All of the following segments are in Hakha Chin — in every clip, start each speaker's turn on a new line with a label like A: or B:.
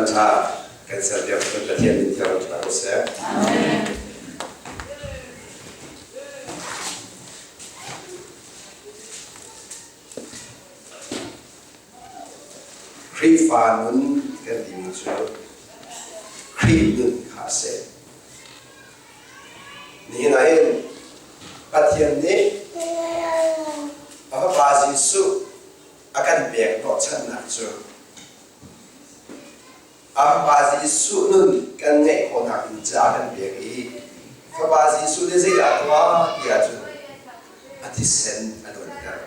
A: Caan ṭha kan serpiak kan Pathian min thiang ṭha ko seh.
B: Amen.
A: Khrihfa nun kan timi cu Khrih nun kha a si. Nihin ah hin Pathian nih a Fapa Jesuh a kan pek hnawhchannak cu a Fapa Jesuh nun kan ngeih khawhnak ding ca kan pek i Fapa Jesuh nih zeidah a tuah ti ahcun a thisen a luanter.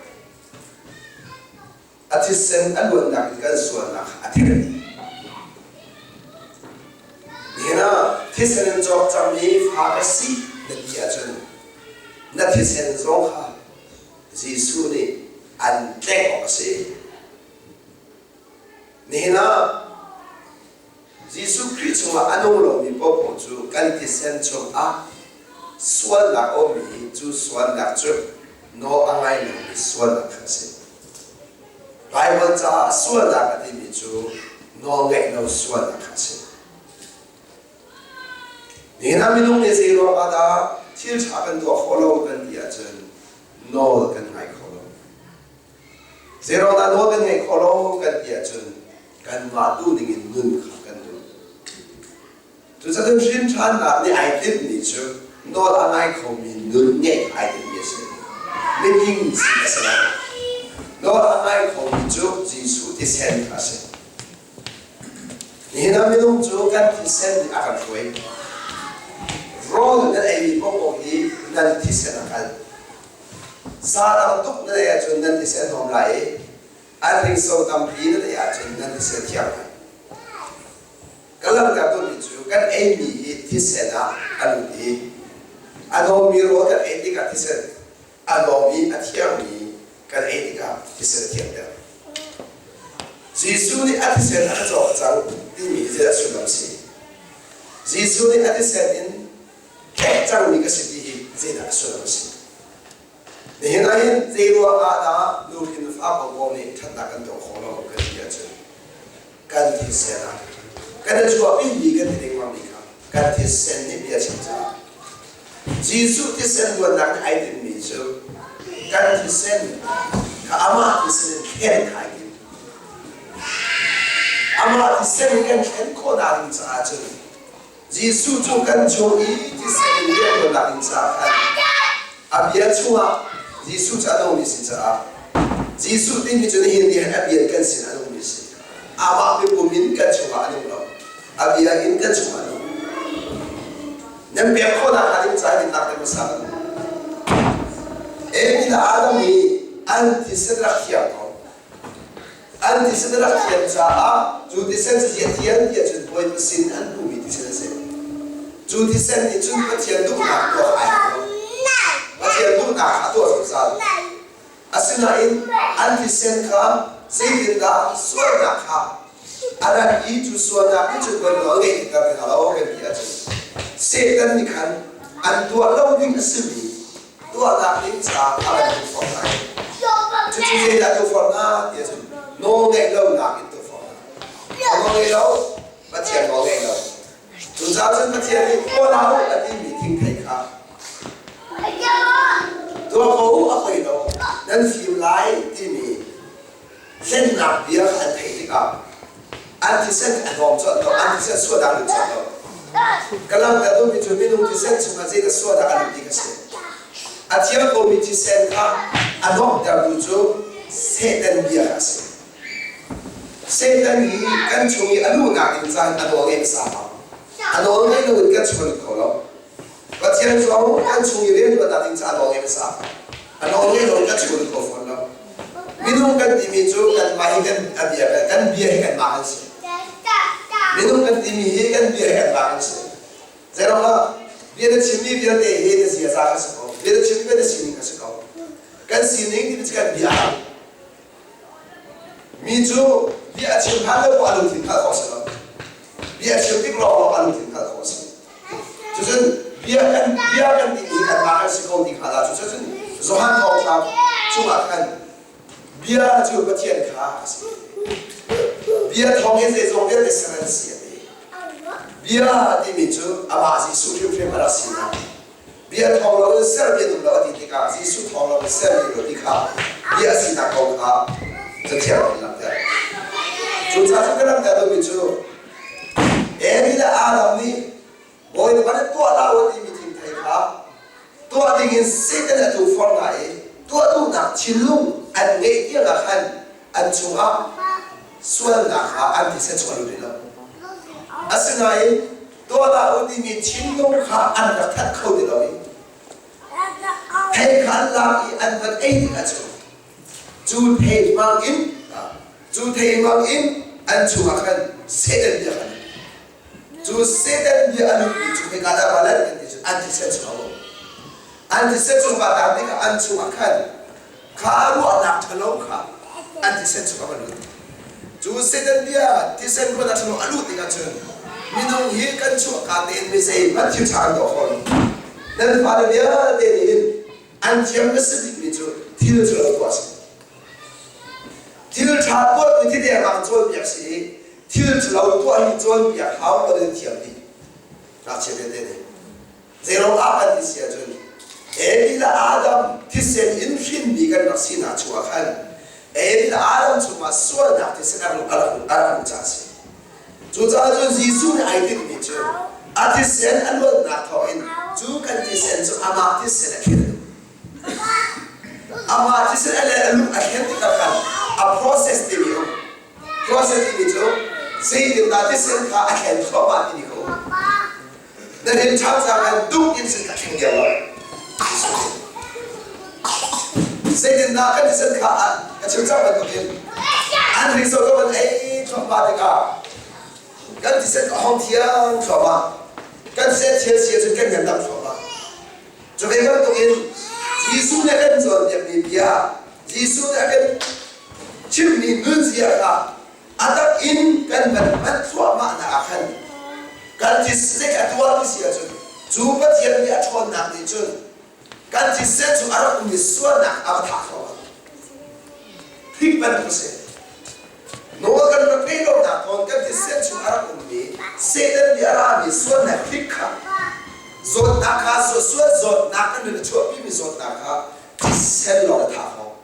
A: A thisen a luannak in kan sualnak kha a thenh dih. Nihin ah thisen in cawk cangmi fa ka si na ti ahcun na thisen zong kha Jesuh nih an tlek awk a si. Nihin ah Jesuh Khrih chungah a nung lomi paohpaoh cu kan thisen chungah sualnak a ummi cu sualnak cu nawl a ngai lomi sualnak kha a si. Baibal caah sualnak a timi cu nawlngaih lo sualnak kha a si. Nihin ah minung nih zei ruang ah dah thil ṭha kan tuah khawh lo kan ti ahcun nawl kan ngai kho lo. Zei ruang dah nawl kan ngaih khawh lo kan ti ahcun kanmah duh ding in nun kha kan duh. Cucaah hrin ṭhannak nih ai tinhmi cu nawl a ngai khomi nun ngeih ai tinhmi a si. Miding si a si lo. Nawl a ngai khomi cu Jesuh thisen kha a si. Nihin ah minung cu kan thisen nih a kan hruai. Rawl nan eimi paohpaoh hi nan thisen a kal. Sa tam tuk nan ei ahcun nan thisen hnawm lai i anhringso tampi nan ei ahcun nan thisen thiang lai. Ka lamkar duhmi cu kan eimi hi thisen ah a lut i a hnawmmi rawl kan ei tikah thisen a hnawm i a thiangmi kan ei tikah thisen a thianter. Jesuh nih a thisen a ka cawk cang timi hi zeidah sullam a si? Jesuh nih a thisen in tlek cangmi ka si ti hi zeidah a sullam a si? Nihin ah hin zei ruang ah dah nuhrin fa paohpaoh nih ṭhatnak kan tuah khawh lo kan ti ahcun kan thisen ah kan i chuahpimi kan ti lengmangmi kha kan thisen nih bia chim caah Jesuh thisen luannak nih ai tinhmi cu kan thisen kha amah thisen in thlen kha ai tim. Amah thisen in kan thlen khawhnak ding caah cun Jesuh cu kan chung i thisen in rianṭuannak ding caah khan a bia chungah Jesuh cu a nungmi si caah Jesuh timi cu nihin ni a bia kan sin a nungmi si. Amah mipum in kan chungah a nung lo. A bia in kan chungah a nung. Nan pek khawhnak hnga ding caah dinnak te hmasa kan Amy le Adam hi an thisen rak thiang ko. An thisen rak thian caah cu thisen cu ziah thian tiah cun Bawipa sin an hmuhmi thisen a si. Cu thisen nih cun Pathian duhnak tuah ai lo. Pathian duhnak kha a tuah zungzal. Asinain an thisen kha zeitindah sualnak kha a rat i cu sualnak nih cun kan nawl ngeih tikah kan halo kan ti ahcun Satan nih khan an tuah lo ding a simi tuahnak ding caah a van tukforh hna. Cucu zeidah tukforh hna ti ahcun nawl ngeih lonak in tukforh hna. Nawl ngei lo, Pathian nawl ngei lo. Cucaah cun Pathian nih tuah hlah u a timi thingthei kha tuah ko u a poi lo nan fim lai timi hlennak bia kha an theih tikah an thisen a hnawm colh lo an thisen suahnak an colh lo ka lamkal duhmi cu minung thisen chungah zeidah suahnak an um ti kha si a thiang komi thisen kha a hnawmtertu cu Satan bia kha a si Satan hi kan chung i a luhnak ding caan a nawl ngei hmasa hau. A nawl ngei loin kan chung a lut kho lo. Pathian zong kan chung i rianṭuannak ding caah a nawl ngei hmasa. A nawl ngei loin kan chung a lut kho fawn lo. Minung kan timi cu kanmah hi kan a bia kan bia hi kanmah kan si. Minung kan timi hi kan bia hi kanmah kan si. Zeiruangah bia na chimmi vialte hi na ziaza kha si ko. Bia na chimmi vialte sining kha si ko. Kan sining timi cu kan bia Mi cu bia a chim hlan lo a lungthin hngalh khawh a si lo. Bia a chim tik lawnglawng a lungthin hngalh khawh a si. Cucun bia kan bia kan timi hi kanmah kan si ko ti kha dah cucun Johan thawngṭha chungah khan bia cu Pathian kha a si. Bia thawng in zeizong vialte ser an si a ti. Bia timi cu amah Jesuh hrimhrim a rak sinak. Bia thawng loin sermi an um lo a ti tikah Jesuh thawng loin sermi lo ti kha bia a sinak kong kha Cathiang in langhter. Cucaah cun ka langhter duhmi cu Evi le Adam nih Bawipa nih tuah hlah u timi thingthei kha tuah dingin Satan a tu forh hna i tuah duhnak thinlung an ngeih tiang ah khan an chungah sualnak kha an thisen chung a lut rih lo. Asinain tuah hlah u timi thinlung kha an rak that kho ti lo i thei kha an lak i an van ei tikah cun cu thei hmang in cu thei hmang in an chungah khan Satan bia khan Cu Satan bia a nunmi cu hika dah va lan kan ti cu an thisen chung a um. An thisen chung va tar tikah an chungah khan kha ruahnak ṭhalo kha an thisen chung a va lut. Cu Satan bia thisen ruahnak ṭhalo a luh tikah cun minung hi kan chuahka tein mi zeihmanh thil ṭha an tuah kho lo. Nan fale vialte nih hin an thiam hmasa bikmi cu thil ṭhalo tuah a si. Thil ṭha tuah tu thi dengmang cawnpiak si i thil ṭhalo tuah hi cawnpiak hau lo in thiam dih. Ngakchia tete nih. Zeiruang ah kan ti si ahcun Evi le Adam thisen in hrinmi kan rak sinak chungah khan Evi le Adam chungah sualnak thisen a rak a rak um caah a si. Cucaah cun Jesuh nih ai tinhmi cu a thisen a luannak thawngin cu kan thisen cu amah thisen a khen Amah thisen a le a lung a thlen tikah khan a process timi um. Process timi cu zeitindah thisen kha a thlen thluahmah timi kha um. Na rin ṭhan cang an duk in sin ka thleng diam lo. Zeitindah kan thisen kha a chim cang bantukin an ring so ko ban ei thluahmah tikah kan thisen a hong thiang thluahmah. Kan thisen thian si ahcun kan ngandam thluahmah. Cu ve bantukin Jesuh nih a kan cawnpiakmi bia, Jesuh nih a kan chimhmi nunzia kha a tak in kan van hman thluahmahnak ah khan kan thisen a tuah ti si ahcun cu Pathian nih a ṭhawnnak nih cun kan thisen cu a rak ummi sualnak a va thah thluahmah. Hrik bantuk a si. Nawl kan rak ngeih lonak thawng kan thisen chung a rak ummi Satan nih a rami sualnak hrik kha zawtnak kha sual zawtnak kan rin a chuahpimi zawtnak kha thisen lawng a thah khawh.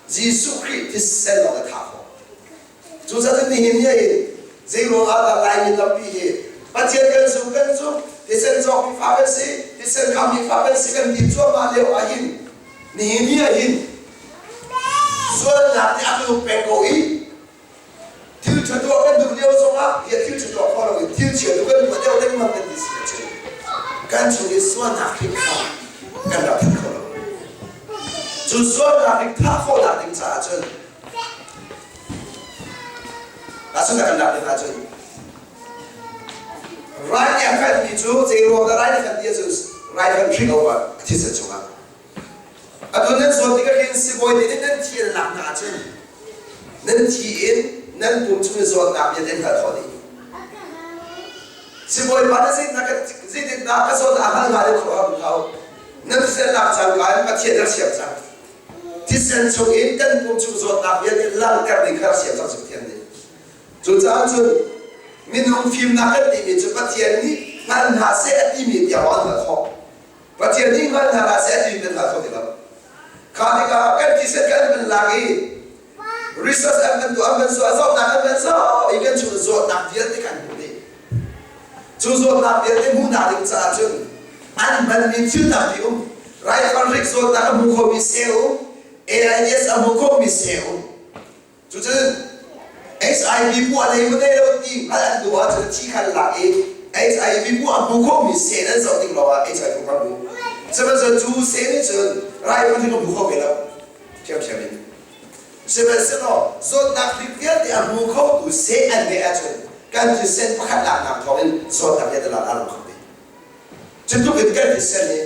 A: Jesuh Khrih thisen lawng a thah khawh. Cucaah nihin ni hin zei ruang ah dah Laimi tampi hi Pathian kan zum kan zum thisen cawkmi fa kan si thisen khammi fa kan si kan ti cuahmah lio ah hin Nihin ni ah hin sualnak nih a kan uk peng ko i thil ṭha tuah kan duh lio zongah hi thil ṭha tuah kho loin thil chia tu kan tuah deuh lengmang kan ti si ahcun kan chung i sualnak hrik kha kan rak that kho lo. Cu sualnak hrik thah khawhnak ding caah cun tahchunhnak kan lak ding ahcun rai nih a fenhmi cu zei ruang dah rai nih a fenh ti ahcun rai kan hrik a um a thisen chungah Atu nan zawt tikah hin sibawi nih nan thi an lak hna ahcun nan thi in nan pum chung i zawtnak vialte an hngalh khawh dih. Sibawi pa na zeitindah ka zawt a hngal hnga deuh kho hau hau. Nan thisen lak cang ka in Pathian rak siam cang. Thisen chung in kan pum chung zawtnak vialte langhter ding kha rak siam cang si Pathian nih. Cucaah cun minung fimnak kan timi cu Pathian nih hngal hna seh a timi tiang an hngalh khawh. Pathian nih hngal hna hlah seh ti kan hngal kho ti lo. Kha tikah kan thisen kan van lak i research an kan tuah an kan suah zohnak an kan zoh i kan chung zawtnak vialte kan hmuh dih. Cu zawtnak vialte hmuhnak ding caah cun an hmanmi thil tampi um. Raifang zawtnak a hmu khomi seh um, AIDS a hmu khomi seh um. Cucun HIV bu a nei maw nei lo ti hngalh an duh ahcun thi kha an lak i HIV bu a hmu khomi seh an zoh tik lawngah HIV kha hmu. Sihmanhsehlaw cu seh nih cun raifanh hi ka hmu kho ve lo ṭhiamṭhiam in. Sihmanhsehlaw zawtnak hrik vialte a hmu khotu seh an ngeih ahcun kan thisen pakhat laknak thawngin zawtnak vialte lak aa rum kho ve. Cutluk in kan thisen hi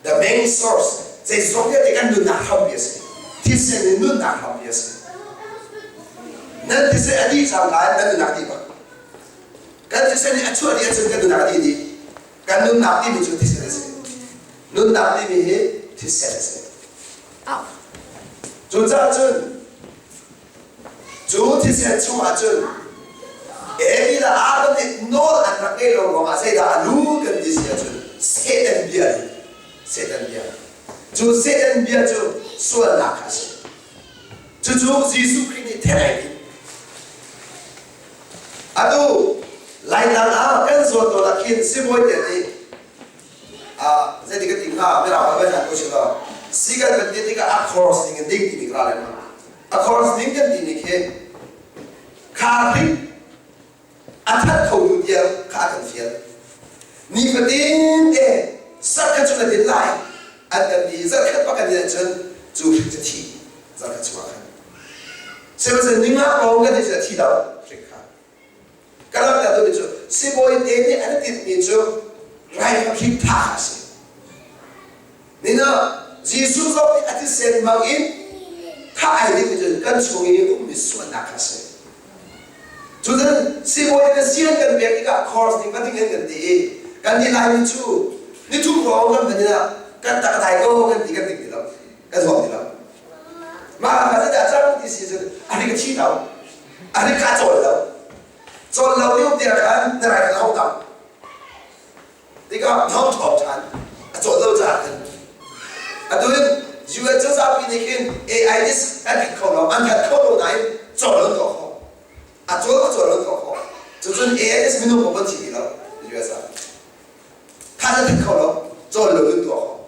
A: The main source zeizong vialte kan nunnak hrampi a si. Thisen in nunnak hrampi a si. Nan thisen a dih cang lai nan nunnak dih bak. Kan thisen nih a chuah dih ahcun kan nunnak a dih dih. Kan nunnak timi cu thisen a si. Nunnak timi hi thisen a si. Cucaah cun Cu thisen chungah cun Evi le Adam nih nawl an rak ngeih lo ruangah zeidah a lu kan ti si ahcun Satan bia nih Satan bia. Cu Satan bia cu sualnak kha a si. Cucu Jesuh Khrih nih then ai timh. Atu Laitlang ah kan zawn tawn ah khin sibawi te nih zeiti ka ti hnga mirang ah kan ko si lo si kan kan ti tikah a course ning in ding timi ka ra lengmang. A course ning kan timi khi kha hrik a that kho tu tiang kha a kan fial. Nifatin te zarh khat cu na din lai an kan ti zarh khat pak kan din ahcun cu hrik cu thi zarh khat chungah khan. Sihmanhsehlaw ninga lawng kan ti cu a thi lo hrik kha. Ka rak dah tu cu sibawi te nih an tinhmi cu raifang hrik tha a si. Nina Jesuh zong nih a thisen bang in thah ai ding cu kan chung i ummi sualnak kha a si. Cutin sibawi na sian kan pek tikah course ning bantuk in kan ti i kan nih Laimi cu nithum hrawng kan hman ah kan tak dai ko kan ti kan ting ti lo kan zuam ti lo. Mah kha zeidah cang ti si cun a ri ka thi lo a ri ka cawl lo cawl lo lio tiah khan na rai kan hong tam tikah thawng ṭhawng ṭhan a cawl lo caah khan atu in US cozahpi nih khin AI this an that kho lo an that kho lo nain cawl an tuah khawh a cawl a cawl an tuah khawh cucun AI this minung ko kan thi ti lo US ah kha an that kho lo cawl lo in tuah khawh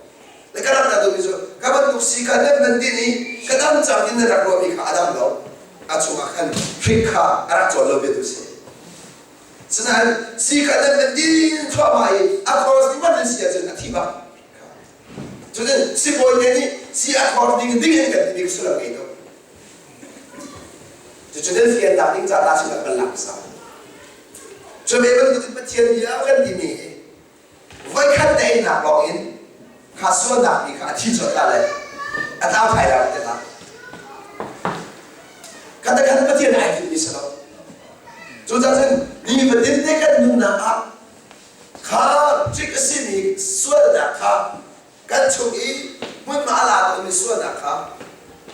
A: le ka rak ta duhmi cu ka bantuk si kha nan nan din i ka dam cang in na rak ruahmi kha a dam lo a chungah khan hrik kha a rak cawl lo bia tu si Sinain si kha nan nan din thluahmah i a khor ding man si ahcun a thi bak. Cutin sibawi te nih si a khor ding ding in kan timi sullam ngei tuk. Cucu nan fiannak ding ca ta sin ah kan lak sa. Cu ve bantukin Pathian bia kan timi hi voikhat na einak lawng in kha sualnak mi kha a thi colh la le a tlau thai la te hlah. Kha te khan Pathian ai timmi si lo. Cucaah cun nifatin te kan nunnak ah kha ṭik a simi sualnak kha kan chung i hmunhma a la tawnmi sualnak kha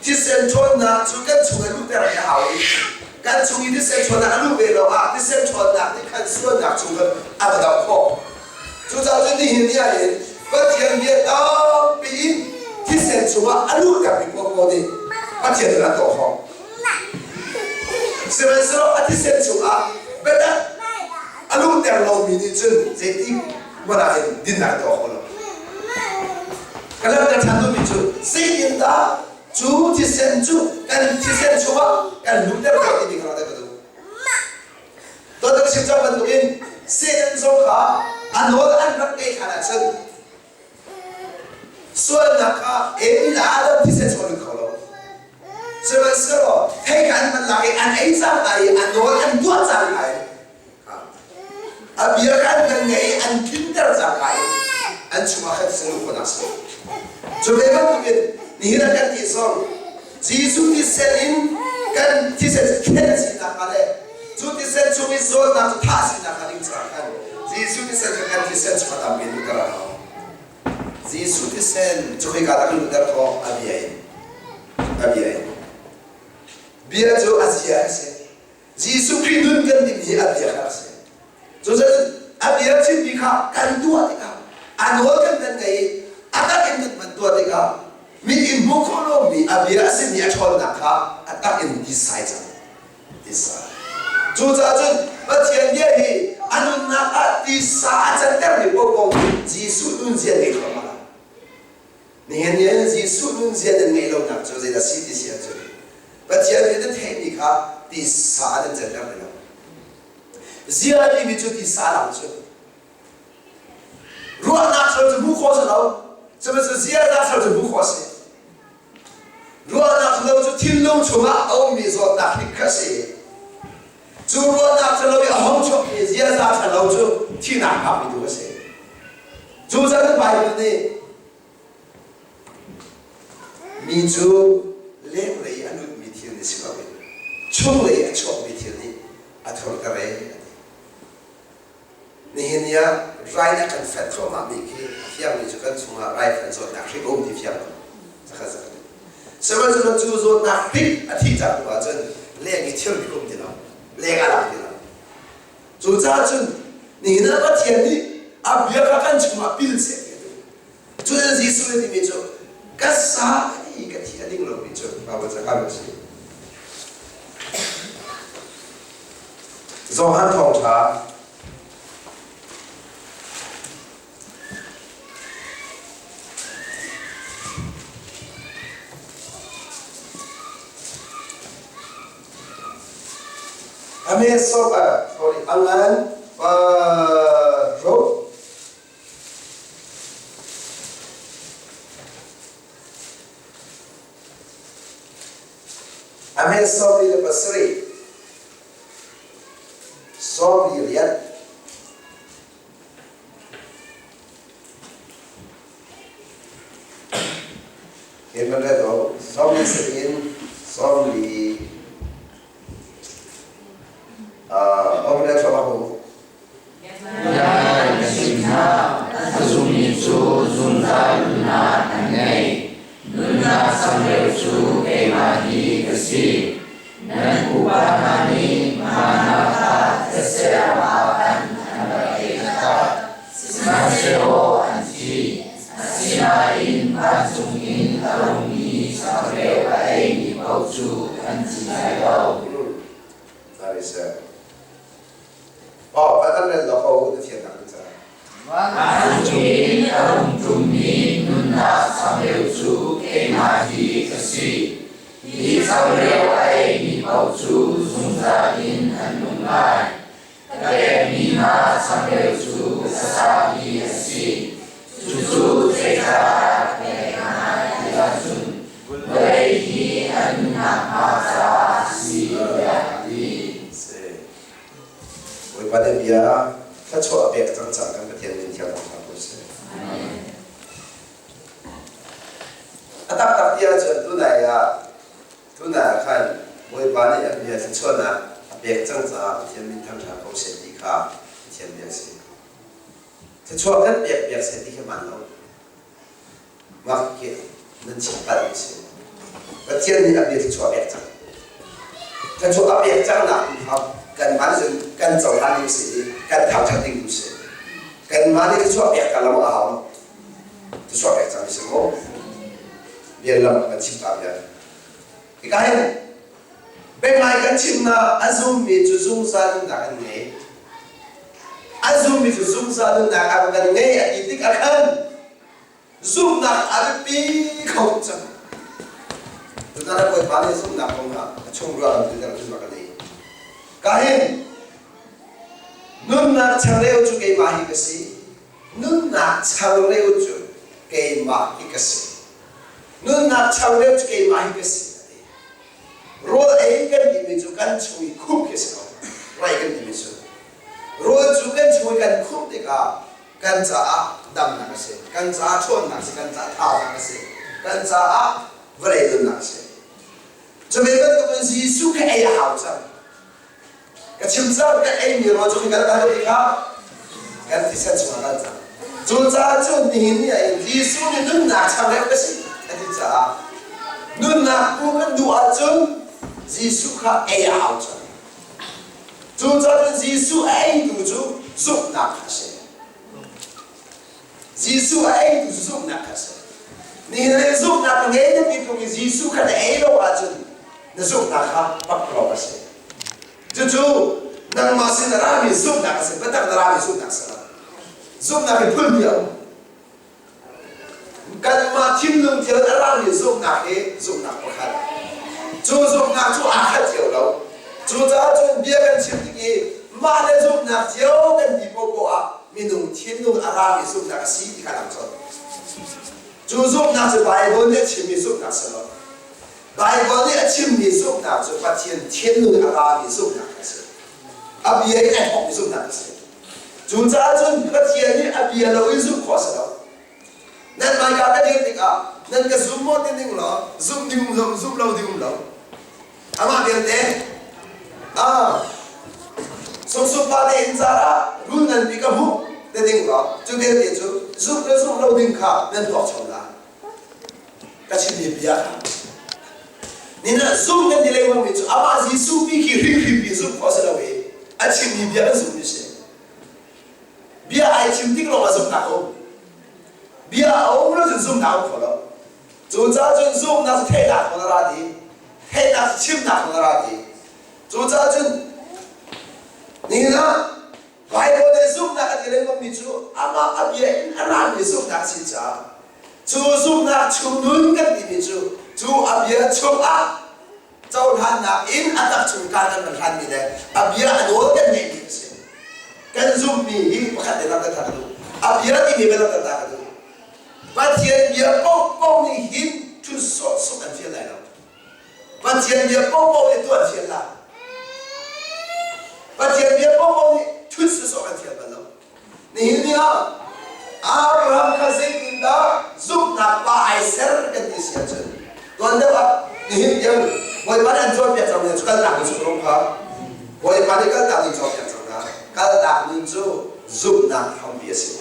A: thisen ṭhawnnak cu kan chung i luhter a hau i kan chung i thisen ṭhawnnak a luh ve lo ah thisen ṭhawnnak nih khan sualnak chung khan a va doh khawh. Cucaah cun nihin ni ah hin Pathian bia tampi in thisen chungah a luhtermi paohpaoh nih Pathian cu an tuah khawh. Sihmanhsehlaw a thisen chungah biatak a luhter lomi nih cun zeitik hmanh ah hin dinnak a tuah kho lo. Ka langhter ṭhan duhmi cu zeitindah cu thisen cu kan thisen chungah kan luhter khawh timi kha langhter ka duh. Tuan chim cang bantukin Satan zong kha a nawl an rak ngeih hlan ahcun sualnak kha Evi le Adam thisen chung an kho lo. Sihmanhsehlaw thei kha an hman lak i an ei cang lai i a nawl an tuah cang lai. A bia kha an kan ngei i an tlinter cang lai an chungah khan thisen luh khawhnak a si. Cu ve bantukin nihin ah kan ti zong Jesuh thisen in kan thisen cu khen a sinak hnga le cu thisen chung i zawtnak cu thah a sinak hnga ding caah khan Jesuh thisen cu kan thisen chung a tampi luhter a hau. Jesuh thisen cu khoika dah kan luhter khawh? A bia in. A bia in. Bia cu a zia a si. Jesuh Khrih nun kan ding hi a bia kha a si. Cucaah a bia chimmi kha kan tuah tikah a nawl kan kan ngei i a tak in kan van tuah tikah mi in hmuh khawh lomi a bia a simi a ṭhawnnak kha a tak in tisai cang. Tisa. Cucaah cun Pathian bia hi a nunnak ah tisa a cantermi paohpaoh nih Jesuh nunzia ngei thluahmah lai. Nihin ni ah Jesuh nunzia nan ngeih lonak cu zeidah si ti si ahcun Pathian nih nan theihmi kha tisa ah nan canter ti lo. Zia timi cu tisa lang cu ruahnak thar cu hmuh khawh si lo. Sihmanhsehlaw ziaza thar cu hmuh khawh a si. Ruahnak lo cu thinlung chungah a ummi zawtnak hrik kha a si. Cu ruahnak ṭhalo i a hong chuakmi ziaza ṭhalo cu thihnak phakmi tu a si. Cucaah Bible nih Mi cu lenglei a lutmi thil nih si loin chunglei a chuakmi thil nih a thurter ee a ti. Nihin ni ah rai a kan fenh thluahmahmi khi a fiangmi cu kan chungah raifanh zawtnak hrik a um ti fiang lo. Zakhat zakhat. Sihmanhsehlaw cu zawtnak hrik a thih cang hnu ahcun Leng i thilri um ti lo. Leng a lang ti lo. Cucaah cun nihin ah Pathian nih a bia kha kan chungah pil seh ti a duh. Cun Jesuh nih timi cu ka sa i ka thi a ding lomi cu Bible cakam a si. Johan thawngṭha Ame soka sorry angan paruk Ame 27 28 Himan 40 in 40
B: Ngai ka chim hna, a zummi cu zungzal nunnak an ngei. Nunnak changreu cu keimah hi ka si. Nan pupa hna nih mana kha thetse ram ah khan an rak ei taktak, sihmanhsehlaw an thi. Asinain vancung in a rungmi changreu a eimi paoh cu an thi lai lo. Vancung in a rung ṭummi nunnak changreu cu keimah hi ka si. Hi changreu a eimi paoh cu zungzal in an nung lai. Ka pekmi hna changreu cu ka sa hi a si. Cucu zeicah ka pek hna ti ahcun vawlei hi a nun nakhnga caah a si tiah a ti.
A: Bawipa nih bia thluachuah a pek cang cang kan Pathian min thiang thangṭhat ko seh. A taktak ti ahcun tunai ah tunai ah khan Bawipa nih a bia thluachuahnak a pek cang caah Pathian min thangṭhat ko seh ti kha Pathian bia a si. Thluachuah kan pek piak seh ti khi hmaan lo. Mah khi nan chim palh mi si. Pathian nih a bia thluachuah a pek cang. Thluachuah a pek cang nak kha kanmah nih cun kan cohlan ding si i kan thangṭhat ding tu si. Kanmah nih thluachuah pek ka lo a hau lo. Thluachuah pek cang mi si mu. Bial lam kan chim ta bia. Hika hin Penglai kan chimnak a zummi cu zungzal nunnak an ngei. A zummi cu zungzal nunnak an kan ngei a ti tik ah khan zumhnak a biapi kho cang. Tutan Bawipa nih zumhnak kong ah a chung ruah lam tilter cun rak ka nei. Ka hin nunnak changreu cu keimah hi ka si. Nunnak changreu cu keimah hi ka si. Nunnak changreu cu keimah hi ka si. Rawl ei kan timi cu kan chung i khumh khi si ko. Rai kan timi cu. Rawl cu kan chung i kan khumh tikah kan caah damnak a si. Kan caah ṭhawnnak a si. Kan caah thaunak a si. Kan caah vawlei nunnak a si. Cu ve bantukin Jesuh kha ei a hau cang. Ka chim cang kan eimi rawl cu kan kal ti kha kan thisen chungah kan cang. Cucaah cun nihin ni ah hin Jesuh nih nunnak changreu ka si a ti caah nunnak pu kan duh ahcun Jesuh kha ei a hau cang. Cucaah cun Jesuh a eitu cu zumhnak kha a si. Jesuh a eitu cu zumhnak kha a si. Nihin le zumhnak ka ngei na ti tung i Jesuh kha na ei lo ahcun na zumhnak kha pakpalawng a si. Cucu nangmah sin a rami zumhnak a si, biatak na rami zumhnak a si lo. Zumhnak hi phunpi a um. Kanmah thinlung thil a rami zumhnak hi zumhnak pakhat. Cu zumhnak cu aa khat cio lo. Cucaah cun bia kan chim tik i mah le zumhnak cio kan ti poahpoah ah minung thinlung a rami zumhnak a si ti kha lang colh. Cu zumhnak cu Baibal nih a chimmi zumhnak si lo. Baibal nih a chimmi zumhnak cu Pathian thinlung a rami zumhnak a si. A bia in ai thawkmi zumhnak a si. Cucaah cun Pathian nih a bia lo in zumh khawh a si lo. Nan hmaika ka dir tikah nan ka zum maw ti ning law zumh ding um lo, zumh lo ding um lo. Amah belte ah sungsung pa te in car ah rul nganpi ka hmuh ti ding law cu vialte cu zumh le zumh lo ding kha nan tuak chom la. Ka chimmi bia kha. Nina zum kan ti lengmang mi cu amah Jesuh pi khi hrimhrim pi zumh khawh si lo i a chimmi bia kan zumh mi si. Bia ai chim tik lawng ah zumhnak a um. Bia a um lo cun zumhnak a um kho lo. Cucaah cun zumhnak cu theihnak thawng a ra ti. Theihnak cu chimnak thawng a ra ti. Cucaah cun nihin ah Bible nih zumhnak a ti lengmangmi cu amah a bia in a rami zumhnak a si caah cu zumhnak chung nun kan timi cu cu a bia chungah cohlannak in a tak chung kaan kan van hlanmi le a bia a nawl kan ngeihmi a si. Kan zumhmi hi pakhat le langhter ka duh. A bia timi ka langhter ta ka duh. Pathian bia paohpaoh nih hin thil sawhsawh an fial lai lo. Pathian bia paohpaoh nih tuah an fial lai. Pathian bia paohpaoh nih thut sawsawh an fial bal lo. Nihin ni ah Abraham kha zeitindah zumhnak pa ai ser kan ti si ahcun tuan deuh ah nihin tiang Bawipa nih an cawnpiak cang mi cu kalnak nun cu kha Bawipa nih kalnak nun cawnpiak cang hna. Kalnak nun cu zumhnak hrampi a si.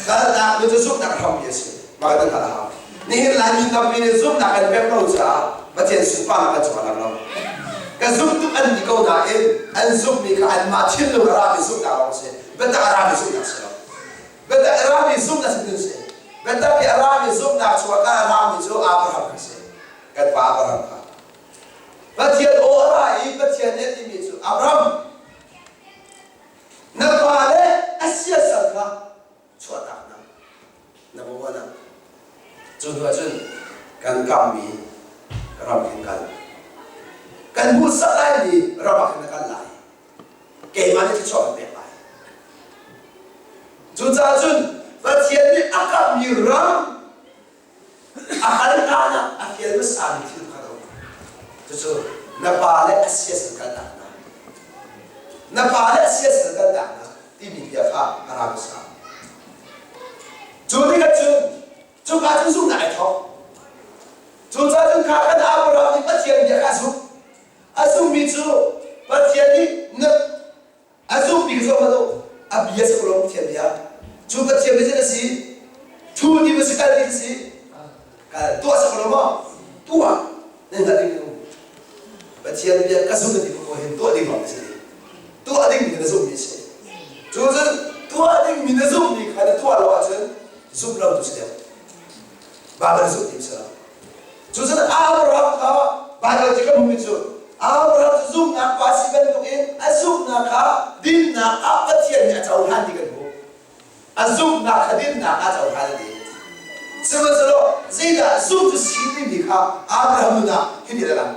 A: Kalnak nun cu zumhnak hrampi a si. Mah kan hngalh a hau. Nihin Laimi tampi nih zumhnak kan pek lo caah Pathian sunparnak kan cungah lang lo. Ka zumh tuk an ti ko nain an zumhmi kha anmah thinlung a rami zumhnak lawng a si. Biatak a rami zumhnak si lo. Biatak a rami zumhnak si tin si. Biatak i a rami zumhnak chungah kan a rami cu Abraham kha si. Kan pa Abraham kha. Pathian aw a ra i Pathian nih a timi cu Abraham na pa le a siasal kha chuahtak hna na bawan ah cu hnu ahcun kan kammi ram khin kal kan hmuhsak laimi ram ah khin na kal lai keimah nih thluachuah kan pek lai cucaah cun Pathian nih a kammi ram A kal hlan ah a fial hmasami thil pakhat a um. Cucu na pa le a siasal kaltak hna. Na pa le a siasal kaltak hna timi bia kha a ra hmasa. Cu tikah cun cuka cun zumhnak ai thawk. Cucaah cun kha kan Abraham nih Pathian bia kha a zumh. A zumhmi cu Pathian nih na A zumhmi cu a lo a bia si ko lo Pathian bia. Cu Pathian bia cu na si. Thu ti ma si kal ti si. Kal tuah si ko lo maw? Tuah. Nan hngalh ding um. Pathian bia ka zum na ti ko hin tuah ding lawng si. Tuah ding mi na zumhmi si. Cu cun tuah ding mi na zumhmi kha na tuah lo ahcun zumh lo tu si deuh. Baibal zumh ti si lo. Cucun Abraham kha Baibal ti kan hmuhmi cu Abraham cu zumhnak pa si bantukin a zumhnak kha dinnak ah Pathian nih a cohlan ti kan hmuh. A zumhnak kha dinnak ah a cohlan a ti. Sihmanhsehlaw zeidah zumh cu si timi kha Abraham nun ah hitin a lang.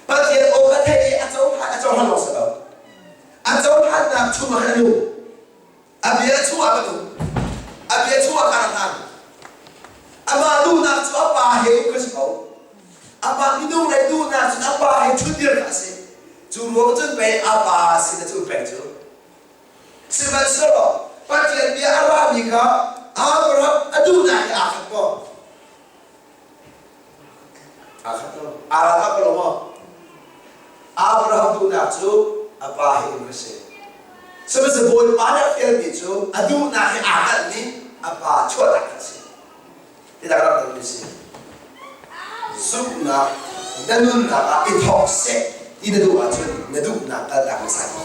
A: Pathian aw kha theih i a cohlan a cohlan lawng si lo. A cohlannak chungah khan a nung. A bia chungah ka nung. A bia chungah ka rak hlan. Amah duhnak cu a pa he um ka si ko. Amah minung lei duhnak cun a pa he ṭhutdir kha a si. Cu ruang cun pei a pa sin a cun peng cu. Sihmanhsehlaw Pathian bia a rami kha Abraham a duhnak he aa khat maw? Aa khat lo. Aa ralkap ko lo maw? Abraham duhnak cu a pa he um a si. Sihmanhsehlaw Bawipa nih a fialmi cu a duhnak he aa kalhmi a pa chuahnak a si. Tidah rak mi si. Zumhnak na nunnak ah i thawk seh ti na duh ahcun na duhnak kaltak hmasa ko.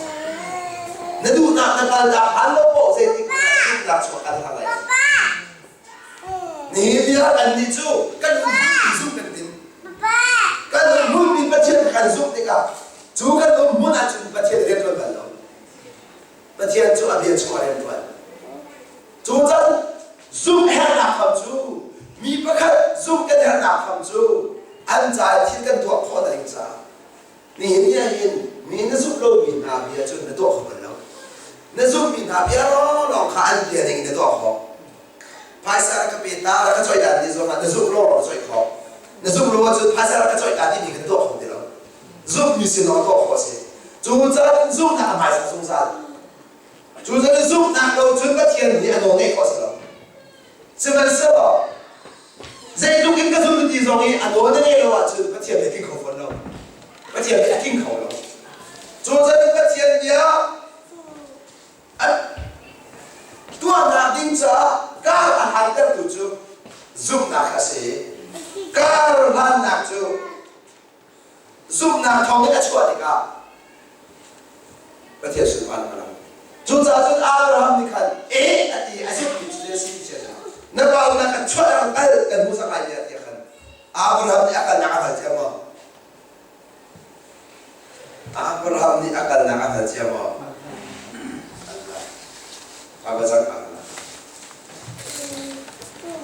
A: Na duhnak na kaltak hlan lo paoh zeitik hmanh ah zumhnak chuak kal hlah lai. Nihin ni ah kannih cu kan umhmun zumh kan tim. Kan umhmunmi Pathian kan zumh tikah cu kan umhmun ahcun Pathian rian ṭuan bal lo. Pathian cu a bia chung ah rian ṭuan. Cu can zumh herhnak hram cu mi pakhat zumh kan herhnak hram cu an ca i thil kan tuah khawh ding caah Nihin ni ahhin mi na zumh lomi hna bia cu na tuah kho bal lo. Na zumhmi hna bia lawnglawng kha an bia ning in na tuah khawh. Phaisa rak ka pe ta, rak ka coih ta ti zong ah na zumh law law coih khawh. Na zumh lo ahcun phaisa rak ka coih ta timi kha na tuah kho ti lo. Zumhmi sin lawng tuah khawh a si. Cu caah zumhnak a hmaisa zungzal. Cu caah zumhnak lo cun Pathian nih a nawl ngeih khawh a si lo. Sihmanhsehlaw zeitluk in ka zum ti zong i a nawl na ngeih lo ahcun Pathian nih a tling kho fawn lo. Pathian nih a tling kho lo. Cu cun Pathian bia a tuahnak ding caah kar a hlantertu cu zumhnak a si. Kar hlannak cu. Zumhnak thawngin a chuah tikah Pathian sunparnak a lang. Cucaah cun Abraham nih khan e a ti a zumhmi cu zei a si ti na pa na kan chuah na kal kan hmu sak lai tiah tiah khan Abraham nih a kalnak a hngal cia maw? Abraham nih a kalnak a hngal cia maw? Aba cang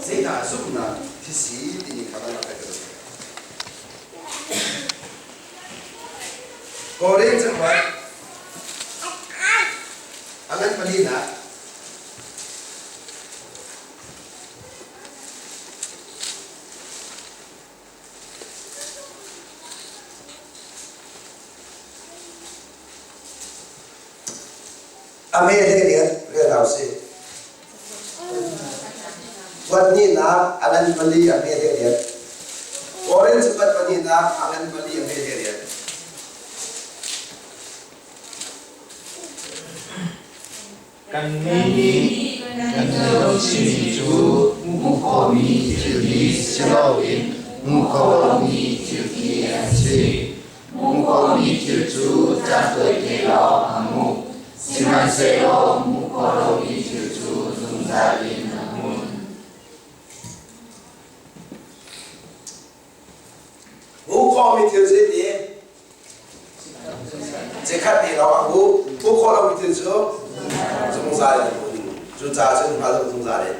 A: Zeidah zumhnak thisi timi kha kan rak theih. Korin cakuat a ngan palinak. A me hlei rian rel hau si. Kuat hnihnak a ngan pali a hme hlei rian. Korin cakuat pahnihnak a ngan pali a hme hlei rian.
B: Kannih nih kan zohchihmi cu hmuh khawhmi thil hi si loin hmuh khawh lomi thil khi an si. Hmuh khawhmi thil cu caan tawite lawng a hmuh, sihmanhsehlaw hmuh khawh lomi thil cu zungzal in a hmun.
A: Hmuh khawhmi thil zeiti? Cikhat te lawng a hmuh. Hmuh khawh lomi thil cu zungzal in a hmun. Cucaah cun hngal zungzal in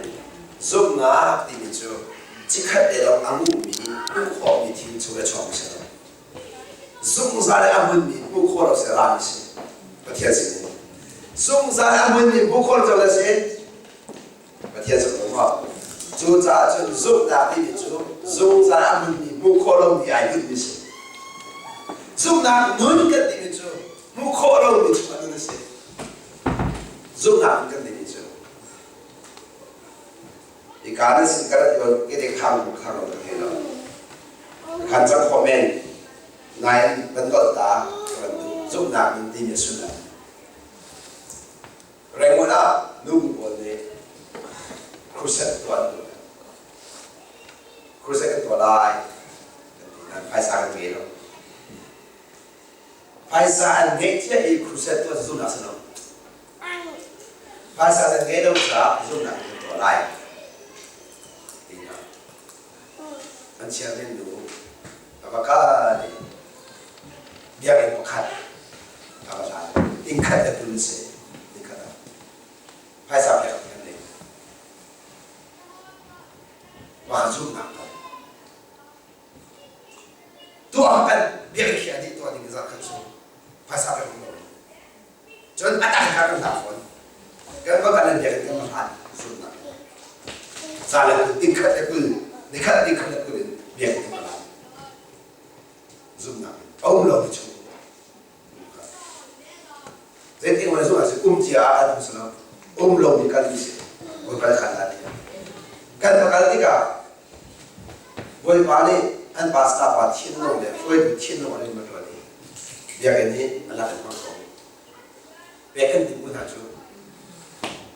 A: zumhnak timi cu cikhat te lawng a hmuhmi hmuh khawhmi thil chung i a chuakmi si lo. Zungzal i a hmunmi hmuh khawh lo si rami si. Pathian sin in. Zungzal i a hmunmi hmuh khawh lo a si. Pathian cu a um. Cucaah cun zumhnak timi cu zungzal a hmunmi hmuh khawh lomi ai bunhmi si. Zumhnak nun kan timi cu hmuh khawh lomi chungah nun a si. Zumhnak nun kan timi cu Hika na sin ka rat ke te khang khang lo ka thei lo. Khan cang khawh men nain van dolh ta ka van duh. Zumhnak nun timi a sullam. Rangoon ah nu pawl nih crusade tuah an duh. Crusade kan tuah lai kan ti nain phaisa kan ngei lo. Phaisa an ngeih cia i crusade tuah cu zumhnak si lo. Phaisa nan ngei lo caah zumhnak kan tuah lai. Ti hna. An chairman nu a va kal i biakinn pakhat a va hlan. Inn khat le kul si. Inn khat ah. Phaisa pek an nei. Mah zumhnak tal. Tuah kan biakinn khi a dih tuah ding zat khat cu phaisa pek lo. Cun a dang kha kan hlah fawn. Kan va kan biakinn kan va hlan zumhnak. Za le kul, inn khat le kul, ni khat ni khat le kul in biakinn kan va hlan. Zumhnak in a um lo mi chung. Zeitin man zumh ah um cia ah an um si lo. Um lo mi kal mi si. Bawipa khan la ti. Kan va kal tikah Bawipa nih an pastor pa thinlung le hruaitu thinlung an in va ṭuan i biakinn hi a lak in hmang ko. Pek kan timh hna cu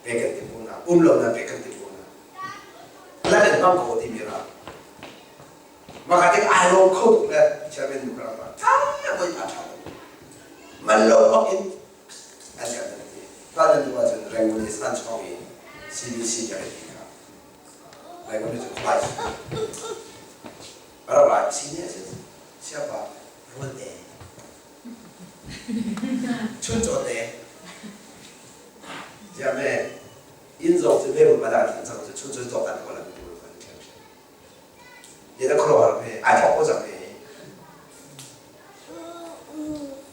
A: pek kan timh hna um lo na pek kan timh hna lak in hmang ko timi ra maka tik ai lawm kho tuk le chairman nu ka rak pa Bawipa ṭha man lo bak in an kan ti pa nan tu ahcun Rangoon i san chawng i CBC biakinn ti kha Rangoon cu khuai rak lai si ne siapa rawl te chuncaw te ziame inn zong cu ve pa da cang cu chuncaw cawk kan ko la ye da khro har pe ai thok ko cang pe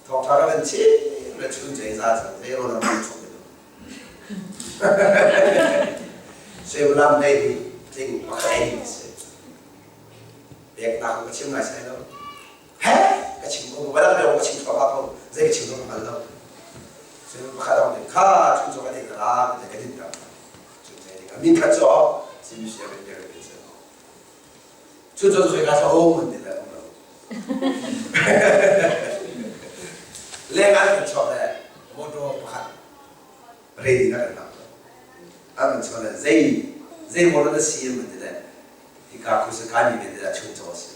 A: thok tha kan chi le chuncaw za cang ze ro na chok Suimilam nei hi tling pakhat ei ding a si. Peknak ka chim ngai sai lo. He ka chim ko va dang ka chim thluahmah ko zei ka chim zong ka hngal lo. Suimilam pakhat dang nih kha chun cu ka ding la ka din ta. Chun zei ding min khat cu CBC a kan biak kan si. Chun cu sui ka sa um an ti le um lo. Leng an kan chuak le motor pakhat ready na kan hngak an kan chawnh zei zei maw na si an ti le hika khu sa kai mi men dah chung chaw si.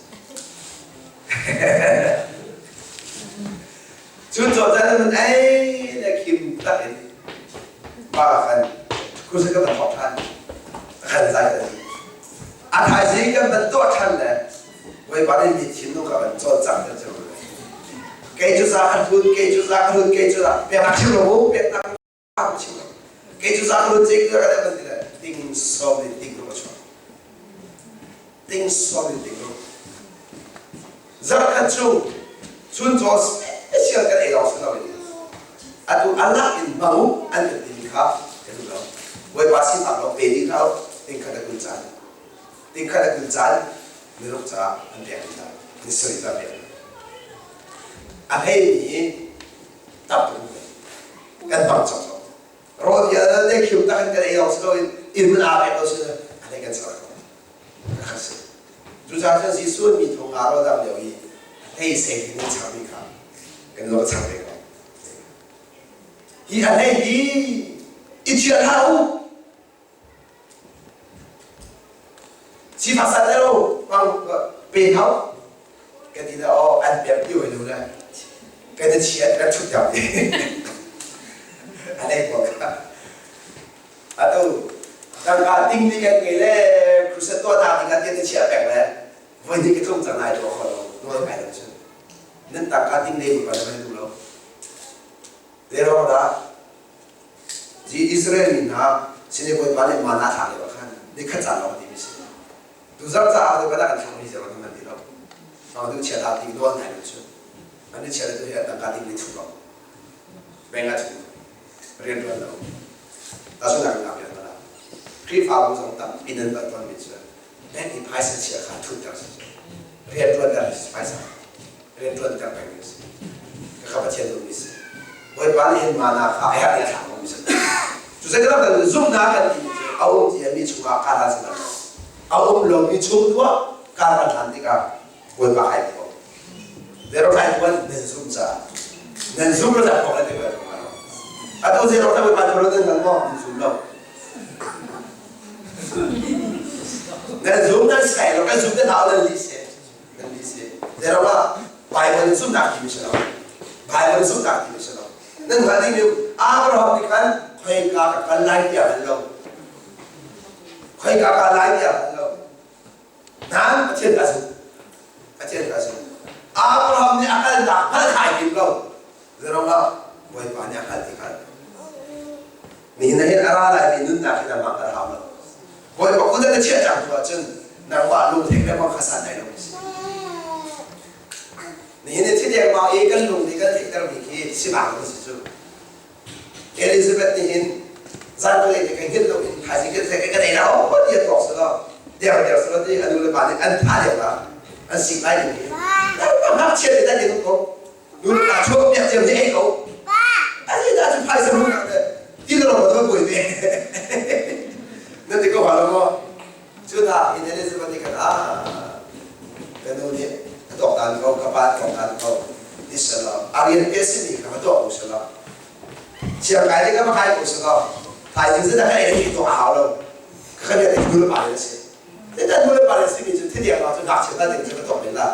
A: Cun cawcaan in ei le khim tak in pa khan khusa kan thawk ṭhan khan zai ka ti. A thaizing kan van tuah ṭhan le Bawipa nih mi thinlung ka van cawlcangh ter cu. Kei cu za ka hlun, kei cu za ka hlun, kei cu za peknak chim lo mu, peknak chim lo. Kei cu za ka hlun, cei ka kan ti le ting som in ting ka chuak. Ting som in ting ru. Zarkhat chung chuncaw special kan ei lawng si loin atu alak in hmang u an kan timi kha kan duh lo. Bawipa sinak lawng pe dih hlah u, ting khat a kun caan. Ting khat a kun caan miruk caah an pek hna. Ni sarih ca pek hna. A hleimi tam tuk kan hmang cawk lo. Rawl vialte khiu tak in kan ei lawng si loin inn aa pek lo si a hlei kan ser ko. Kha si. Cucaah cun Jesuh mi thong nga rawl dang lio i hlei sei in an changmi kha kan lo chang ve ko. Hi a hlei hi i thial hlah u. Sifak san lo pang pe hau kan ti na aw an pek ti hoi lo le kan i chiat kan thut dam a hlei ko kha. Atu tangka ting ni kan ngei le crusade tuah nak ding ah tian na chiah peng le voi hnih ka tlung cang lai tuah kho lo nawl kai lo cu nan tangka ting le pa nan duh lo Zeruang dah Zi Israel mi hna sin i Bawipa nih mana thlak lio ah khan nikhat caan lawng ti mi si tuzarh caah Bawipa dah kan thlak mi zeruang nan ti lo Nang tu chia ta ti nawl ngai lo cu an ni chia le tu hi an tangka ting ni thu lo bank ah thu rianṭuan lo tahchunhnak in piak hna Khrihfabu zong tampi nan bal tawnmi cu bank i phaisa chia kha thutter si rianṭuanter si phaisa rianṭuanter peng si kha Pathian duhmi si Bawipa nih hin mana kha a herh i a thlah mi si cu zei kan zumhnak kan ti cu a um ti mi chungah kaa hlan si a um lomi chung tu ah kaa kan hlan tikah Bawipa kai phuang. Zero kai phuan nan zum caah. Nan zum lo dah phuang le ti ko Atu zero ta Bawipa tu nan ngan maw? Nan zum lo. Nan zum nan sai lo kan zum te hau nan li se. Nan li se. Zero ah Bible zum nak ti mi si lo. Bible zum nak ti mi si lo. Nan hngal ding mi Abraham nih khan khoika ka kal lai tiah hal lo. Khoika ka lai tiah hal lo. Nain Pathian kha a zumh. Pathian kha a zumh. Abraham nih a kalnak hngalh kha ai tim lo. Zeirangah Bawipa nih a hngalh ti khan. Nihin ah hin a ra laimi nunnak hi nangmah hngalh hau lo. Bawipa kut na chiah cang tu ahcun nangmah lungthek le mang kha san lai lo si. Nihin i thi dengmang i kan lung nih kan theihtermi khi sivang kan si cu. Elizabeth nih hin zan lei te kan hngilh lo in thaizing kan kan ei lo ti an tuak selaw der der selaw ti anu le pa nih an tha deuh la an sik lai ding hi ngakchia nih dan in ko nu le pa chuak piak cem nih ei ko ani dah cu phaisa mu ti lo lo to buai ve nan ti ko ha lo maw cu na in Elizabeth nih khan ah ka nu nih a tuak dan ko ka pa tuak dan ko ti selaw a rian te simi kha va tuak ko selaw Siangkai ding ka va kai ko selaw thaizing cu dah ka ei tuah a hau lo ka kan rian nu le pa le si te nu le pa le simi cu thiliang ah cu ngakchia ta ding cu ka tuak men la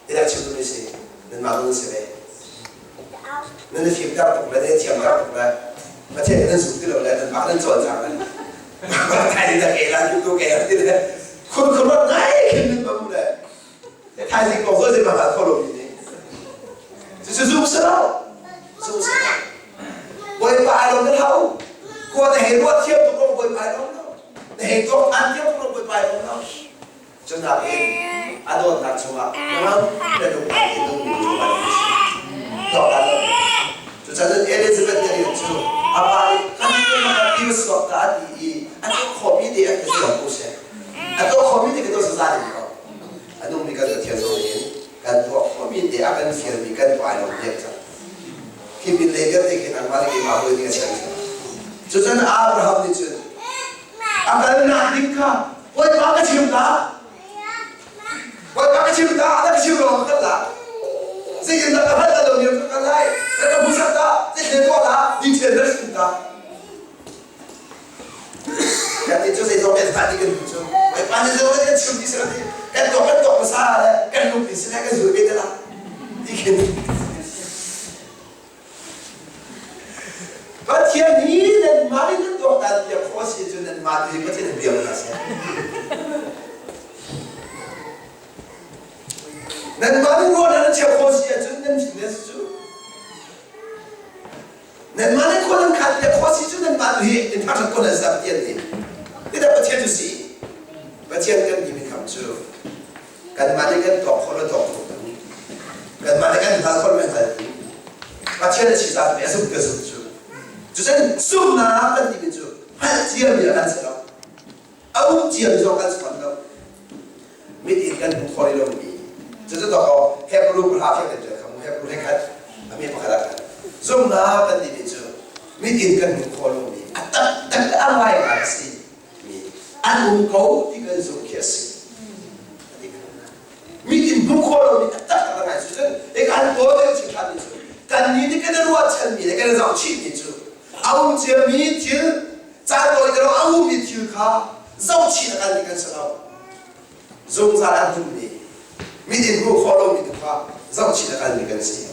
A: ti dah chim duhmi si nanmah zong nan si ve nan i fimter tuk le nan i thiamter tuk le Pathian nan zum ti lo le nanmah nan cawlcang le thaizing dah ke la tu ke la ti le khun khun rat ngai khin nan ba mu le thaizing kong zo zei ma kho lo mi nih cucu zum si lo zum si lo Bawipa ai lawm na hau kua na hei ruah thiam tuk rong Bawipa ai lawm lo na hei tuak an thiam tuk rong Bawipa ai lawm lo cunak in a dawtnak chungah ram le lung ai nung mi cu ai tuak dan lo cucaah Elizabeth te rian cu a pa nih kan ti suak ta ti i a tuah khawhmi te an ka zuam ko seh a tuah khawhmi te ka tuah zaza ding ko A nungmi kan Pathian zong nih kan tuah khawhmi te a kan fialmi kan tuah ai lo piak cang. Khi pin lei vialte khi nangmah le keimah hawi ding a siang cang. Cucun Abraham nih cun a kalnak ding kha Bawipa ka chim ta. Bawipa ka chim ta, na ka chim lo ka kal la. Zeitindah ka hngalh lo ni ka kal lai. Na ka hmuhsak ta, zeitin tuah la, ni thian na chim ta. Kan nih cu zeizong kan hman dih kan duh cu. Bawipa nih zeizong kan chim dih sila ti kan tuah kan tuah hmasa le kan lung ti sila kan zul ve te la ti khin. Nanmah tu hi Pathian in biak hna seh. Nanmah nih ruahnak nan cheu khawh si ahcun nan fim le si cu. Nanmah nih khua nan khan le khua si cu nanmah tu hi in thangṭhat ko nan sa Pathian nih. Tidah Pathian cu si. Pathian kan ti mi kham cu kanmah nih kan tuak khawh le tuak khawh tu. Kanmah nih kan hngal khawh le hngal tu. Pathian a si caah a zumh ka zumh cu. Cucun zumhnak kan timi cu hngalh ciami a kan si lo. A um ciami zong kan si fawn lo. Mit in kan hmu khawh lomi. Cucu dawkaw Hebrew pahra fiang kan ṭial kha mu Hebrew he khat a mi pakhat ah khan zumhnak kan timi cu mit in kan hmuh khawh lomi a taktak le a ngaingai a si mi an um ko ti kan zumh khi a si. Mit in hmuh khawh lomi a taktak a ngai cu cun kan kawl deuh chin ṭhan cu kannih nih kan i ruahchanmi le kan i zohchihmi cu a um ciami thil caan tawi te a ummi thil kha zohchih a kalmi kan si lo. Zungzal a hmunmi mit in hmuh khawh lomi tu kha zohchih a kalmi kan si.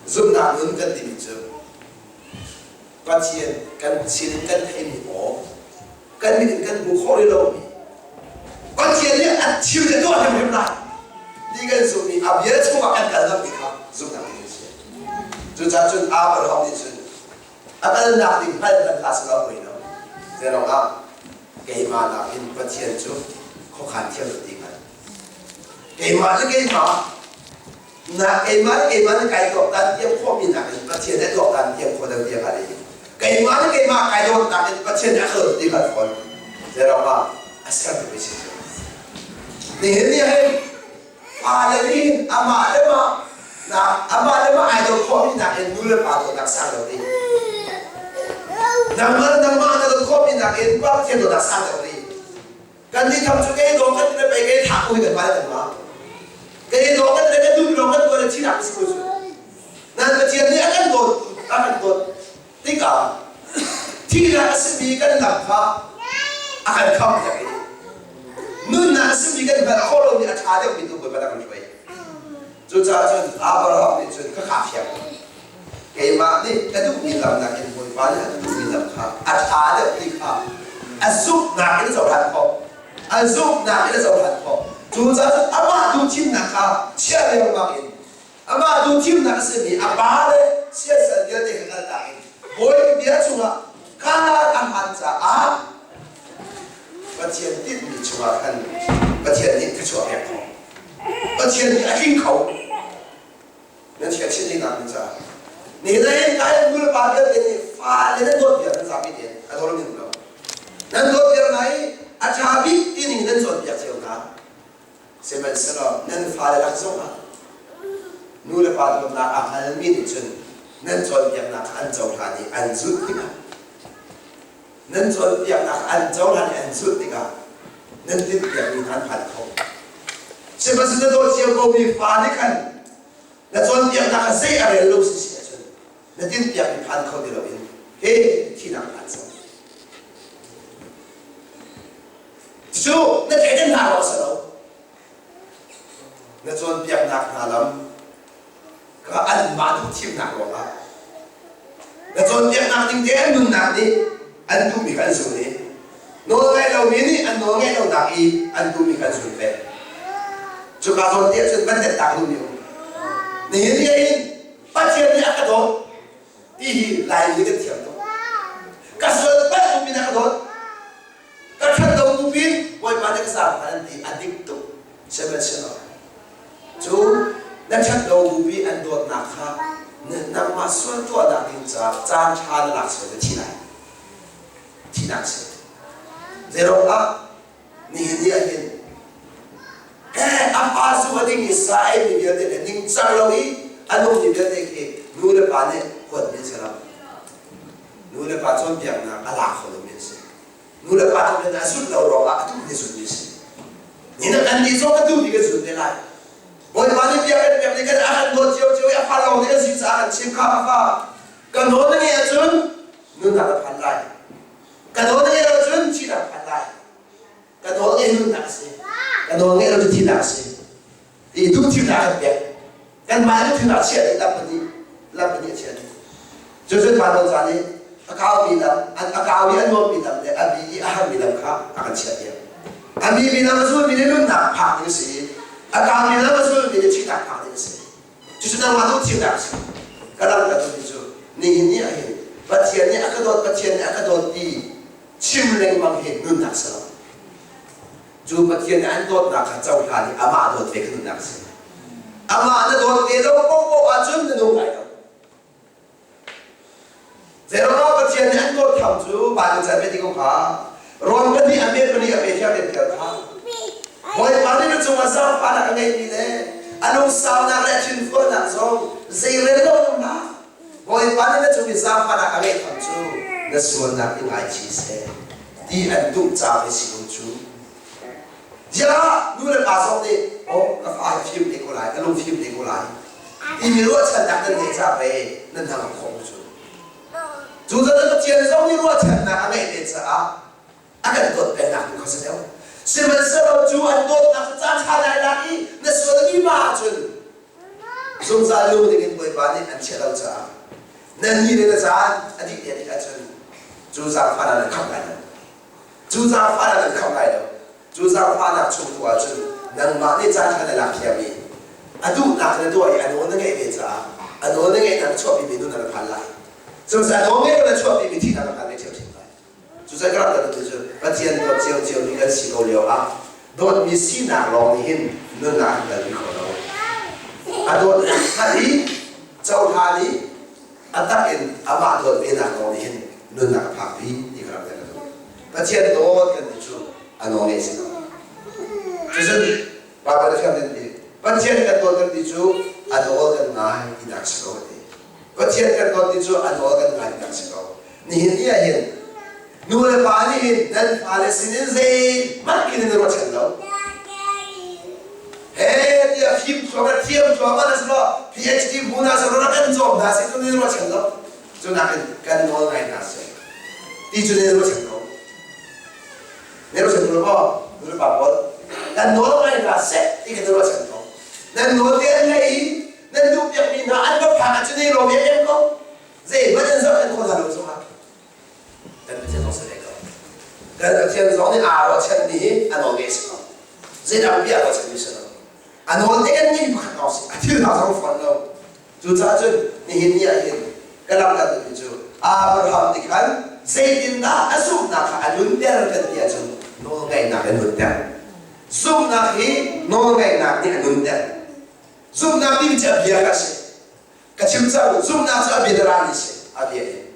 A: Zumhnak nun kan timi cu Pathian kan sin in kan theimi aw kan mit in kan hmu khawh rih lomi Pathian nih a thil le tuah hrimhrim lai ti kan zumh i a bia chungah kan kal lo ti kha zumhnak in si. Cucaah cun Abraham nih cun a kalnak ding hngal hmanh hlah selaw poi lo. Zeiruang ah keimah nakin Pathian cu khuakhan thiam ti hngal. Keimah le keimah na keimah le keimah nih kai tuaktan thiam khawhmi nakin Pathian nih a tuaktan thiam khawh deuh tiah hngalh i keimah le keimah kai dawtnak in Pathian nih a ka dawt ti hngalh fawn. Zeiruang ah a sertu si cu. Nihin ni hin fale nih amah le mah na amah le mah ai dawt khawhmi nakin nu le pa dawtnak sang deuh ding. Nangmah le nangmah na dawt khawhmi nakin Pathian dawtnak sang deuh ding. Kan nih tham cu kei dawh kan le pei kei thah ko hi kan mah le kan mah. Kei dawh kan le kan duh lawng kan tuah le thihnak si ko cu. Nan Pathian nih a kan dawt a kan dawt tikah thihnak a simi kan lam kha a kan kham piak i nunnak a simi kan hngalh khawh lomi a ṭha deuhmi tu Bawipa dah kan hruai. Cucaah cun Abraham nih cun ka kha fiang keimah nih ka duhmi lam nakin Bawipa nih a duhmi lam kha a ṭha deuh ti kha a zumhnak in a cohlan khawh. A zumhnak in a cohlan khawh. Cucaah cun amah duh thimnak kha chiah lengmang in amah duh thimnak a simi a pa le siasal vialte kha kaltak in Bawipa bia chungah kar a hman caah Pathian tinhmi chungah khan Pathian nih thluachuah pek khawh. Pathian nih a tling kho. Nan chia chin ding nak caah. Nihin ah kai nu le pa vialte nih fale nan dawt viar nan zapi tein a dawr min lo. Nan dawt viar hna i a ṭha bik ti ning nan cawnpiak cio hna. Sihmanhsehlaw nan fale lak zongah nu le pa dawtnak a hngalmi nih cun nan cawnpiaknak an cohlan i an zulh tikah nan cawnpiaknak an cohlan i an zulh tikah nan tinhpiakmi hna an phan kho. Sihmanhsehlaw na dawt cio komi fa nih khan na cawnpiaknak kha zei a rel lo si si ahcun na tinhpiakmi phan kho ti loin he thihnak phan cang. Cu na thleidan hna lo a si lo. Na cawnpiaknak hna lam kha anmah duh thimnak ruangah na cawnpiaknak ding te an nunnak nih an duhmi kha an zul i nawl ngaih lomi nih an nawl ngaih lonak i an duhmi kha an zul ve. Cuka zawn te ahcun van tak duhmi um. Nihin ni hin Pathian nih a ka dawt ti hi Laimi kan thiam tuk. Ka sual palh bu min a ka dawt. Ka ṭhat lo bu pin Bawipa nih ka zaang an ti a dik tuk. Sihmanhsehlaw cu na ṭhat lo bupi an dawtnak kha nangmah sual tuahnak ding caah caan ṭha na lak sual na thi lai. Thinak si. Zeiruang ah nihin ni ah hin a pa zu a ding i sa a eimi vialte le ningcang lo i a nungmi vialte khi nu le pa nih huatmi an si lo. Nu le pa cawnpiaknak a lak kho lomi an si. Nu le pa cawnpiaknak a zulh lo ruangah a duhmi zulhmi a si. Ni na kan nih zong a duhmi kan zul te lai. Bawipa nih bia kan pek nih kan a kan dawt cio cio i a fa lawng nih kan si caah kan chim kha a fa. Kan nawl na ngeih ahcun nunnak a phan lai. Ka nawl na ngeih ahcun thihnak a phan lai. Ka nawl ngeih nunnak a si. Ka nawl ngeih lo cu thihnak a si. Ti duh thimnak kan pek. Kanmah nih thimnak chia dih lam pahnih a chia dih. Cucu mah nawl ca nih a kaumi lam, a kau i a nuammi lam le a bi i a harmi lam. chiahpiak. A mimi lam a zulmi nih nunnak phak ding a si i a kangmi lam a zulmi nih thihnak phak ding a si. Cucu nangmah tu thimnak a si. Ka lam ka dawt cu nihin ni ah hin Pathian nih a ka dawt, Pathian nih a ka dawt ti chim lengmang hi nunnak si lo. Cu Pathian nih an dawtnak kha cohlan i amah dawt ve kha nunnak a si. Amah na dawt ve lo paohpaoh ahcun na nung lai lo. Zeiruangah Pathian nih an dawt tham cu Baibal ca bia ti ko kha rawn pahnih a met pahnih a pe thiang te kha Bawipa nih na cungah zaangfahnak a ngeihmi le a lungsaunak le a thinfualnak zong zeirel lo um hlah. Bawipa nih na cung i zaangfahnak a ngeih tham cu na sualnak i ngaichih seh ti an duh ca ve si ko cu. Ziah nu le pa zong nih oh ka fa hi fim te ko lai, ka lung fim te ko lai timi ruahchannak nan ngeih caah pei nan hnangam khawh mu cu. Cu caah Pathian zong nih ruahchannak a ngeih ve caah a kan dawt pengnak tu kha si deuh. Sihmanhsehlaw cu an dawtnak cu caan ṭha lai lak i na sual mi ma ahcun zungzal lung dingin Bawipa nih an chiah lo caah nan ni le na caan a dih te tik ahcun cu zaangfahnak nan khamh lai lo. Cu zaangfahnak nan khamh lai lo. Cu zaangfahnak chung tu ahcun nangmah nih caan ṭha na lak thiam i a duhnak na tuah i a nawl na ngeih ve caah a nawl na ngeihnak na chuahpimi nun na phan lai. Cucaah nawl ngeih lo na chuahpimi thihnak na phan ve ṭhiamṭhiam lai. Cucaah ka rak kan cu Pathian dawt ciocio mi kan si ko lio ah dawtmi sinak lawng nih hin nunnak an kalpi kho lo. A dawtnak hngalh i cohlan i a tak in amah dawt venak lawng nih hin nunnak a phakpi ti ka rak ka duh. Pathian dawt kan ti cu a nawl ngeih si ko. Cucun Baibal a fiang ti Pathian kan dawt kan ti cu a nawl kan ngai tinak si ko a ti. Pathian kan dawt ti cu a nawl kan ngai tinak si ko. Nihin ni ah hin nu le pa nih hin nan fale sinin zeihmanh khin in ruahchan lo. He tiah fim thluang le thiam thluang man a si lo PhD hmu hna seh rak kan cawm hna seh cu nan ruahchan lo. Cu nakin kan nawl ngai hna seh ti cu nan ruahchan ko. Nan ruahchan ko maw? Nu le pa pawl kan nawl ngai hna seh ti kan ruahchan ko. Nan nawl te an ngei i nan duh piakmi hna an va phak ahcun nan i lawm em ko. Zeihmanh an zohkhenh khawh hna lo zongah kan Pathian zong si ve ko. Kan Pathian zong nih aa ruahchanmi hi a nawl ngeih si ko. Zeidang bia ruahchanmi si lo. A nawl te kan ngeih pakhat lawng si. A thil hna zong fawn lo. Cucaah cun nihin ni ah hin ka lamkal mi cu Abraham nih khan zeitindah a zumhnak kha a nunter kan ti ahcun nawlngaihnak a nunter. Zumhnak hi nawlngaihnak nih a nunter. Zumhnak timi cu a bia kha a si. Ka chim cang, zumhnak cu a bia rami si, a bia in.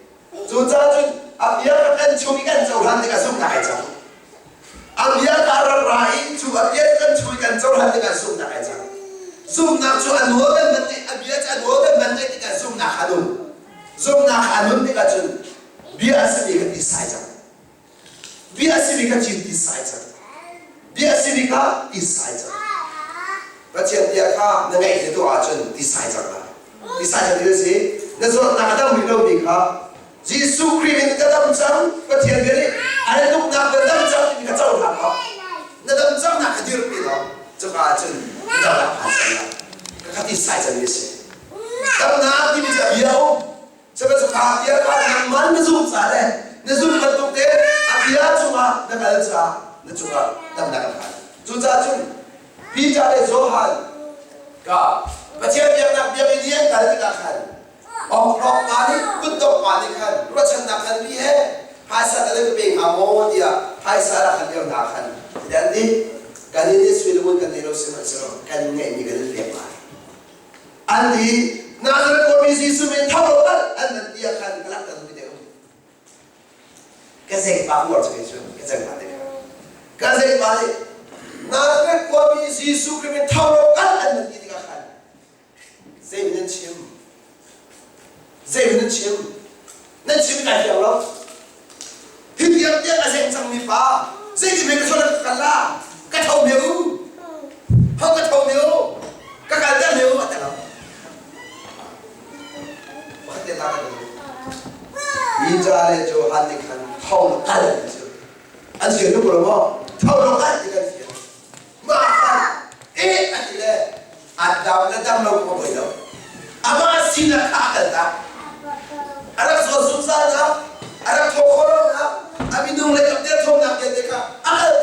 A: Cucaah cun a bia ka kan chung i kan cohlan tikah zumhnak ai cang. A bia ka rak ra i cu a bia kan chung i kan cohlan tikah zumhnak ai cang. Zumhnak cu a nawl kan man a bia cu a nawl kan man ngaih tikah zumhnak a nung. Zumhnak a nun tikah cun bia a simi kha ti sai cang. Bia a simi kha cin ti sai cang. Bia a simi kha ti sai cang. Pathian bia kha na ngaih le tuah ahcun ti sai cang lai. Ti sai cang ti si. Na zawtnak a dam rih lomi kha Jesuh Khrih in ka dam cang Pathian bia nih an tuknak na dam cang timi kha cohlang law na dam cang nak kha dirpi law cuka ahcun na damnak phan cang lai. Ka kha ti sai cang mi a si. Damnak timi cu a bia a um. Sihmanhsehlaw kha bia kha nangmah na zumh ca le na zumh bantuk te a bia cungah na kal caah na cungah damnak a phan. Cucaah cun Peter le Johan ka Pathian biaknak biakinn i an kal tikah khan awkhlawk pa nih kutdok pa nih khan ruahchannak khan mi he phaisa ka nan ka pe hnga maw tiah phaisa rak hal lio hna khan an ti kan in nih sui le ngun kan nei lo sihmanhsehlaw kan ngeihmi kan in pek lai. An ti Nazareth khuami Jesuh min tho lo tal an nan ti ah khan ka langhter mi deuh. Ka zengpa uar cu kei cu ka zengpa te ka zengpa nih Nazareth khuami Jesuh Khrih min tho lo kal an nan ti tikah khan zei nan chim zei nan chim nan chim kai fiang lo Hi tiang tiang a zeng cangmi pa zeitin hme ka chuah ka kal la ka tho ne u ho ka tho ne u ka kal ter ne u a ti lo pakhat te ta ka hi ca le Johan nih khan tho kal ti cu an fian lu ko lo maw tho lo kal ti kan fian mah khan eh a ti le a dam le dam lo ko poi lo amah sinak kha a kal tak a rak zaw zungzal na a rak thaw kho lo na a minung le rak derthawmnak vialte kha a kal.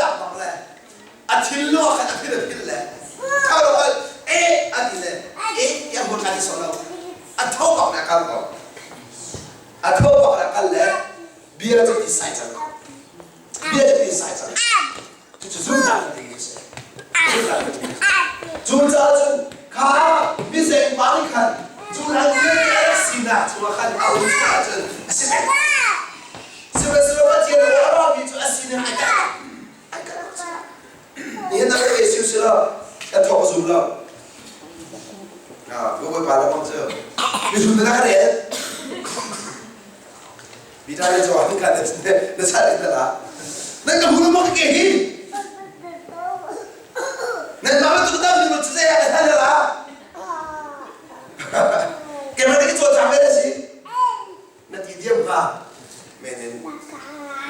A: sai cang ko. Bia cu ti sai cang. Cucu zumhnak ti a si. Zumhnak ti a si. Cucaah cun kha mizeng pa nih khan cu hlan vialte a rak sinak chungah khan a um chung ahcun a si men. Sihmanhsehlaw Pathian a rami cu a sining ai kalh. Ai kalh. Nihin na ka siu si lo, ka thawk zum lo. Ah, Bawipa le bang cu. Mizum na ka rel. Peter le Johan kha na sal in la. Nan ka hulu mo ke hi. Nan ma tu ta mi chu zai ka la la. Ke ma ke cho chang le si. Na ti diam ka. Men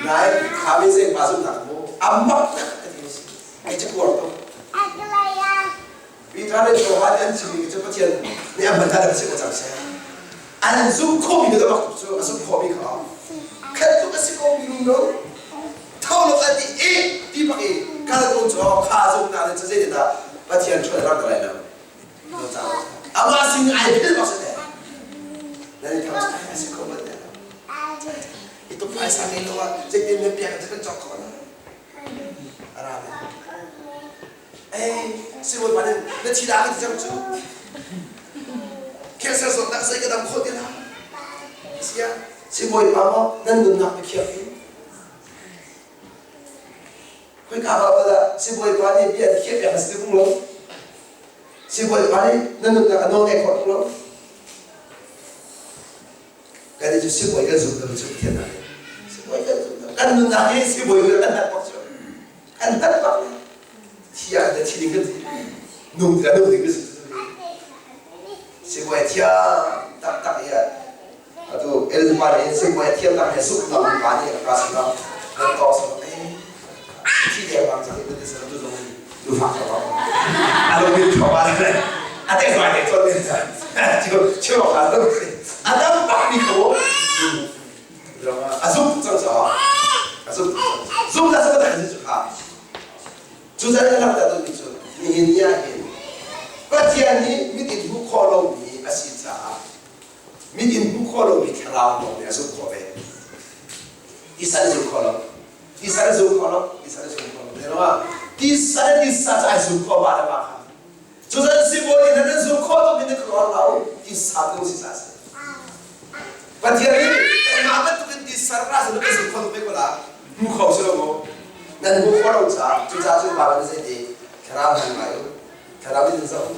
A: nai kha mi zeng pa zum nak mo. Amak tak ka ti si. Ai cha kuar to. Peter le Johan an chimmi cu Pathian nih a hman hna si ko cang seh. An zumh khawhmi cu bak cu a zumh khawhmi kha khat tuk a si ko mi no tho lo an ti i ti bak i kal ko cu kha zumhnak nih cu zeitindah Pathian ṭhuat rak lai lo. Amah sin ai phil bak si te. Nan i thang a si ko bal te. I tuk phaisa ngei lo ah zeitin nan piak kan cawk khawh la. Ara Ei, sibawipa nih na thi dah ka ti cang cu. Cancer zawtnak zei ka dam khawh ti la. Sia, sibawipa maw nan nunnak na khiak hi. Khoika ba bala sibawipa nih bia na khiah piak na si tung lo. Sibawipa nih na nunnak a nawl ngeih khawh tung lo. Kan cu sibawi kan zum lo cu Pathian ah. Sibawi kan zum lo. Kan nunnak hi sibawi kan hat bak cu. Kan hat bak. Thi ah na thi ding kan si. Nung kan nung ding kan si. Sibawi thiam taktak i atu el pa nih sibawi thiam tak he sup nak pa nih ka sin ah nan tawk sa eh thi deng bang cang in sa tu zong lu fak ka a lo bin thoma a te zai te chon ni sa chiu chiu ka lo a dam bak mi ko a zum cang sa a zum zum da sa ta chu kha cu zan ka rak ta tu cu nihin ni ah hin Pathian nih mit in hmuh khawh lomi a si caah mit in hmuh khawh lomi thlarau lawng nih a zumh khawh ve. Tisa in zumh khawh lo. Tisa in zumh khawh lo. Tisa in zumh khawh lo. Te lo tisa le tisa cu ai zumh khawh ba le ba kha. Cu zan sibawi nih nan zumh khawh tuk mi na khuaruah lo. Tisa tu si sa si. Pathian nih kanmah bantukin tisa ra cu na kan zumh khawh tuk ve ko la. Hmu kho si lo mu. Nan hmu khawh lo caah cucaah cun Baibal nih zei ti thlarau hna ngai u. Thlarau in zoh u.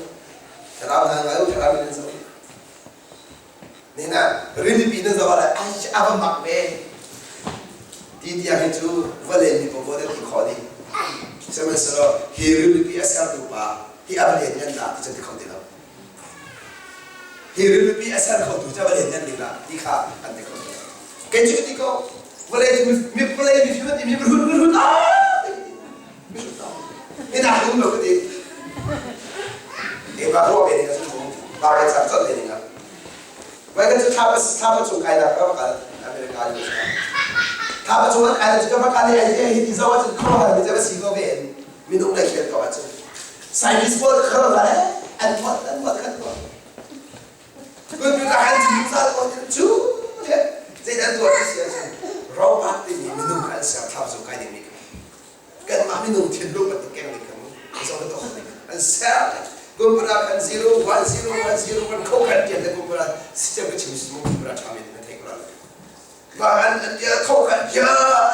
A: Thlarau hna ngai u. Thlarau in zoh u. Nina rilipi na zoh ah ai a va mak ve ti tiang hi cu vawlei mi paoh nan ti khawh dih. Sihmanhsehlaw hi rilipi a sertu pa hi a va lianngan dah ti cu ti kho ti lo. Hi rilipi a ser khotu cu a va lianngan ding dah ti kha an ti kho ti lo. Kei cu ka ti ko vawlei cu mi vawlei mifim an ti mi mihrut mihrut ah mihrut ah hi nak um lo ka ti. Keimah ruah ve ning a cu pa kai cang colh ve ning ah. Vai kan cu thla thla chung kai dak ka va kal America ni thla chung an kai cu ka va kal i ai hi ti zo ahcun khuaruahhar mi cu va si ko ve in minung le khian ko ahcun scientist pawl khuaruahhar eh an tuat an tuat kan tuat computer han cu zal ko cu zei an tuah ti si ahcun robot timi minung kha an ser thla chung kai ding mi kanmah minung thinlung bantuk keng ding kan zong na tuah ding an ser kumpara kan 0 1 0 1 0 1 kho kan tian le kumpara system ka chim mu kumpara tha mi na thei ko la ma an an tia kho kan tia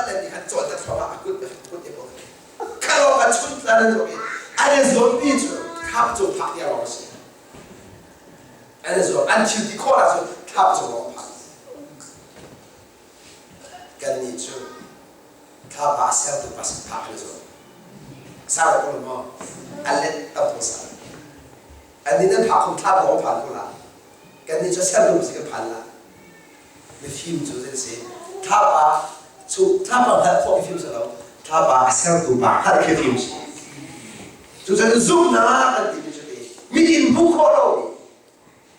A: le ni kan chon ta thama akut akut e bo khalo ka chun tla na do an zon pi chu thap chu phak ya lo si an zo an thil ti kho la chu thap chu lo phak kan ni chu Thlapa a sertu pa sin phak an zuam. Sau ko lo maw? A let tam ko sa. An nih nan phak khum thlapa lawng phan ko la. Kan nih cu sertu si kan phan la. Mifim cu zei si. Thlapa cu thlapa hngalh khawh mifim si lo. Thlapa a sertu pa hngalh khi fim si. Cucun zumhnak kan timi cu ti mit in hmuh khawh lo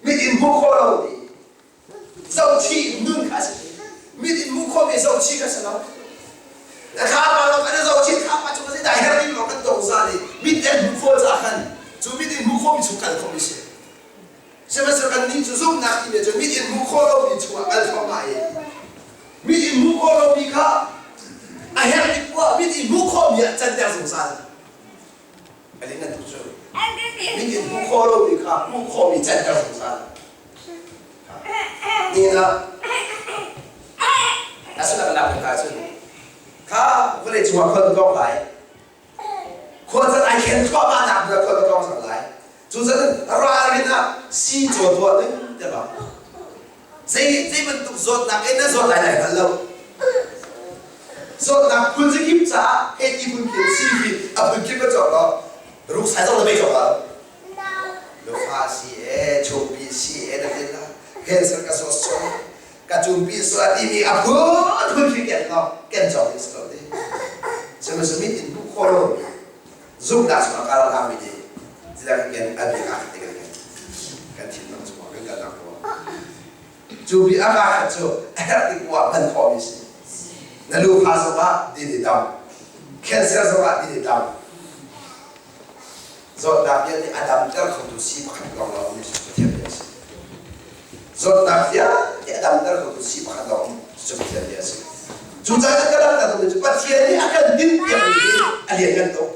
A: mit in hmuh khawh lo mi zohchih nun kha a si. Mit in hmuh khawhmi zohchih kha si lo. Na thlapa lawng kan i zohchih thlapa cu zei dah herh ding lawng kan dong zan i mit in hmuh khawh caah khan cu mit in hmuh khawhmi chung kal khawhmi si. Sihmanhsehlaw kannih cu zumhnak timi cu mit in hmuh khawh lomi chungah kal thluahmah i mit in hmuh khawh lomi kha khawhmi ah canter zungzal. A ling an tuk cu. Mit in hmuh khawh lomi kha hmuh khawhmi canter zungzal. Ni ah a sullam lak hna cun kha vawlei cungah khua ka tawng lai. Khua can ai khen thluahmah nak hna khua ka tawng cang lai. Cucaah ralrin ah sii caw tuah ding ti bang. Zei zei bantuk zawtnak in na zawt lai lai hngal lo. Zawtnak phun zakip caah hei ti phun khin sii hi a phun kip ka cawk lo. Ruksai zong na bei cawk lo. Lufa si e, chumpi si e na ti la. Cancer ka zawt sual, ka cumpi sual timi a phun phun khi ken lo, ken cawk ding si lo ti. Sihmanhsehlaw mit in hmuh khawh lo zumhnak chungah kar a hlangmi nih zeidah kan an bia kaa khat te kan kan thinlung chungah kan kalnak ruang cu bi a kaa khat cu a herh tik poah hman khawhmi si na lu kha zongah din i dam cancer zongah din i dam zawtnak vialte a damter khotu si pakhat lawng lawng mi cu Pathian bia a si zawtnak vialte a damter khotu si pakhat lawng cu Pathian bia a si. Cucaah ka dang ka cu Pathian nih a kan dinhpiakmi hi a lianngan tuk.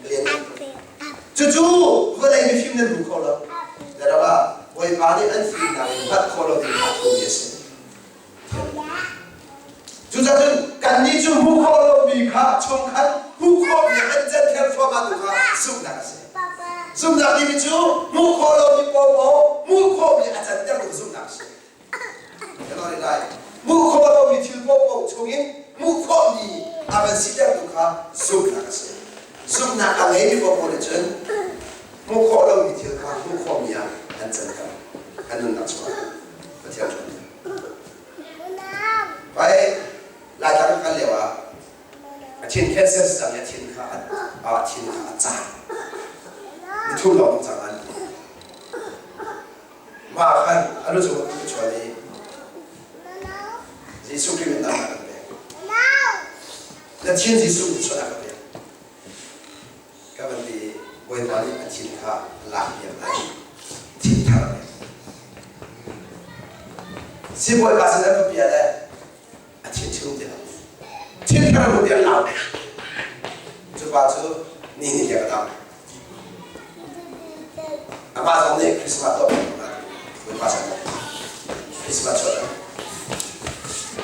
A: Lianngan tuk. Cucu vawlei mifim nan hmu kho lo. Daraba Bawipa nih an fimnak in hngalh khawh lo ding kha thumi a si. Cucaah cun kannih cu hmuh khawh lomi kha chungkhat hmuh khawhmi an canter thluahmah tu kha zumhnak a si. Zumhnak timi cu hmuh khawh lomi pawpaw hmuh khawhmi a canter tu zumhnak a si. Hmuh khawh lomi thil paohpaoh chungin hmuh khawhmi a van sitertu kha zumhnak a si. Zumhnak a ngeimi paohpaoh nih cun hmuh khawh lomi thil kha hmuh khawhmi ah an canter. An nunnak chungah Pathian ṭhawnnak. Pai Laitlang kan kal lio ah a thin cancer cang i a thin kha a thin kha a cang. Nithum lawng cang an Mah khan a lu cung a chuan i Jesuh Khrih min damnak kan pek. Na thin Jesuh nih chuan a ka pek. Ka van ti Bawipa nih a thin kha lak piak lai. Thin thar a pek. Sibawipa sin an va bia le a thin chung ti lo. Thin thar a tiang lau. Cu pa cu ni ni tiang a dam. Amah zong nih Christmas tuah Bawipa san Christmas chuah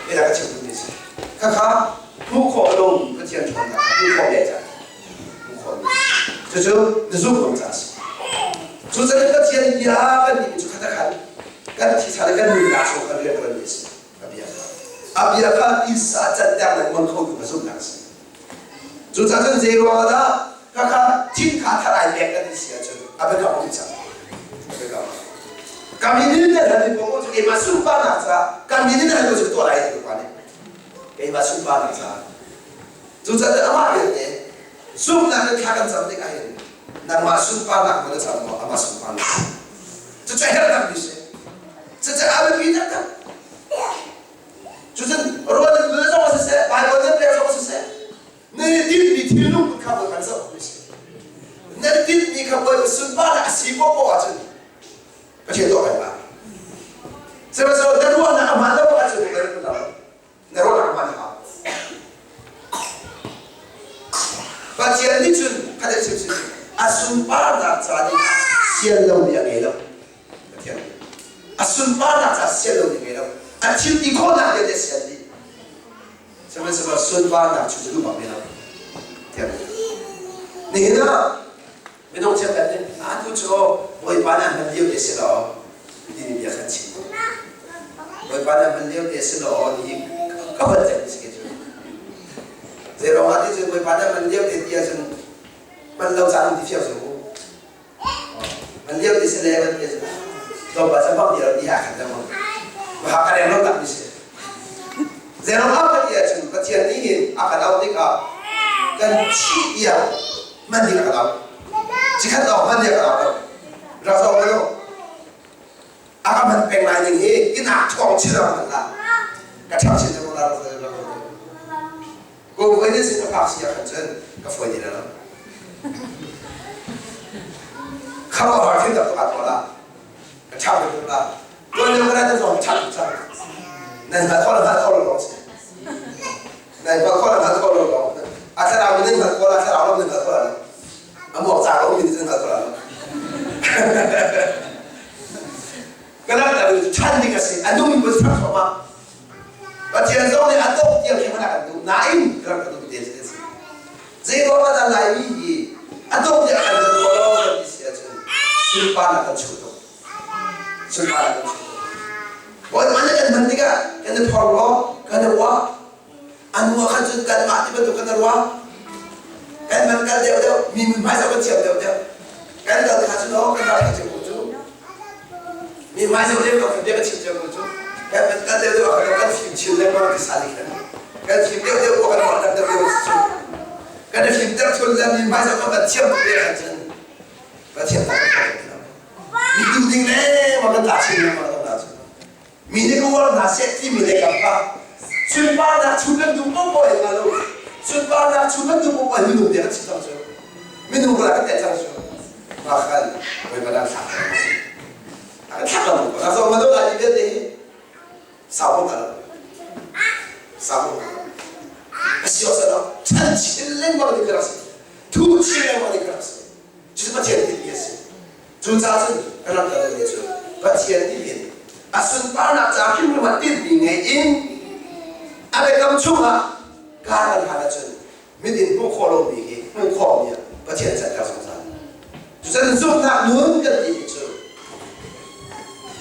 A: Ila ka chim duhmi si. Khakha hmuh khawh lo Pathian ṭhawnnak kha hmuh khawh ve cang. Hmuh khawh mi. Cucu na zumh lo caah a si. Cucaah Pathian bia kan timi cu khat a khan kan thisa le kan nunnak chung khan rian ṭuanmi a si. A bia kha. A bia kha tisa canter lengmang kho tu kha zumhnak a si. Cucaah cun zei ruangah dah khakha thin kha thar ai pek kan si ahcun a biakam um cang. A biakam. Kam in in nan hal mi cu keimah sunparnak caah kam in in hal cu tuah lai ti pa nih keimah sunparnak caah. Cucaah amah vialte zumhnak in thla kan cam tik ahhin nangmah sunparnak maw na cam maw amah sunparnak. Cucu a herh mi si. Cucu a biapi taktak. Cucun rawl in zong a siseh, Baibal nan rel zong a siseh, nan i tinhmi thilnung kha Bawipa nih zoh a si. Nan tinhmi kha Bawipa sunparnak a si poahpoah ahcun Pathian tuah peng lai. Sihmanhsehlaw na ruahnak a hmaan lo ahcun na ruahnak a hmaan hau. Pathian nih cun khat a chim a sunparnak ca ding sian lomi a ngei lo. Pathian a sunparnak ca sian lo ding ngei lo a thil ti khawhnak vialte sian dih sihmanhsehlaw sunparnak cu cu duh bak ve lo Pathian nihin ah minung cheukhat nih atu cu Bawipa nih a hman lio te si lo timi bia khan chim Bawipa nih a hman lio te si lo ti ka van cem si ke cu zei ruang ah ti cu Bawipa nih a hman lio te ti ahcun hman lo caan um ti fiang cu An lio ti si le van ti si. Tlawmpal cu bak ti ha khat lengmang. Ha ka reng lo tak mi si. Zeirong ah kan ti ahcun Pathian nih hin a kan auh tikah kan thih tiang hman ding a kan auh. Cikhat lawng hman ding a kan auh lo. Rak zong lo. A ka hman peng lai ning hi inak ṭhawng chin ah hman la. Ka ṭhang chin lengmang la rak rak Ko voi sin ka phak si ah khan cun ka fawi ti lo. Kham a har thin tak tuk ah la. Ka chap tuk la. Tuan lio kana zong chap tuk cang. Nan hna thol hna thol lo si. Nan hna thol hna thol lo. A thlarau mi nan hngalh ko la, thlarau lam nan hngalh ko la. A muak ca ko mi nan hngalh ko la. Ka langhter cu ṭhan ding a si. A nung in ṭhan thluahmah. Pathian zong nih a dawh tiang khi hmanh a kan duh. Nain ka rak ka duh te a si. Zei ruang ah dah Laimi hi a dawh tiang kan duh lo kan ti si ahcun sunparnak kan chuh tuk. Sunparnak kan chuh tuk. Bawipa nih kan hman tikah kan i phorhlaw, kan i uah. An uah khan cun kanmah ti bantuk kan i ruah. Kan man kal deuhdeuh, mi mun hmaisa kan thiam deuhdeuh. Kan kal kha cu no, kan ral kha cu cu. Mi hmaisa lem ko bia kan chim cio ko cu. Kan man kal deuhdeuh ah kan fim chin lengmang ti sali khan. Kan fim deuhdeuh ko kan ruah deuh deuh cu. Kan i fimter thul le mi hmaisa kan thiam tuk ve khan cun Pathian tak kan Mi duh ding le ma kan tla chin lengmang kan tla chin. Mi nih ka uar hna seh timi lei kam kha sunparnak chung kan duh paoh in lo sunparnak chung kan duh paoh in minung bia kan chim cang cu minung kala kan teh cang cu ma khan Bawipa dan thlak kan thlak lo ka zo ma do lai vialte hi sau ko sau a si awk lo chan chin lengmang ding ka rak si thu chin lengmang ding ka rak si cu Pathian tinhmi a si Cucaah cun ka rak kal mi cu Pathian nih hin a sunparnak ca hrimhrim ah tinhmi ngei in a biakam chungah kar kan hlan ahcun mit in hmuh khawh lomi hi hmuh khawhmi ah Pathian canter zungzal. Cucun zumhnak nun kan timi cu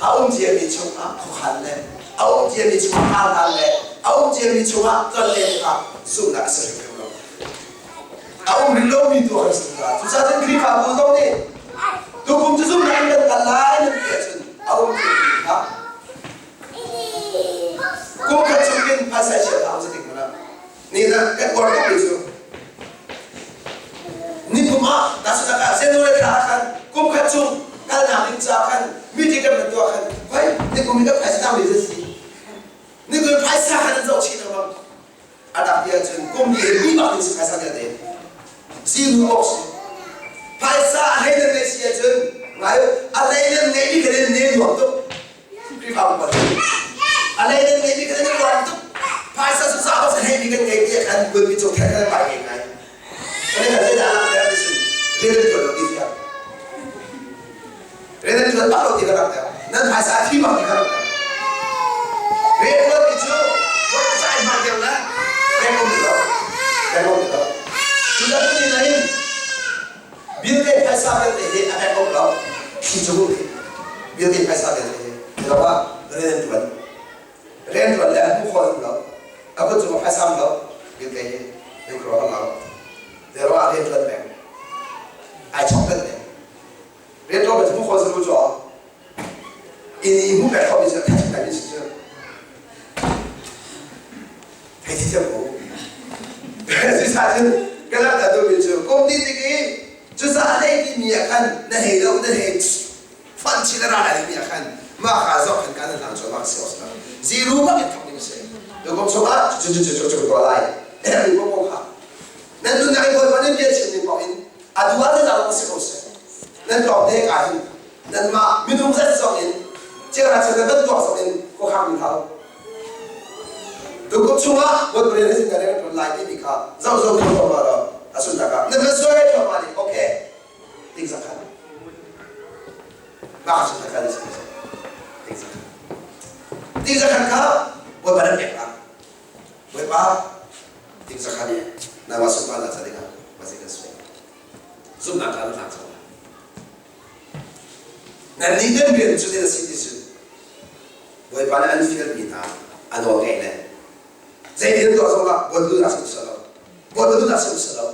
A: a um ciami chungah khuakhan le a um ciami chungah karhlan le a um ciami chungah tlonlen kha zumhnak a si hrimhrim lo. A um rih lomi tu kan si zungzal. Cucaah cun Khrihfabu zong nih tukum cu zumhnak in kan kal lai nan ti ahcun a um ciami kha kum khat chung in phaisa chia hna usih tik hmanh ah ni na kan uar tukmi cu ni kum ah tahchunhnak ah January thla ah khan kum khat chung kalnak ding ca khan meeting kan van tuah khan hoi ni kum hi kan phaisa tam li si ni kum phaisa khan an zoh chih lengmang a tak ti ahcun kum li he mi bak ding si phaisa vialte zinu awk si phaisa a hlei nan ngeih si ahcun ngai a hlei nan ngeih mi khan in ne nuam tuk Khrihfabu pa a hlei nan ngeih mi khan in nuam tuk phaisa cu za bak hlei mi kan ngei ti khan kun mi cung khan kan pai ngei ngai kan kan zei dah lang ter ti sin rian an tuan lo ti fiang rian an tuan bak lo ti ka rak ter nan phaisa a thi bak ti ka rak ter rian tuan ti cu zai hmang deuh na reng um ti lo reng um ti lo cu da tu ni na in bill te phaisa vialte hi a reng um lo thli cu bill te phaisa vialte hi lo ah rian an tuan rian tuan le hmu kho lo a kut cung phaisa um lo bill te hi nan kro lo te ro ah rian tuan peng ai chok peng rian tuan ba hmu kho sa lu cho in i hmu pek kho mi cu khat pek mi cu thei thi thiam ko si sa cun ka lak ta tu mi cu kum ti tik i cu za lei ti mi ah khan na hei lo na hei fan chi na ra lai mi ah khan ma kha zok khan kan hlang cho bak si osla zero bak in thok ding si tu kum chung ah cu cu cu cu cu ko lai eh ko ko kha nan nun nak in bawipa nan bia chim ning paoh in a du ah nan si ko seh nan tawk dek ah hin nanmah minung zat zong in chiara chiara nan tuak zong in khuakhang in hau tukum chungah bawipa rian hin kan rak lai timi kha zoh zoh tu ma lo a sun tak ah nan van suai thluahmah nih okay ting zakhat mah sun takhat is ting zakhat ting zakhat kha bawipa nan pek la bawipa ting zakhat na wa sun pa na ca dingah ma kan suai zumhnak kha an tlak cang lai nannih nan rian cu zei a si ti cu Bawipa nih an fialmi hna a nawl ngeih le zei thil tuah zongah Bawipa duhnak si usih lo Bawipa duhnak si usih lo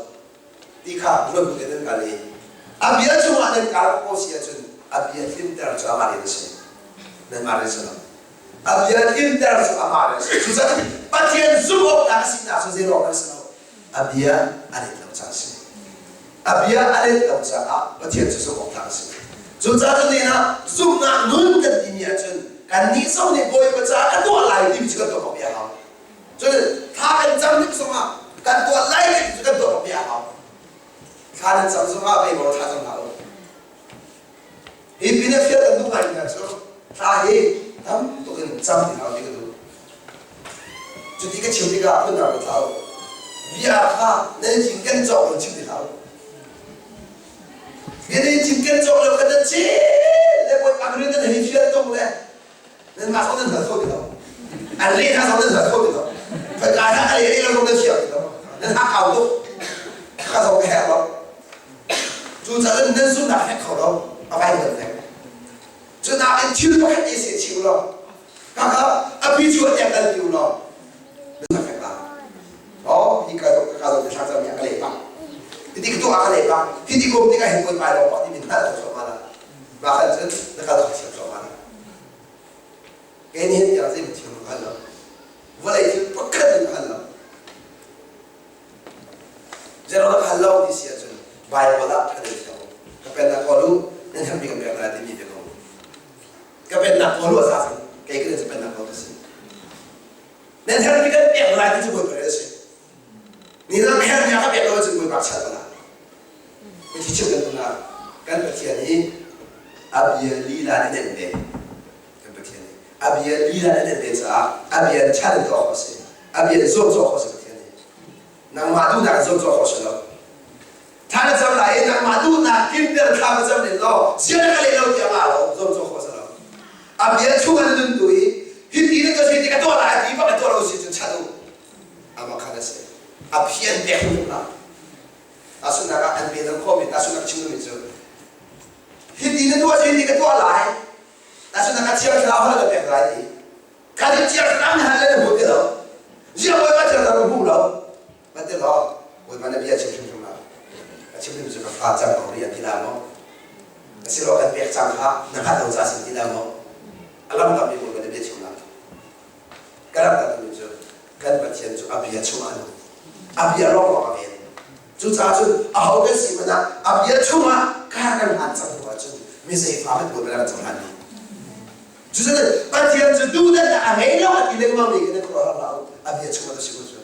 A: ti kha ruat bu tein nan kal i a bia cungah nan kal ko si ahcun a bia tlinter cu amah rian a si nanmah rian si lo a bia tlinter cu amah rian a si cucaah Pathian zumh awk a sinak cu zei ruang a si lo a bia a let lo caah a si. A bia a let lo caah Pathian cu zumh awk tlak a si. Cucaah cu ni ah zumhnak nun kan timi ahcun kannih zong nih Bawipa caah ka tuah lai timi cu kan tuah bak bia hau. Cun thla kan cam tik zongah kan tuah lai ti cu kan tuah bak bia hau. Thla nan cam zongah Baibal thla cam hlah u. Hi pin a fial kan duh ngai hna cu thla hi tam tuk in cam ti hau ti ka duh. Cuti ka chim tikah phundang ka thlau. Bia kha kha nan cinken cawk lo chim ti hlah u. Bia nan cinken cawk lo kha nan chin le Bawipa rian nan hei fial tung le nanmah zong nan hngal kho ti lo. An leh hna zong nan hngal kho ti lo. Khoika hna a leh leh lo zong nan fiang ti lo. Nan hakkau tuk. Khaka zong ka herh lo. Cucaah nan zumhnak fek kho lo. A vai nan fek. Cu nakin thil pakhat i seh chih u law khakha a pi cu a tiang kal ti u law nan fek la. Oh, hi ka ka zo thla cam ya ka le pa. Ti ka tu a ka le pa. Hi ti kum tikah hin poi pai lo pa ti min hngal to ma la. Ma khan cun na kal thiam so ma la. Ke ni hin tiang zei thiam hal lo. Vawlei thil pakhat in hal lo. Zeirong na hal lo ti si ahcun Bible ah kan i thiam. Ka pennak kawl u, nan herhmi kan pek hna timi bia ko. Ka pennak kawl u a za cang. Kei ka cu pennak kawl ka si. Nan herhmi kan pek lai ti cu Bawipa a si. Ni na herhmi ka pek lo ahcun Bawipa chiat bala. Mithi chim kan tuna kan Pathian hi a bia lila in an ve. Kan Pathian hi a bia lila in an ve caah a bia chan to awk a si. A bia zuam cawk awk a si Pathian hi. Nangmah duhnak zuam cawk awk a si lo. Thla na cam lai i nangmah duhnak kimter thla na cam len law zia na ka leh lo tiah ngah lo zuam cawk awk a si lo. A bia chung ah na nun tu i hiti na ka si ti ka tuah lai ti bak na tuah lo si cun chan u. Amah khan a si. A phian pek hrim hlah. Tahchunhnak ah an pe lo khawhmi tahchunhnak chim lomi cu hiti na tuah hiti ka tuah lai tahchunhnak ah thiang thlarau hal ka pek lai ti kha ti thiang thlarau na hal le na hmu ti lo ziang bawipa thiang thlarau na hmu lo va ti law bawipa na bia chim hrimhrim la a chim hrim cu ka fa cang ko rih an ti la maw asilo kan pek cang kha na hngalh lo ca sin ti la maw a lam tampi bawipa na bia chim la Ka rak timi cu kan Pathian cu a bia chungah a nung. A bia lawnglawng a ven. Cucaah cun aho kan si hmanh ah a bia chungah kar kan hlan cang hnu ahcun mi zei fa hmanh kan cohlan dih. Cucaah Pathian cu duhdanhnak a ngei lo a ti lengmang mi khi na khuaruahhar hlah u. A bia chungah na si ko cu.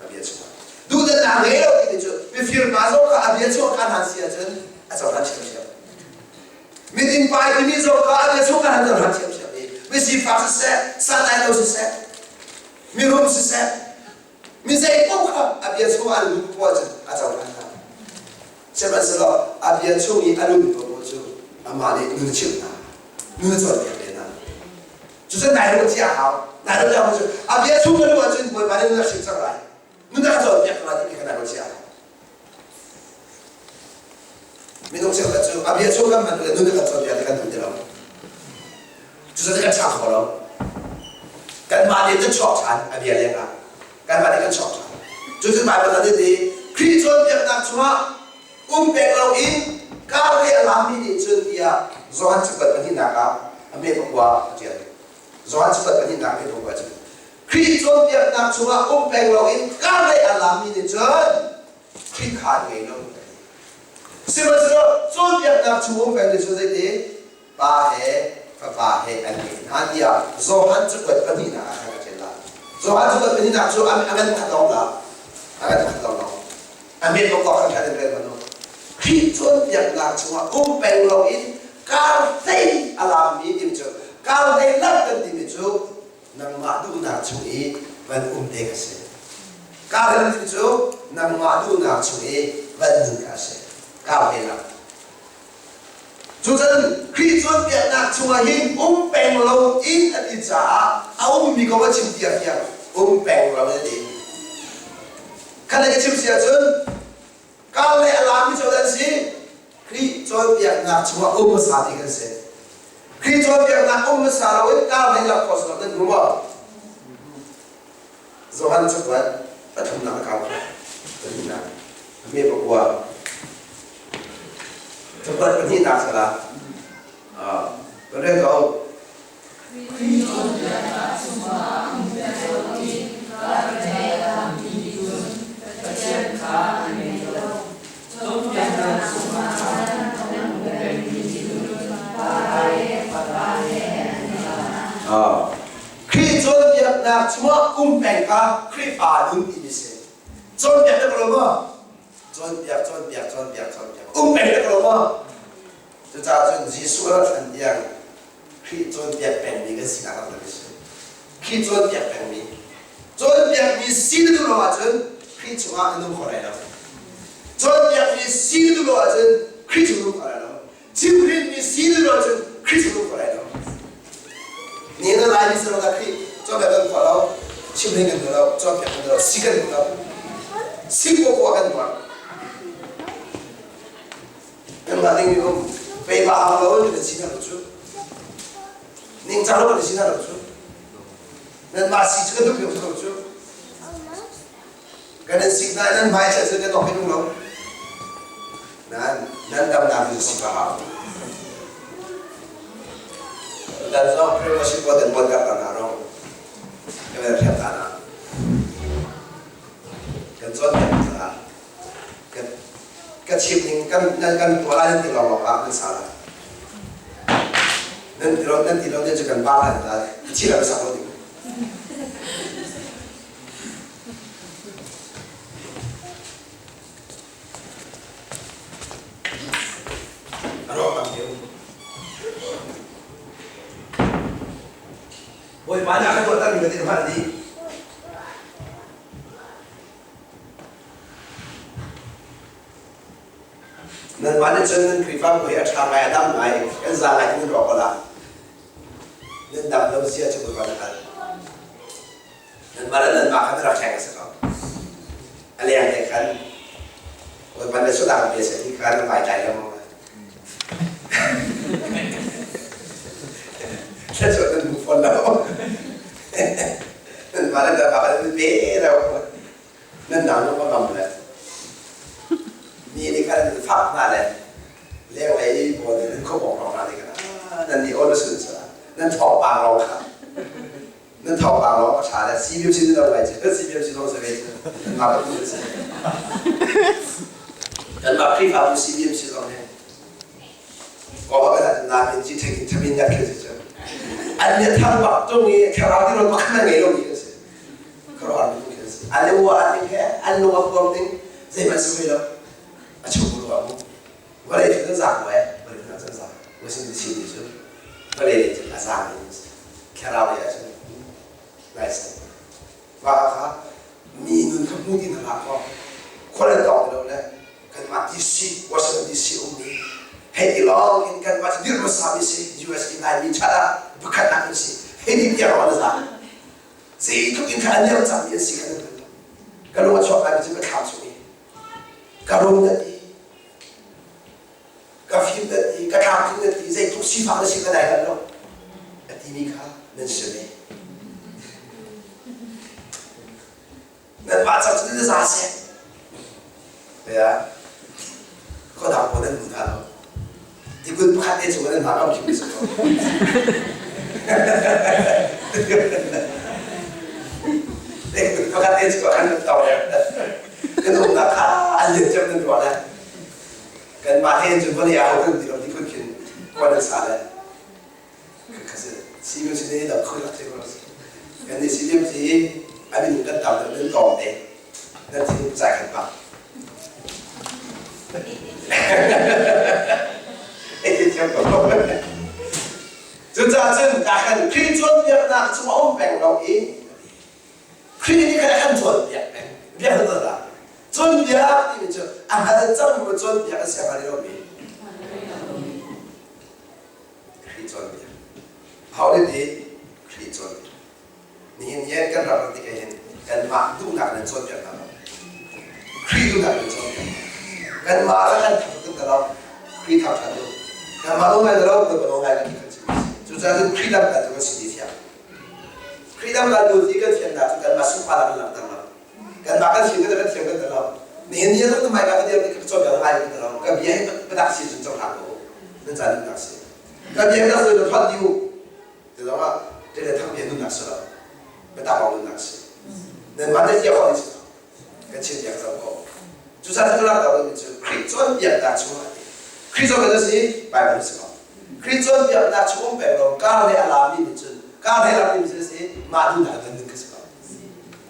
A: A bia chungah. Duhdanhnak a ngei lo timi cu mifir pa zong kha a bia chungah kaan hlan si ahcun a cohlan ṭhiamṭhiam. Miding pa timi zong kha a bia chung kan han ran thiamthiam i misifak siseh, santlai lo siseh, mirum siseh, mi zei paoh kha a bia chung ah an lut poah cun a cohlan hna. Sihmanhsehlaw a bia chung i a lut paoh cu amah nih nun a chimh hna, nun a cawnpiak ve hna. Cucu nai ruah cia a hau. Nai ruah cia cu a bia chung ka luh ahcun Bawipa nih nun a chimh cang lai. Nun a ka cawnpiak lai timi kha nai ruah cia a hau. Minung cheukhat cu a bia chung kan hman le nun kan cawnpiak ti kan duh ti lo. Cucaah kan chang kho lo. Kanmah nih kan chuak ṭhan a bia leng ah. Kanmah nih kan chuak ṭhan. Cucu Baibal ah ti Khrih cawnpiaknak chungah um peng loin kar le a lammi nih cun tiah Johan cakuat pahnihnak ah a hme pakua a ṭial. Johan cakuat pahnihnak a hme pakua cun Khrih cawnpiaknak chungah um peng loin kar lei a lammi nih cun Khrih kha an ngei lo. Sihmanhsehlaw cawnpiaknak chung um peng nih cun zeiti Pa he Fapa he an ngei hna tiah Johan cakuat pahnihnak ah khan a ṭial lai. Johan cakuat pahnihnak cu a ngan khat lawng la. A ngan khat lawng lawng. A met bak khan khan in rel hmanh u. Khrih cawnpiaknak chungah um peng loin kar hlei a lammi timi cu kar hlei lam kan timi cu nangmah duhnak chung i van um te ka si. Ka rin cu nangmah duhnak chung i van nun ka si. Ka ve lo. Cucun Khrih cawnpiaknak chungah hin um peng lo in a ti caah a ummi kong a chim tiah fiang um peng lo in a ti. Khan ka chim si ahcun kar le a lami cu an si. Khrih cawnpiaknak chungah um hmasa ti kan si. Khrih cawnpiaknak um hmasa loin kar lei lak khawh sawh nan hmu maw? Johan cakuat pathumnak a kau pahnihnak a hme pakua cakuat pahnihnak salah kan rel ko.
B: Khrih cawnpiaknak chungah um peng loin kar lei a lammi nih cun Pathian kha an ngei lo. Cawnpiaknak chungah khan an um pengmi nih cun Pa he Fapa he an ngei hna.
A: Khrih cawnpiaknak chungah um peng kha Khrihfa nun timi si. Cawnpiak na ko lo maw? Cawnpiak, cawnpiak, cawnpiak, cawnpiak. Um peng na ko lo maw? Cucaah cun Jesuh a rat hlan tiang Khrih cawnpiak pengmi kan sinak rak a si. Khrih cawnpiak pengmi. Cawnpiakmi si na duh lo ahcun Khrih Khrih chungah na nung kho lai lo. Cawnpiakmi si duh lo ahcun Khrih chung nung kho lai lo. Chimhrinmi si duh lo ahcun Khrih chung nung kho lai lo. Ni na Laimi si lo Khrih cawnpiak kan kho lo, chimhrin kan duh lo, cawnpiak kan duh lo, si kan duh lo. Si poah kan tuah. Kanmah ding mi um pei ba hau lo in kan si hna lo cu. Ningcang lo kan si hna lo cu. Nanmah si cu kan duh pio ko cu. Kan in sik hna nan hmai cu kan awk hin lo. Nan nan damnak cu si ka hau. Dan zong premiership ko dan buat ka na rong. Kan in thiam ta na. Kan cawn thiam ta. Ka chim ning kan nan kan tuah lai nan ti lawng ah nan sa lai. Nan ti lo nan ti lo cu kan ba lai ta. Chi la sak lo ding. Bawipa nih a kan tuahtermi kan hngalh dih. Nanmah nih cun nan Khrihfabu hi a ṭha ngai, a dam ngai, kan za ngai ti nan ruah ko la. Nan dam lo zia cu Bawipa na hngalh. Nanmah le nanmah kha na rak hleng a si ko. A leng te khan Bawipa nih sudah bia seh ti kha na vai tlai lo. Thluachuah nan hmu fawn lo. Nanmah le nanmah kha nan pe lo. Nan nang lo ngam le. Mi nih khan nan fak hna le lenglei i pawl nih nan khuabawk rong hna nih khan nan nih aw na sun nan thawngpang rong kha nan thawngpang lawng a ṭha le CBMC nan lo ngai cu CBMC zong si ve cu nanmah bantuk si kanmah Khrihfabu CBMC zong hi ko kan nain ci thek in thamin yak khi cu an le thang bak tung i thlarau ti ron pakhat ngei lo mi kan si khuaruahhar mi kan si an le ua an ning he an lung a puam ding zeihmanh si ve lo a chung bu ruah mu vawlei cu kan zaang ko eh vawlei cu kan zaang Washington DC ni cu vawlei lei cu a zaang in thlarau lei ahcun nice mah kha mi nun kha hmu ti hna hlah kaw khual an tawng ti lo le kanmah DC Washington DC ummi hei ti lawng in kanmah cu dirh hmasa mi si US i Laimi chan ah pakhatnak an si hei ti tiang lawng an zaang zeitluk in kha an liam cangmi an si kha nan hngal lo ka lung a chuak lai mi cu ka thlam chung i ka rum na ti ka fim na ti ka tlamtling na ti zeitluk sifak na si ka dai hlan lo a timi kha nan si ve nanmah cang cu nan za seh ya khuadang pawl nan hmu hna lo tikulh pakhat te chung nan hna kam khim si ko tikulh pakhat te chung an tawng kan umnak kha an lian cem nan ruah le kanmah he cun vawlei ah kan ti lo ti phun khin kuan an sa le CBC nih dam khoi lak thei ko kan nih CBC a min kan tam deuh nan tawng te nan thin zai khat pa ei thiam ko cucaah cun ka kan Khrih cawnpiaknak chung a um peng lo i Khrih nih khan a kan cawnpiak peng biak na dah cawnpiak timi cu a hngal cang mu cawnpiak a siang hngal lo mi Khrih cawnpiak ho nih ti Khrih cawnpiak nihin hian kan ram tik hin kanmah duhnak nan cawnpiak hna lo Khrih duhnak nan cawnpiak kanmah la kan thangṭhat kan lo Khrih thangṭhat u kanmah lo ngai lo kan lo ngai kan kan cucaah cun Khrih lam kan cu kan si ti thiam Khrih lam kan tu ti kan thiamnak cu kanmah sunparnak kan langhter lo kanmah kan thiam kan thiam kan lo nihin ni ah mai ka dir ka cawnpiak ngai kan lo ka bia hi padak si cun cohlang ko nan caan nak si ka bia hi tak si phat diu ti zong ah tele thang bia nunnak si lo biatak lawng nunnak si nan mah te tia khawh si kan chim piak zau ko cucaah cu lak mi cu Khrih cawnpiaknak chung ah Khrih cawnpiaknak si Bible si ko Khrih cawnpiaknak chung um peng lo kar le a lami nih cun kar le lami nih cun si mah duhnak kan nun kha si ko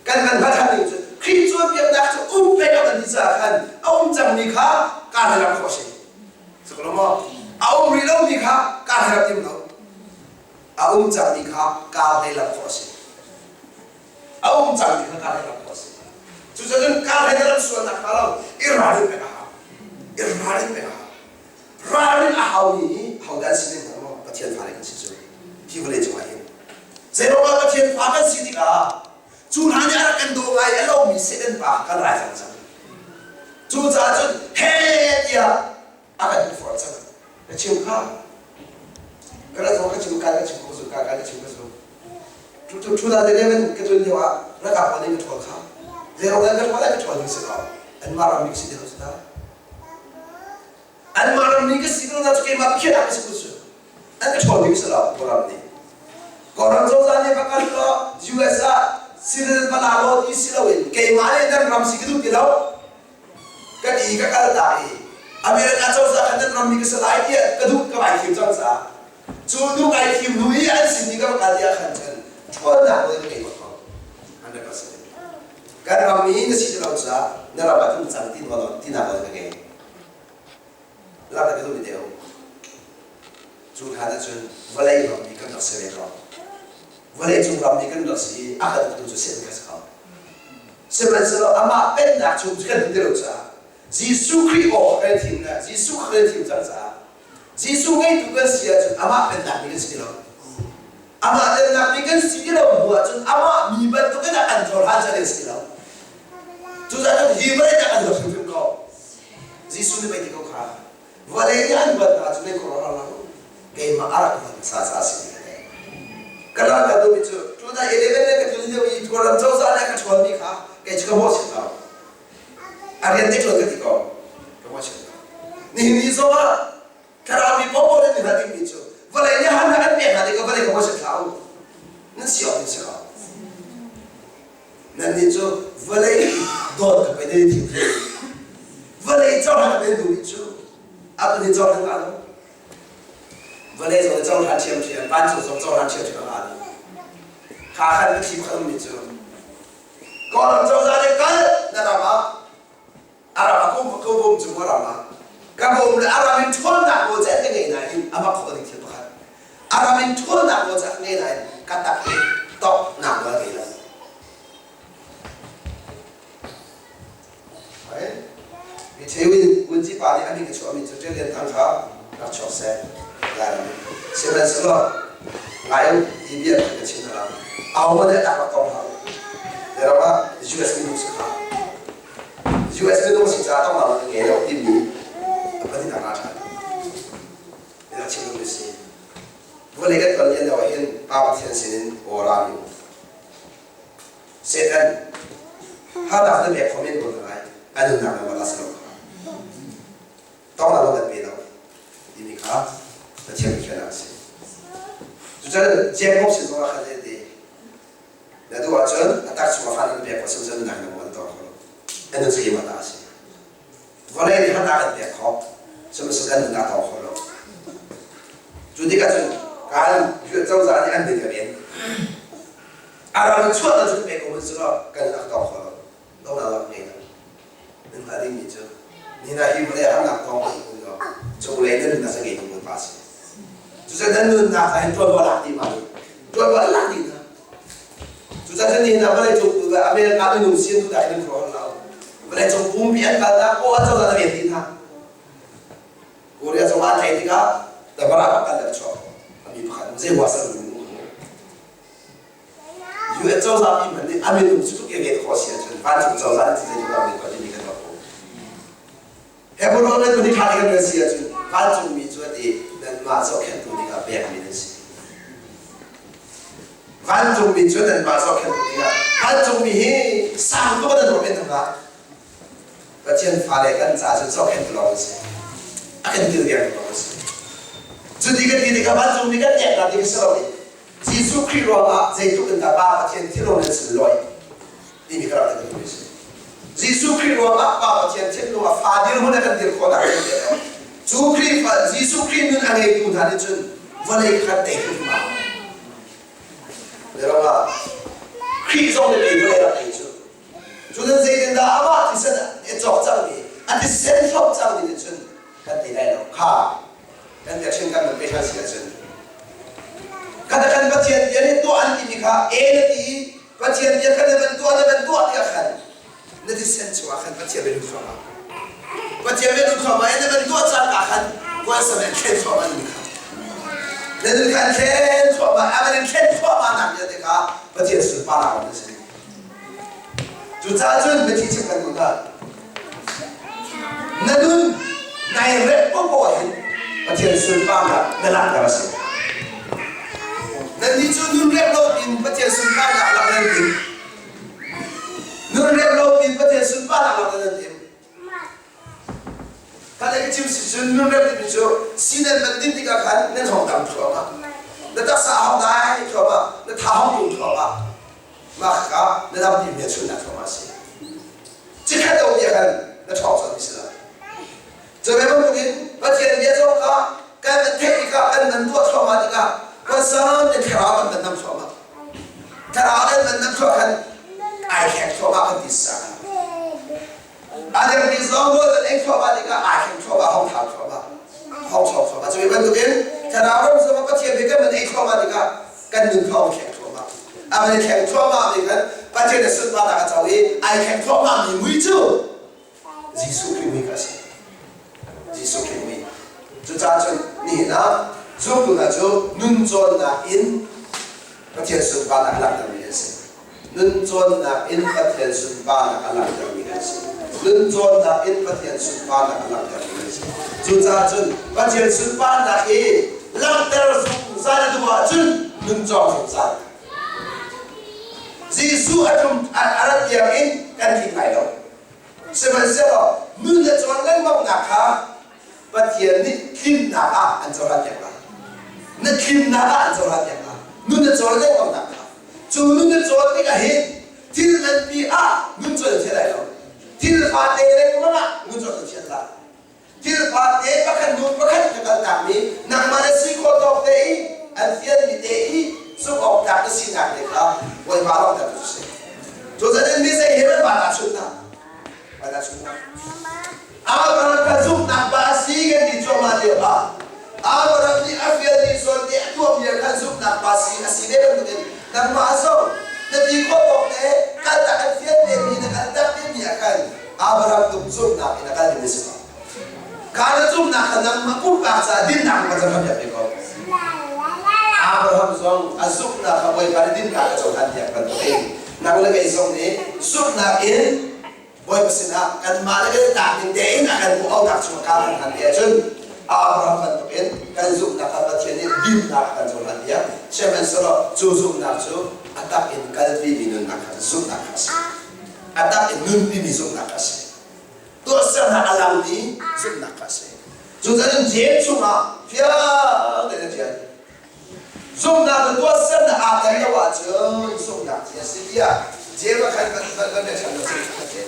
A: kan kan hngalh ning cu Khrih cawnpiaknak cu um peng lo kan ti caah khan a um cangmi kha kar le lam khawh si Saklo maw a um rih lomi kha kar he lam tim lo a um cangmi kha kar he lam khawh a si a um cangmi kha kar he lam khawh a si. Cucun kar he na ram sualnak hnga lo i ralrin pek a hau. I ralrin pek a hau. Ralrin a haumi hi hodah an si ti hnga maw? Pathian fale kan si cu. Hi vawlei cungah hin. Zeiruangah Pathian fa kan si tikah cu hna nih a rak kan daw ngai a lomi Satan pa kan rai cang cang. Cucaah cun he tiah a kan duhforh cang. Ka chim kha. Ka rat zong ka chim kai ka chim ko zu ka kai ka chim ka zu. 2011 ka tlun lio ah ralkap pawl nih ka ṭhawl kha. Zeiruangah ka ṭhawl ai ka ṭhawl ding si lo. Anmah rammi ka si ti lo cu ta. Anmah rammi ka si ko na cu keimah Pathian ah ka si ko cu. An ka ṭhawl ding si lo Kawlram nih. Kawlram cozah nih va kal law US ah citizen va la law ti si loin keimah nih nan ram si ka duh ti lo. Ka ti ka kal ta i America cozah khan nan rammi ka si lai tiah ka duh ka vai thim cang caah cu nu kai thim hnu i an sin i ka va kal tiah khan cun ṭhawnnak nawl ka ngei bak ko. 100%. Kan ram i na si ti lo caah na ram ah tlung cang ti nawl tinak nawl ka ngei. Lak ka duh mi deuh. Cu hlan ahcun vawlei ram nih kan rak si ve ko. Vawlei cung ram nih kan rak si i a kan uktu cu Satan kha si ko. Sihmanhsehlaw amah pennak chung cu kan hmu ti lo caah Jesuh Khrih aw kha kan thim le Jesuh kha kan thim cang caah Jesuh ngeitu kan si ahcun amah pennak mi kan si ti lo. Amah pennak mi kan si ti lo hnu ahcun amah mi bantukin a kan cohlan cang kan si ti lo. Cucaah cun hi vawlei nih a kan huat hrimhrim ko. Jesuh nih pei ti ko kha vawlei nih an huat hna cu mei khuaruahhar hlah u. Keimah a rak huat hmasa caah a si ti ka theih. Ka ral ka duhmi cu tuna 11 le ka tlun lio i Kawlram cozah nih a ka ṭhawnmi kha kei cu ka mawhchiat lo. A rian te ṭuan ka ti ko. Ka mawhchiat lo. Nihin ni zongah thlarau mi paohpaoh nih hngalh dingmi cu vawlei nih harnak an pek hna tikah vawlei ka mawhchiat hlah u. Nan si awk ding si ko. Nannih cu vawlei dawt ka pei nan i thim Vawlei cohlan ka pei duhmi cu a tu nih cohlan ngah lo. Vawlei zong nih cohlan ṭhiamṭhiam, vancung zong cohlan ṭhiamṭhiam a ngah lo. Kha khan ka thim kha ummi cu Kawlram cozah nih kal na ram ah a ram ah kum ka bawm cu ram ah ka bawm le a ram in ṭhawnnak nawl cu an ka ngei nain a mak khawh ding thil pakhat a ram in ṭhawnnak nawl cu a ka ngei nain ka tak i toknak nawl a ngei lo. Mi cheu in Vunci pa nih a min a chuahmi cu Ṭial Lian Thang kha rak chuak seh. Lairam in. Sihmanhsehlaw ngai u ti bia kha ka chim hna. Ahohmanh nih a tak rak tong hlah u. Lairam ah US minung si kha. US minung si caah tongnak ka ngei lo timi a pahnihnak ah ṭhan. Rak chim duhmi si. Vawlei kan ton lio ah hin Pa Pathian sinin aw ra mi Satan harnak na pek kho men ko hna lai a nunnak na vat a si lo kha tawng na kan pe lo timi kha Pathian biakhiahnak a si. Cucun Jacob sin zongah khan ti na duh ahcun a tak chungah fa na pek ko sihmanhsehlaw nunnak na maw na tawng kho lo. A nun cu keimah ta a si. Vawlei nih harnak an pek khawh sihmanhsehlaw kan nunnak tawng kho lo. Cu tikah cun kan cozah nih an min ka ven. A ram in chuah cu pek ko selaw kan rak tawng kho lo. Donghnak lak ngei lo. Nan hngalh dingmi cu nina hi vawlei harnak tawng ko kun law cunglei nan nunnak sa ngei tu Bawipa a si. Cucaah nan nunnak ah hin ṭuanvo lak dih ma dih. Ṭuanvo an lak dih hna. Cucaah cun nihin ah vawlei cung America minung sin tu dah in khuaruah lo. Vawlei cung pumpi an kalnak aw an cozah na ven dih hna. Korea zong ah tlaih tikah Tabara kal le chuak. Ami pakhat zei huasa lu UN cozah mi hmanh nih a minung cu tuk ven khawh si ahcun vancung cozah nih zeitluk dah ven khawh timi kan ruat ko. Hebron le tuni thla kan rel si ahcun vancungmi cu an i nanmah zohkhenhtu dingah pekmi nan si. Vancungmi cu nanmah zohkhenhtu dingah vancungmi hi sang tuk an ruah men hna. Pathian fale kan ca cu zohkhenhtu lawng an si. A kan kilvengtu lawng an si. Cu ti kan ti tikah vancungmi kan nek hna ti si lo i Jesuh Khrih ruangah zeitluk in dah Pa Pathian thinlung nan sunlawi timi ka rak duhmi a si. Jesuh Khrih ruangah Pa Pathian thinlung a fa dirhmun a kan dir khawhnak kan pek lo. Cu Khrihfa Jesuh Khrih nun a ngeitu hna nih cun vawlei kha tei hrim hna. Ruangah Khrih zong nih pei vawlei rak ei cu. Cu nan zeitindah amah thisen a cawk cangmi, a thisen hloh cangmi nih cun kan tei lai lo. Kha kan biakṭhen kan pe ṭhan si ahcun kan kan Pathian bia nih tuah an timi kha e na ti i Pathian bia kha na van tuah na van tuah tiah khan na chungah khan Pathian bialut thluahmah. Pathian bialut thluahmah in na van tuah caan ah khan puansam in thlen thluahmah in kha. Na nun khan thlen thluahmah, a van in thlen thluahmah nak vialte kha Pathian sunparnak na si. Cucaah cun biathi chim kan duh hna. Na nun nai rep popoh hin Pathian sunparnak na langhter a si. Nannih cu nun rep lo in Pathian sunparnak lang nan tim. Nun rep lo in Pathian sunparnak lang nan tim. Kha le ka chim si cun nun rep timi cu si nan van din tikah khan nan hong dam thluahmah. Na taksa a hong dai thluahmah, na tha hong tum thluahmah. Mah kha na dam timi a chunnak thluahmah a si. Cikhat lo bia khan na ṭhawng cang ti si lo. Cu ve bantukin Pathian bia zong kha kan van theih tikah kan van tuah thluahmah tikah kan sam le thlarau kan van nam thluahmah. Thlarau kan van nam thluah khan ai thleng thluahmah kan ti sa. A dermi zong rawl kan ei thluahmah tikah aa thleng thluahmah, hong thau thluahmah, hong ṭhawng thluahmah. Cu ve bantukin thlarau ram zong Pathian bia kan van ei thluahmah tikah kan nun kha a thleng thluahmah. A van i thleng thluahmah mi khan Pathian a sunparnak a co i ai thleng thluahmah mi mui cu Jesuh Khrih mui kha a si. Jesuh Khrih mui. Cucaah cun nihin ah zumtu hna cu nun cawnnak in Pathian sunparnak a langhtermi an si. Nun cawnnak in Pathian sunparnak a langhtermi an si. Nun cawnnak in Pathian sunparnak a langhtermi an si. Cucaah cun Pathian sunparnak hi langhter zungzal a duh ahcun nun cawng zungzal. Jesuh a tlum a rat tiang in kan tling lai lo. Sihmanhsehlaw nun le cawn lengmangnak kha Pathian nih tlinnak ah an cohlan piak lai. Na tlinnak ah an cohlan piak lai. Nun na cawl lengmangnak kha. Cu nun na cawl tikah hin thil nganpi ah nun cawl na thial lai lo. Thil fate lengmang ah nun cawl na thial lai. Thil fate pakhat hnu pakhat na kaltak mi nangmah na si khawh tawk te i an fialmi te i zumh awk tlak na sinak te kha Bawipa lawngter cu si. Cucaah mi zei he man van ah chun hna. Van ah chun hna. Abraham kha zumhnak pa a si kan ti cuahmah lio ah Abraham nih a fial ding sual te a tuahmi ah khan zumhnak pa si a si ve bantukin nangmah zong na ti khawh tawk le kaltak an fial te mi na kaltak te mi ah khan Abraham tuk zumhnak in a kal ding a si ko. Kha na zumhnak kha nangmah pumpak caah dinnak in ka cohlan piak ve ko. Abraham zong a zumhnak kha Bawipa nih dinnak a cohlan piak bantukin nang le kei zong nih zumhnak in Bawipa sinah kanmah le kan i tlak ning tein a kan hmuh chungah kaa kan hman ti ahcun Abraham bantukin kan zumhnak kha Pathian nih dinnak a kan cohlan piak. Sihmanhsehlaw cu zumhnak cu a tak in kalpimi nunnak kha zumhnak kha a si. A tak in nunpimi zumhnak kha a si. Tuahsernak a langmi zumhnak kha a si. Cucaah James chungah fiang tein a ṭial. Zumhnak le tuahsernak aa tel lo ahcun zumhnak ti a si tiah Jeim ah khan van van ṭhan lo a ti.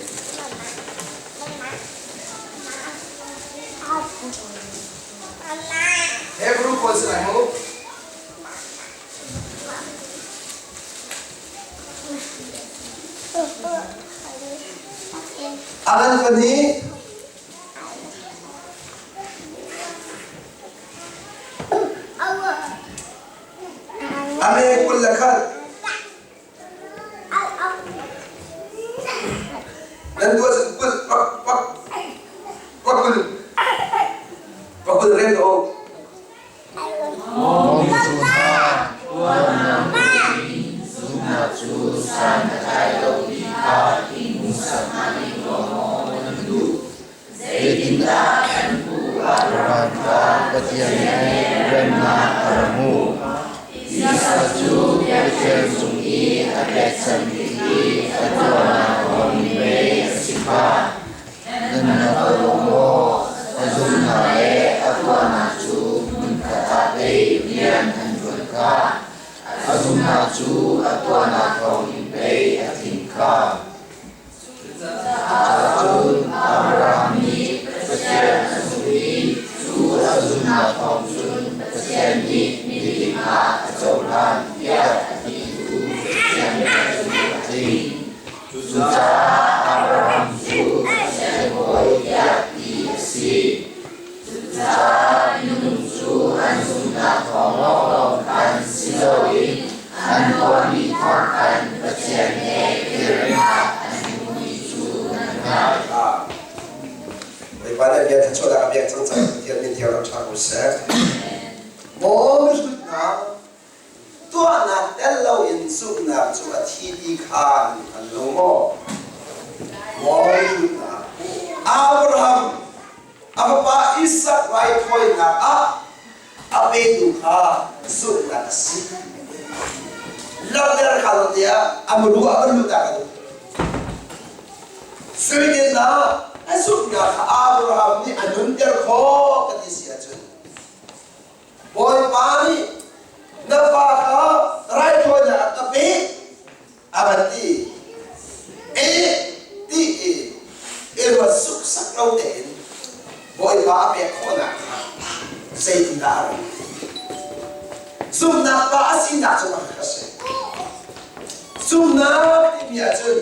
A: Hebrew pawl sinah mu. Aman fani Ame 21. Nan tuah cun kul pak pak pakul pakul rem ko.
B: Mawmi cu hna tuannak in zumhnak cu san a tlai lo ti kha i hmuhsak hna ning law maw nan duh? Zeitindah kan pu Abraham kha Pathian he remnak a rak hmuh? Isak cu Pathian cung i a pekchanh bik i a tuahnak thawngin pei a si kha. Nan hngal lo maw? A zumhnak le a tuahnak cu hmunkhat ah pei rian an ṭuan kha. A zumhnak cu a tuahnak thawngin pei a tlin kha. Cucaah Abraham nih Pathian a zumh i cu a zumhnak thawng cun Pathian nih miding ah a cohlan tiah a titu Pathian bia cu a tling. Cucaah Abraham cu Pathian hawi tiah ti a si. Cucaah minung cu an zumhnak thawng lawnglawng khan si loin an tuahmi thawng khan.
A: nih bia thluachuahnak a pek cang caah Pathian min thiang rak ṭha ko seh. Maw mihrut hna, tuahnak tel loin zumhnak cu a thi ti kha nan hngal lo maw? Maw mihrut hna, Abraham a fapa Isak raithawinak ah a petu kha zumhnak a si. Langhter kha lo tiah a muru a van lut ah ka duh. Zeitindah a zumhnak kha Abraham nih a nunter khawh ka ti si ahcun Bawipa nih na fa kha raithawinak ah ka pek a van ti. E ti i i ruat suksak lo tein Bawipa a pek khawhnak kha zeitindah a rak Zumhnak pa a sinak cu pakhat a si. Zumhnak timi ahcun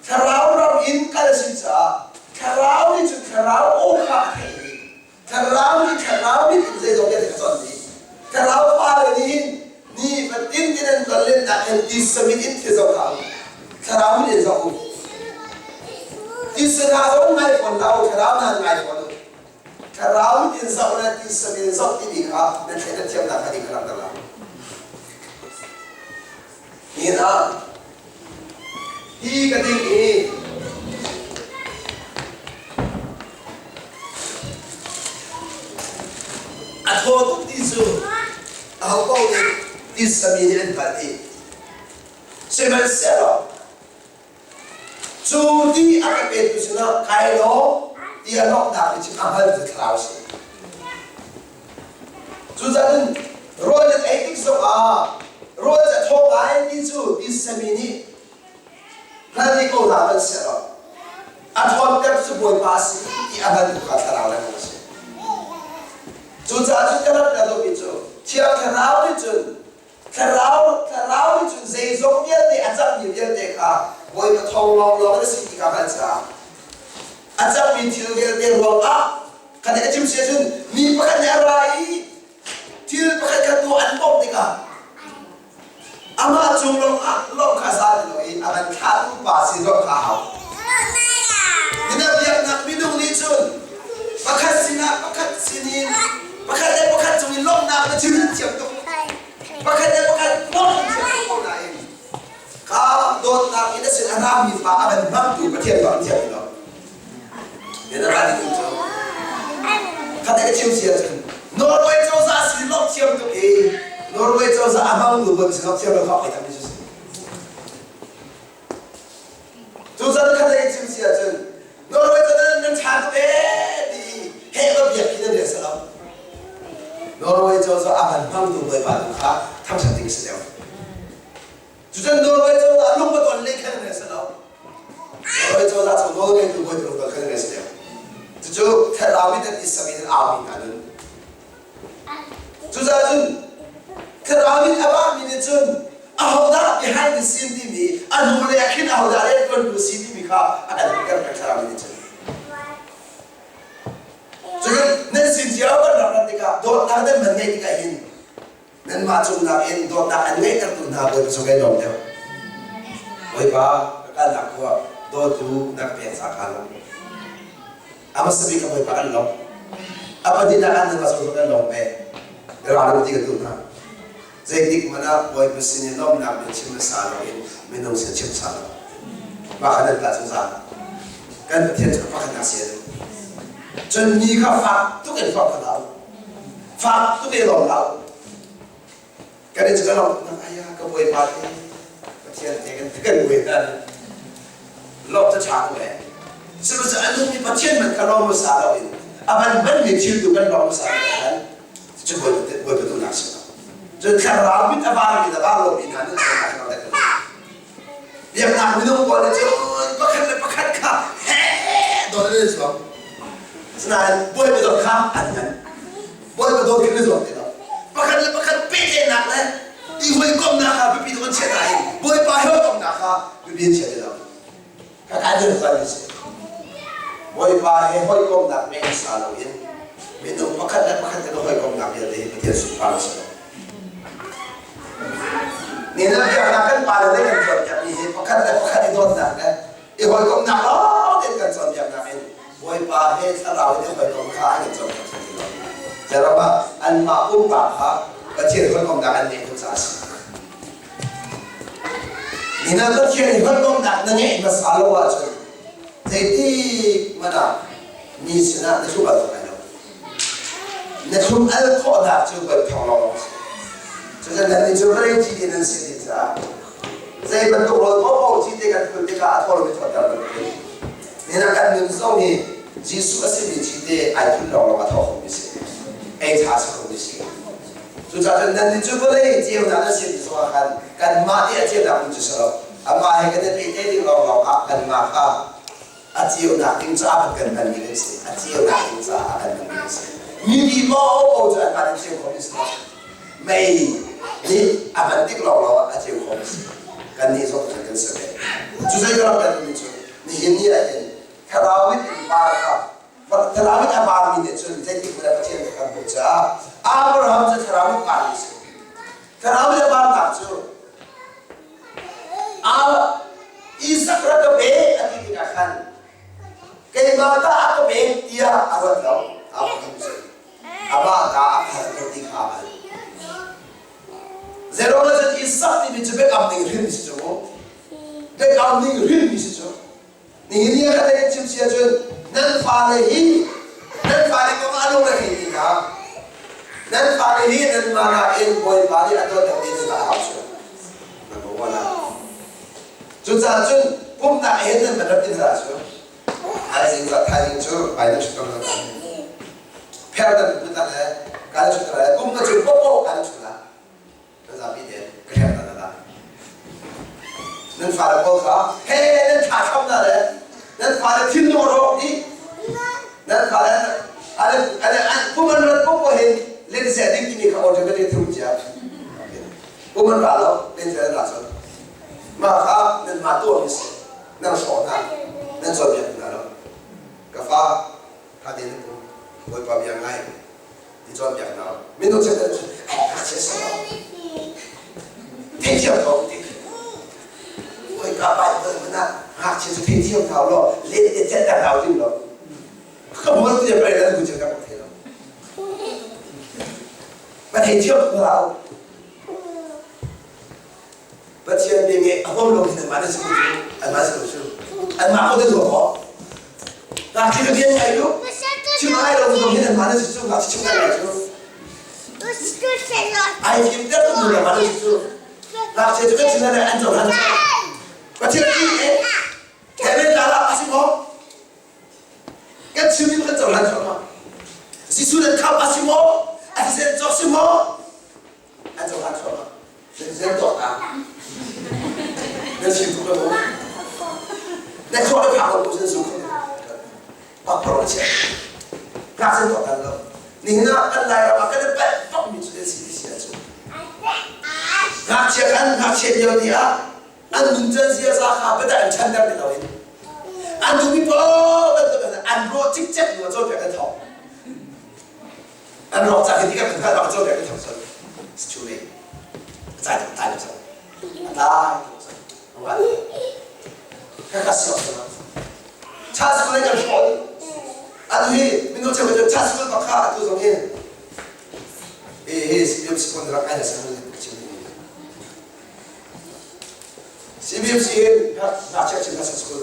A: thlarau ram in kal a si caah thlarau nih cun thlarau aw kha a theih i thlarau nih thlarau mit in zeizong vialte a chawnh dih. Thlarau fale nih hin ni fatin tin an tonlennak in tisa mit in thil zoh hlah u. Thlarau mit in zoh u. Tisa hna zong ngai fawn hlah u, thlarau hna ngai fawn u. Thlarau mit in zoh le tisa mit in zoh timi kha nan theih nan thiamnak kha ding kha langhter lai. Nihin ah hi ka ding i a thaw tuk ti cu aho paoh nih tisami nih an hngalh i sihmanhsehlaw cu ti a ka petu sinah kai lawm ti a lawmhnak nih cun a hngaltu thlarau a si. Cucaah rawl nan ei tik zongah rawl cu a thaw ngai ti cu tisami nih hngal dih ko hna hmanh sehlaw a ṭhawnter cu Bawipa a si ti a hngaltu kha thlarau lengmang a si. Cucaah cun ka rak ka duhmi cu Thiang Thlarau nih cun Thlarau Thlarau nih cun zeizong vialte a cangmi vialte kha Bawipa thawng lawnglawng in a si ti kha hngalh caah a cangmi thil vialte ruangah Kan i chim si ahcun mi pakhat nih a ra i thil pakhat kha tuah an bawmh tikah amah cung lawng ah lawng kha za ti lo i a van thlahtu pa sin lawng kha a hau. Nina biaknak minung nih cun pakhat sinah pakhat sinin pakhat le pakhat cung in lawmhnak na chim thiam tuk. Pakhat le pakhat lawmh thiam tuk ko nain ka dawtnak in a sin a rami pa a van hmangtu Pathian lawng thiam ti lo. Khat ka chim si ahcun Norway cozah si lok thiam tuk i Norway cozah a hmang nu bon si lok thiam lo kha oi tam si. Cucaah khat ka chim si ahcun Norway cozah nan ṭha tuk ee ti he va biak khi nan rian si lo. Norway cozah a van hmangtu bawipa tu kha thangṭhat ding si deuh. Cucun Norway cozah lung va ton lei khan nan si lo. Norway cozah cu nawlngeitu bawi lung ton khan nan si deuh. Cucu thlarau in an i sak in an aumi hna nun. Cucaah cun thlarau in a vahmi nih cun ahodah behind the scene timi a hnu lei ah khin ahodah rianṭuantu si timi kha a kan hmuhter peng thlarau nih cun. Cun nan sin cio kan rak rat tikah dawtnak nan man ngeih tikah hin Nanmah cung nakin dawtnak an ngeihtertu hna Bawipa cu kai lawm deuh. Bawipa, ka kalnak khua dawtu na ka pek caah kaa lawm. A hmasa bik ka Bawipa kan lawm. A pahnihnak ah nanmah cung kan lawm ve. Ralring ti ka duh hna. Zeitik hmanh ah Bawipa sin i lawmhnak bia chim hmasa loin minung sin chim hmasa lo. Mah kha nan tah zungzal. Kan Pathian cu pakhatnak si a duh. Cun mi kha fak tuk in forh hna u. Fak tuk i lawm hlah u. Kan i cu kan lawm nak aya ka bawipa te Pathian te kan kan bawi hna lawm cu ṭha ko eh. Sihmanhsehlaw a nungmi Pathian man kha lawm hmasa lo in a van hmanmi thil tu kan lawm hmasa lo khan cu bawipa duhnak si lo. Cun thlarau mit a varmi le var lomi hna nan kan Biaknak minung pawl nih cun pakhat le pakhat kha heh dawt an i zuam. Asinain bawipa dawt kha an ngan. Bawipa dawt kha an i zuam ti lo. Pakhat le pakhat pehtlaihnak le i hawikomhnak kha biapi tuk an chiah nain bawipa he hawikomhnak kha biapi an chia ti lo. Ka kai deuh kan si. Bawipa he hawikomhnak ngeih hmasa loin minung pakhat le pakhat kan hawikomhnak vialte hi Pathian sunpar a si lo. Nihin ah biaknak kan pale nih kan cawnpiakmi hi pakhat le pakhat i dawtnak le i hawikomhnak lawng tein kan cawnpiaknak in Bawipa Bawipa he thlarau in hawikom kha an i cawnpiak ti lo. Zeirangah anmah pumpak kha Pathian hawikomnak an ngeih tuk caah a si. Nina Pathian i hawikomnak na ngeih hmasa lo ahcun zeitik hmanh ah mi sinah na thlum al kho lai lo. Na thlum al khawhnak cu Bawi thawng lawnglawng a si. Cucu nannih cu vawlei ci te nan si ti caah zei bantuk rawl paohpaoh ci te kan phul tikah a thawlmi thawtter bantukin nihin ah kan nun zong hi Jesuh a simi ci te ai phun lawnglawng a thaw khomi si. Ei ṭha a si khomi si. Cucaah cun nannih cu vawlei ceunak nan si ti zongah khan kanmah nih a ceunak hmun cu si lo. Amah he kan i pehtlaih ding lawnglawng ah kanmah kha a ceunak ding caah kan hmanmi kan si. A ceunak ding caah a kan hmanmi kan si. Mi nih paohpaoh cu anmah nih ceu khomi si lo. Mei nih a hman tik lawnglawng ah a ceu khomi si. Kannih zong cu kan si ve. Cu zei ka rak kan mi cu nihin ni ah hin thlarau in innpa kha thlarau in a vaarmi nih cun zeitik hmanh ah Pathian kha kan hmuh caah Abraham cu thlarau in vaarmi a si. Thlarau in a vaarnak cu Isak rak ka pe a ti tikah khan keimah ta a ka pek tiah a ruat lo. Abraham cu amah ta a hal ko ti kha a hal. Zeruang cun Isak timi cu biakam ning hrim si cu mu. Biakam ning hrim si cu. Nihin ni ah kan hei chim si ahcun nan fale hi nan fale kong ah lung a thei ti hna. Nan fale hi nanmah nakin Bawipa nih a dawt deuh ti nan hau cu. Number one ah. Cucaah cun pumhnak he nan van rat ti hna cu thaizing za thaizing cu bai nan chut ko nan pher nan put le kan chut le kum na cu popo kan chut la. Nan zapi tein ka hrem hna la. Nan fale pawl kha he nan thla chom hna le nan fale thinlung a rawk dih. Nan fale an an an pum an rat popo hin len seh ding timi kha automatic thum cia. Pum an ra lo len seh an ra cun. Mah kha nan mah tuah mi si. Nan hrawh hna. Nan cawnpiak hna lo. Ka fa tha tein nan pum Bawipa bia ngai. Ti cawnpiak hna minung chiat cun ngakchia si lo theithiam ko ti ka Bible hmanh ah ngakchia cu theithiam hna law let le celh ter hau tim lo ka bual tu pei lan bu ka thei lo ma theithiam ko hau Pathian bia nge a huam lo hin anmah na si cu anmah si lo cu anmah ko na ruah khawh ngakchia ka bia ngai lu chim ai lo zong hin anmah na si cu ngakchia chim ngai cu ai fim ter tu nu anmah na si cu ngakchia cu kan chim lai an cohlan Pathian ti e Kevin la a si maw kan chim in kan cohlan cu ma Jesuh nan khap a si maw a thisen cawk si maw an cohlan thluahmah zen tuak ta na chim tuk lo na thluak na phak lo bu zu kho pakpalawng chia ngak zen tuak lo nihin ah kan lai ram ah kan i palh bak mi cu si ti si ahcun ngakchia kan ngakchia lio ni ah an nuncan ziaza kha biatak in chanter ti loin an duhmi paoh bantuk in an ruah cikcek hnu ah cawnpiak an thawk an rawk ca khi kan hngalh bak cawnpiak an thawk cun it's too late a tlai tuk cang a tlai tuk cang ka ka siok cang cha school kan hrawn atu hi minung cheu cu cha school bak kha atu zong hin hi hi CBMC kon rak ai na sang chim CBMC hin ngakchia chim na school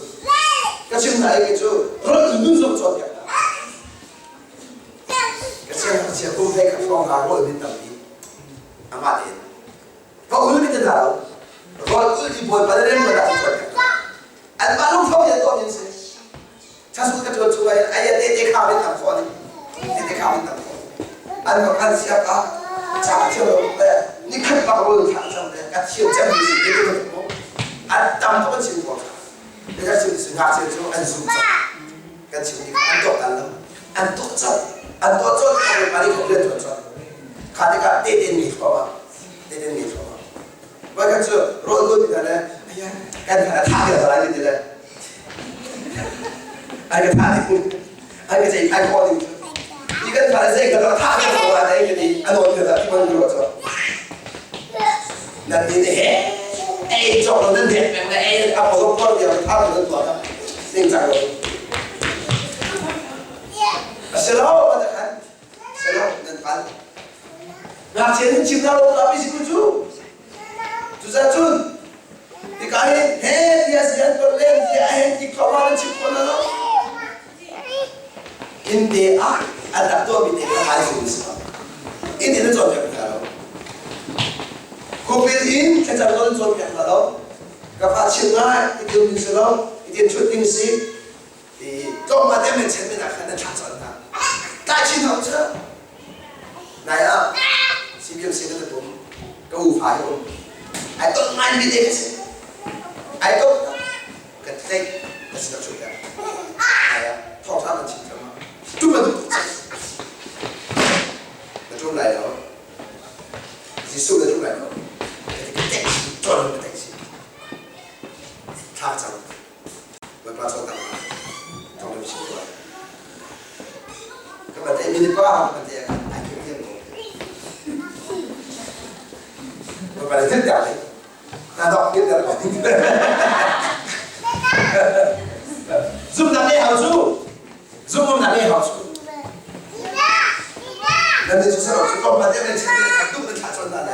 A: ka chim hna i cu rol nun zong cawnpiak hna ka siangngakchia kum hlei khat hrawng hna rawl min tampi amah tein ka ul mi te hna lo rawl ul i bawipa le rem dah cawnpiak anmah lungtho in tuah min si chasu ka tuan chung ah aya te te khao in tam khawh ni te te khao in tam khawh an ka phan sia ka cha thiam lo le ni khat bak rawl thang cham le ka thiam cem mi si te te ko an tam tuk an chim ko te ka chim si ngakchia cu an zum cang kan chim ni an tuak tan lo an tuah cang an tuah cawt ko mani kho rian tuan cawt kha tikah te te mi thluahmah te te mi thluahmah voi khat cu rawl dul ti le kan a tha ke lai ti le ai ka tha ding ai ka cei ai kho ding ti kan tha zei ka tha ke ko la dai ti an on ka ti man ro cho nan ni ne he ei chok lo nan dek peng le ei a po ko dia tha lo tuah ning chang lo. Si lo, a khan. Si lo, nan pal. Ngakchia nan chim na lo ta mi si cu. Cuzacun hika hin he tia si an ton len tia he ti thawng nan chim khawh na lo. Inn te ah an rak tuahmi te kha ai si si Inn in na cawnpiak hna lo. Khupil in thlacam nawn cawnpiak hna lo. Ka fa chim ngai, i til ding si lo, i til thut ding si. I tlawmpal te men chen men ah khan na thlah colh hna. Tlai chin hna u Nai ah CBMC na pum ka u fa hi um. Ai ton ngai mi te ka si. Ai ton ka tleih ka si ka chut Nai ah thawngtha kan chim cang ma. Tu bantuk na tum lai lo. Jesuh na tum lai lo. Ka ti ka tleih ton ka tleih si. Thla cang. Bawipa cawnnak ah thawng na chim tuah. Ka pate mi pa ka pate ai kim thiam ko. Bawipa le thil tak na dok kim dah ko. Zumnak le hau cu zumnak le hau cu. Nan ni cu sarau cu kom pate nan chim tuk na thla cawn na le.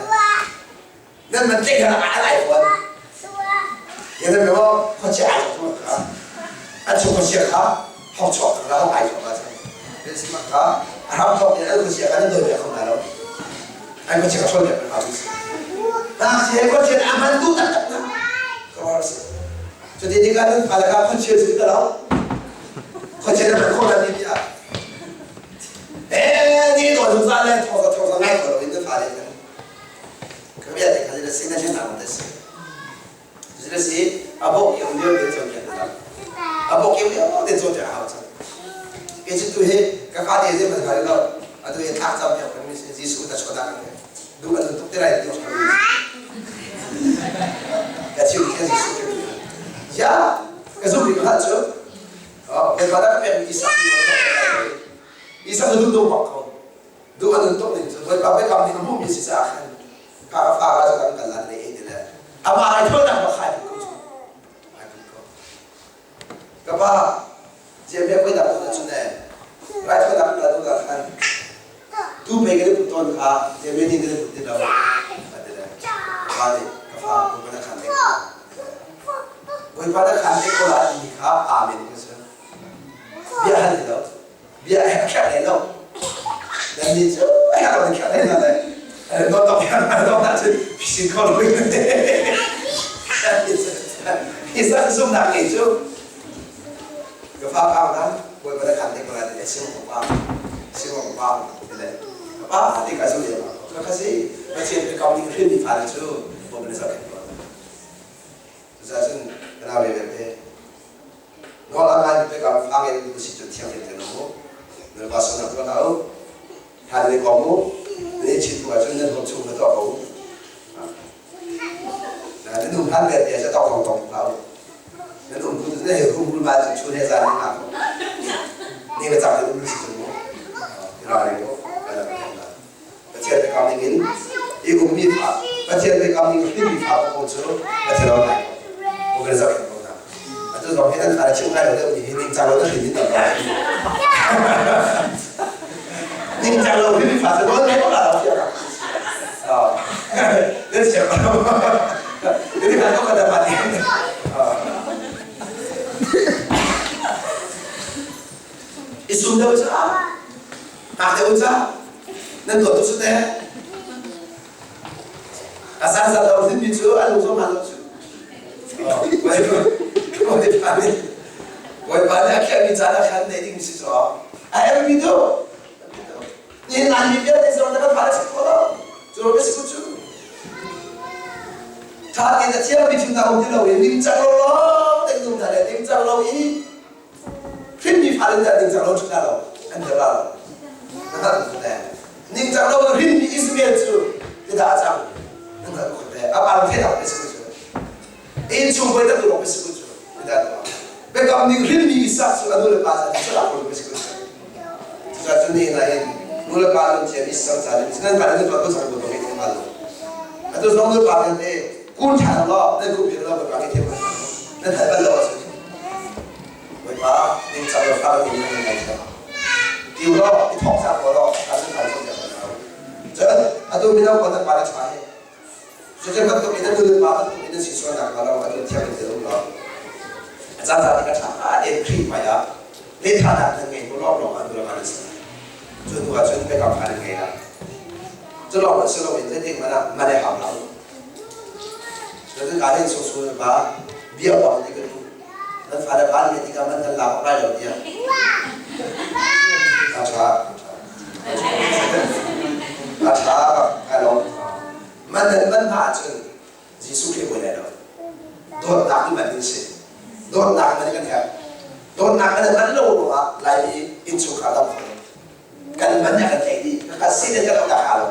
A: Nan man tleih hna a lai fawn. Yan mi mo khuachia ai chok kha an chung khuachia kha hok chok kha hok ai chok kha nan si mak kha a ram thok in an khuachia kha nan dawi piak kho hna lo an khuachia kha ṭhawl piak hna si na si khuachia a hman tu tak tak na ka war si cuti tikah nan fale kha khuachia cu ka lo khuachia na hman khawh hna ti ah eh ni dawi zungzal le thawk thawk ngai ko lo in na fale kan Kamiate kha na si na na te si. Zile si abok yung lio te chon ya ta. Abok yung lio te chon ya hao chan. Ke chi tu he ka fa te je man khari lo atu he thak cham ya kan mi Jesu ta choda kan du an tuk te rai ti ka chi ke Jesu ke. Ya ka zu ri ka chu. Oh, ke pada ka pe Isa Isa du du pak ko. Duh a nun tuk ning cu Bawipa biakam ning a hmuhmi si caah khan ka ka fa ka kan kal lan le ti le amah ai thawinak bak khai ko cu ai ko ka pa Jeremiah poi dah tu cu ne rai thawinak la tu la khan tu pe ka put ton kha Jeremiah ning ka put ti lo ti le pa nih ka fa Bawipa na khan te Bawipa na khan te ko la ti kha amen ka si bia hal ti lo bia a kherh hlei lo nan nih cu a herh lo kherh hlei lo le dawt dawt dawt ah cun sin kho lo Isa zumnak ngei cu ka fa phang na bawipa na khan te ko lai ti sim ko pa sim ko pa ti le ka pa ti ka zu le ka ka si Pathian ka kam ning hrin mi fa le cu bawipa na zohkhenh ko cucaah cun ka nau le vialte Nawl a ngai biakam fang in na si cu thianghlim te mu. Nan pa sualnak tuah hlah u. Hlan in i kom u. Nan i chit hnu ahcun nan hom chung kha tuah ko u. Nan um hlan vialte ah tong tong tong hlah u. Nan um hnu cu hei rum ma cu chun he zan in hlah ko. Ni le cang in um si cu mu. I ralring u. Pathian biakam ning in i ummi fa Pathian biakam ning hrinmi fa ko cu Pathian ro ngai ko kan zohkhenh ko hna. Atu zong hi nan fa le chim ngai lo deuh mi hi ningcang lo na hrin in lo ningcang lo hrinmi fa cu nawl ngai ko la lo fiang ah. Nan siang ko. Ini kan ko kada mati. I sum deuh cu Hngak deuh u ca. Nan tuah tuk sute. A san zat lo hrinmi cu an lung zong hmaan lo cu. Bawipa nih Bawipa nih a khiahmi caan ah khan nei ding si cu. A herhmi tu. Nihin Laimi vialte zong na kan fa le si kho lo. Cu ro si cu. Tha tein a thiangmi thil na um ti lo i ningcang lo lawng te nung hna le ningcang lo i Hrinmi fale nih ningcang lo ṭhut lo an dir lo. Na hngalh khut le ningcang lo hrinmi Israel cu tidah a cang. Na hngalh khut le a pa theih pe si cu. Inn chung voi tak tu pe si cu. Tidah tuah. Biakam ning hrinmi Isak cu a nu le pa ca cu lak pe si cu. Cucaah cu ni na in nu le pa nun thiam Isak ca nih nan pa nan tuah tu sang tu ngai thiam lo. Atu zong nu pa nan te kun ṭhan law nan kuh lo pa ngai thiam nan hal bal lo ahcun Bawipa ningcang lo fa in nan ngai thiam. Tiu law i thawk cang ko law kan kan kan kan kan. Cun atu mino ko nan pa le ṭha hi. Cucu bantuk in nan nu le pa bantuk in nan si sual nak hnga lo atu thiang in til um law. A caan caan ka ṭha a en Khrih hmai ah lehthahnak nan ngei hnu lawng lawng ah nu le va nan si lai. Cu hnu ah cun biakam kha nan ngei lai. Cu lawng in si loin zeitik hmanh ah man i hau hlah u. Cun ka hin sungsun pa bia bang nih ka duh. Nan fale pa nih tikah man kan lak awk lai lo tiah. A ṭha. A ṭha kai lawm. Man nan man hna ahcun Jesuh Khrih bawi lai lo. Dawtnak i man in si. Dawtnak man kan herh. Dawtnak kan man lo ruangah Laimi innchungkhar dam kho kan man nih a kan tlaih dih. Kan sin in kan auh dah lo.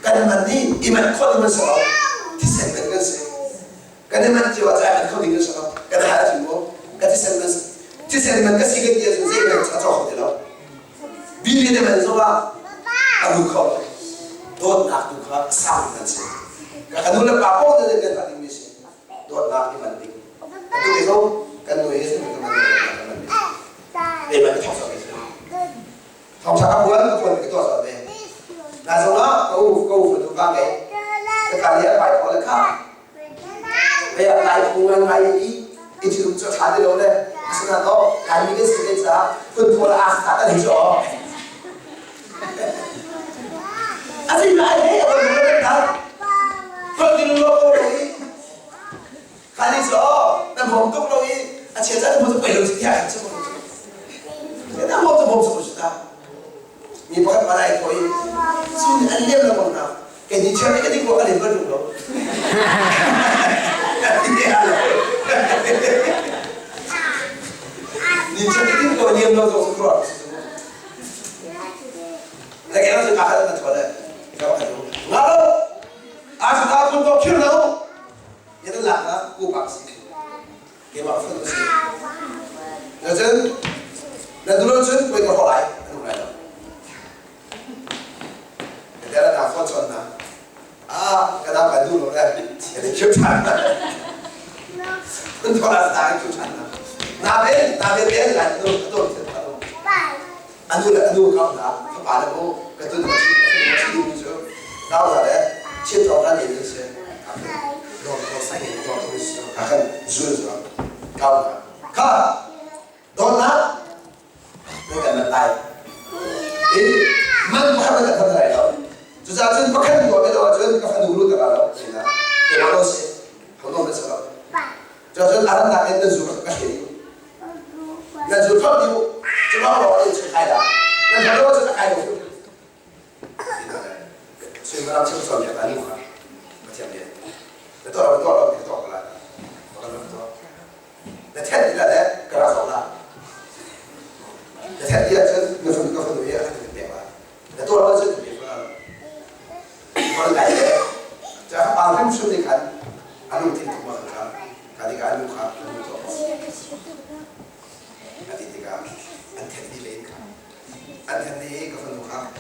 A: Kan man nih i man khawh ding man si lo. Thisen man kan si. Kan i man cio ah cai man kho ding kan si lo. Kan hal ahcun mu ka thisen man thisen man ka si kan ti ahcun zei man a cawk kho ti lo. Bili na man zongah a ru kho. Dawtnak tu kha sang kan si. Ka nu le pa paoh nih kan tuah dingmi si. Dawtnak i man ding. Atu hi zong kan nu hi kan man kan man ding. Ei man thawk sa si. Thawk sa ka buan ka tuan ka tuah sa ve. Na zongah ka u ka u fanu ka ngei. Ka ka li a pai thaw le kha. Hei a lai phu ngai ngai i i thilum cu a ṭha ti lo le asinain aw Laimi kan si ve caah phun le aa kha kan hi cu aw. A si lai he a kan kan tar. Phun ti lo ko lo i khani cu aw na bawm tuk lo i a chia caan na bawm cu pei lo ci tiah cu. Na bawm cu bawm cu ta. Mi pakhat malai ko i cu nih an lem lengmang hna. Kei nih chiar nih ka dik ka lem bal ṭung lo. Ni chiar nih dik ko liam lo zong cu ruah Le ke cu ka khat na thua le. Ka khat lu. Nga lo. A sa ta kun ko khir lo. Yan lak na ku pak si. Keimah fun a si. Na cun na dulun cun poi ka hawh ai an um lai lo. Ka dela na phone chon na. Ah, ka dam ka du lo le. Ka di khiu than. Kun thola ta ka khiu than na. Na ben na ben ben la nu ka to the ta lo. Anu le anu ka na ka pa le ko ka tu na chi chi du chu. Nau la le chi to ka ni ni se. Dom ko sai ni ko ko si ka kan zul zo. Kau na. Ka don na nan kan man lai. I man pakhat nan kan lai lo. Cucaah cun pakhat tuah ve lo ahcun ka fanu lu ka lo. Ina. Keimah lo si. Ho no na si lo. Cucaah cun arannak in nan zu ka hle. Nan zu thot dih u. Cu lawng lawng in kai la. Nan thot lo ahcun a kai lo. Suimilam cheu cawn piak anu kha Pathian nih na tuah lo tuah lo ka tuah ko lai ka lo tuah na then ti le ka rak zong la na then ti ahcun na fanu ka fanu hi a kan pek la na tuah lo ahcun ka pek la mon lai le ca pa hrimhrim nih khan a lungthin tuk ma kha ka tikah anu kha anu tuah a ti tikah an then dih len kha an then i ka fanu kha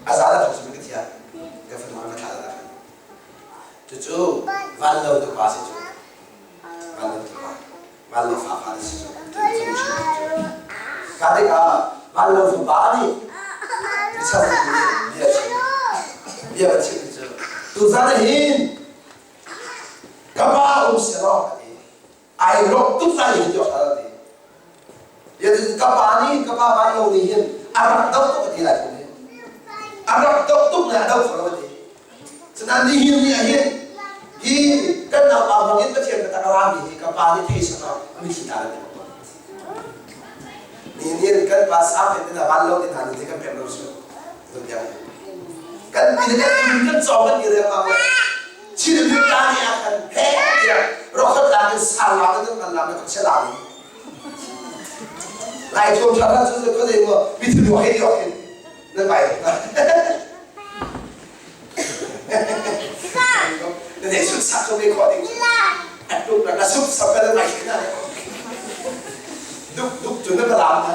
A: a za la thong ka thiam ka fanu kha ka thlah la cucu van lo tu pa si cu van lo tu pa van lo fa fa si cu ka tikah van lo tu pa nih chan bia chim bia va chim cu tu zan hin ka pa um si lo ka ti ai lawm tuk lai hi tiah a ti ka pa nih ka pa vai lo nih hin a rak doh tuk a ti lai thung hi a rak doh tuk le a do kho lo a ti cunan nihin ni ah hin hi kan naupa hmang in Pathian biatak a rami hi ka pa nih thei saka a mitthli ta la ti nihin hin kan pa sa te na van lo te hna ni kan pek lo su kan pi le kan kan cawng kan ti riang mang Chin ta nih ah khan he tiah rokhot lang in sang lang in kan lang in chia lang lai thuam tha na cu ko dei mo mi thu he ti ok na bai na nei sut sak ko me kho ding at duk na sup sap ka na mai na duk duk tu na balam na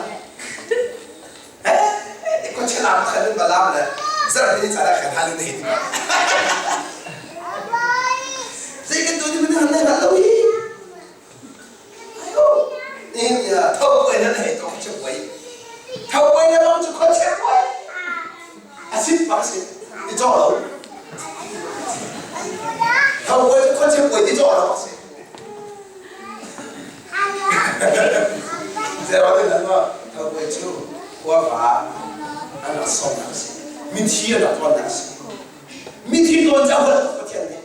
A: eh ko chelam khan na balam na zar ni cha la khan han ni Zei kan tu ni man han lai lo hi. Ayo. Ni ya. ah tho puai nan hei to khuachia puai. Tho puai le bang cu khuachia puai. A sit bak si ti cawk lo. Tho puai cu khuachia puai ti cawk lo bak si. Zero te nan ma tho puai cu khuava an rak sawmnak a si. Mithi an rak tuannak a si. Mithi tuan cu a huat tuk Pathian nih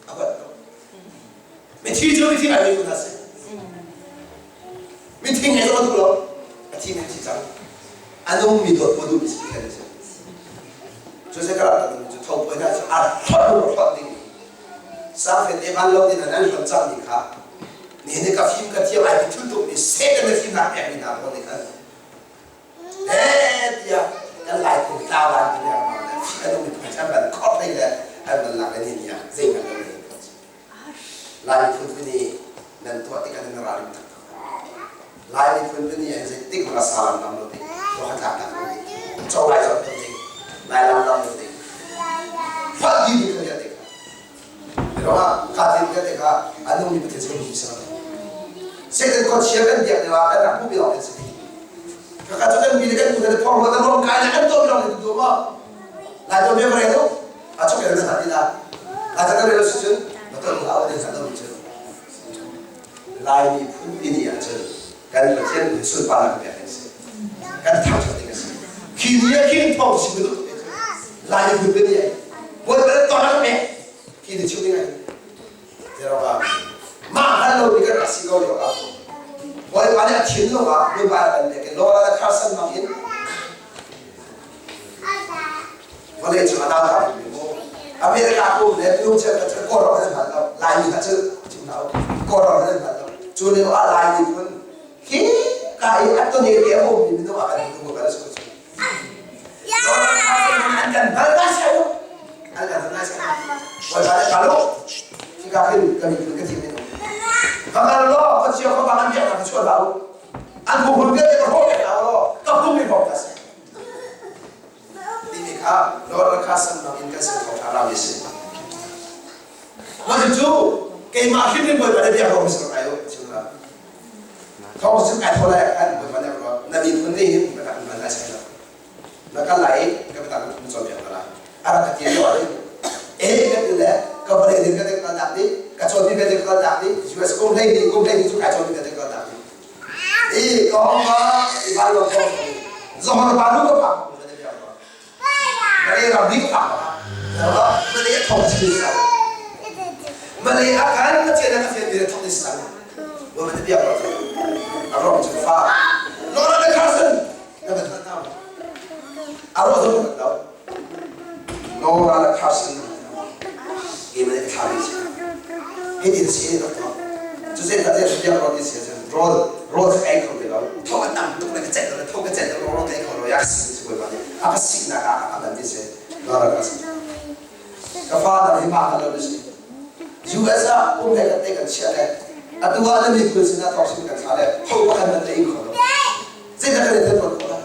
A: a huat tuk. Mithi cu mithi ai mi hna si. Mithi ngei zong a duh lo. A thi men thi cang. A nung mi dawt ko duh mi si kan si. Cu se ka rak cu tho poi na cu a hlot lu hlot ding. Sa fet e van lo din an hlot cang mi kha. Ni ni ka fim ka thiam ai ti thul tuk mi Satan na fim nak pek mi hna pawl nih khan eh tiah kan lai phung tlau lai ti le a nung mi phung chan ban khop hlei le an van lak le ni ni ah zei hmanh lo le Lai miphun tuni nan tuah tik ah nan ralring taktak. Lai miphun tuni an zei tik ra salam lam lo ding, tuah tlak tak lo ding, cho lai zong lo ding, lai lam lam lo ding. Fat di ding kan te kha. Roma ka tin kan te kha anu mi pathian sin hi sa. Satan ko chia kan biak ne wa kan rak pu bi lo kan si. Ka ka chu kan bi kan tu kan phong lo kan rom kai na kan to bi lo ni tu ma. Lai to me bare lo. A chok el na ti la. A ta ka rel si cun na ton la wa den sa lo cun. Lai mi phun pi ni ah cun kan Pathian sunparnak pek kan si. Kan thangṭhat ding a si. Khi ni ah khin thawng si bu Lai mi phun pi ni ai. Bawipa le ton pek. Khi ni chim ding ai. Zero mah hal lo mi kan rak si ko lio ah Bawipa nih a thin lo ah Bawipa kan pek i Laura le Carson bang in Vawlei cung a dau mi mu America kum le minung cheu khat cu Kawlram an hman lo Laimi kha cu chim hlah u Kawlram an hman lo cu lio ah Laimi phun hi ka i a tone te a um mi minung a kan hmu kan su cu an kan bal na sai u an kan na sai Bawipa le kalu hika hin kan miphun ka thim minung ka kal lo ka chia ka bang an biak ka chuah hlah u an huhul vialte ka hrawk hna law ka pum i hrawk hna seh timi kha Lord kha san in kan sin thawngṭha rami si mah cu keimah hrimhrim Bawipa nih biak rawng si kai u chim la thawng sim kai thaw lai kan Bawipa nih ruah na miphun nih hin ka tak man lai sai lo na kal lai ka tak na cawn piak lai a rak ka ti lo ah e ka ti le ka vawlei din ka kal tak di ka cawn mi ka kal tak di US kum hlei ni kum hlei ni cu kai cawn mi ka kal tak di i ka hong ma i van lo ko zohor pa nu ka phak Malay ram ni ka phak Malay a thong chi sa Malay a kan ka chen ka fian mi thong ni sa wa ma biak ro a rom chu fa Lora de Carson na ba than na a ro zo lo Lora de Carson e ma tha ni hi tin si ni to chu se ta te biak ro ni se rol rol ka ei kho ve lo tho ka tam tuk le ka chet lo tho ka chet lo rol ka ei kho lo yak si si ba ni a pa sik na ka a ban ti se lo ra ka si ka fa na hi ma ka lo si US ah um le ka te kan chia le atu ah na mi phun sin ah thok sin kan thla le tho pa kan man te in kho lo zei ta kan te pon ko la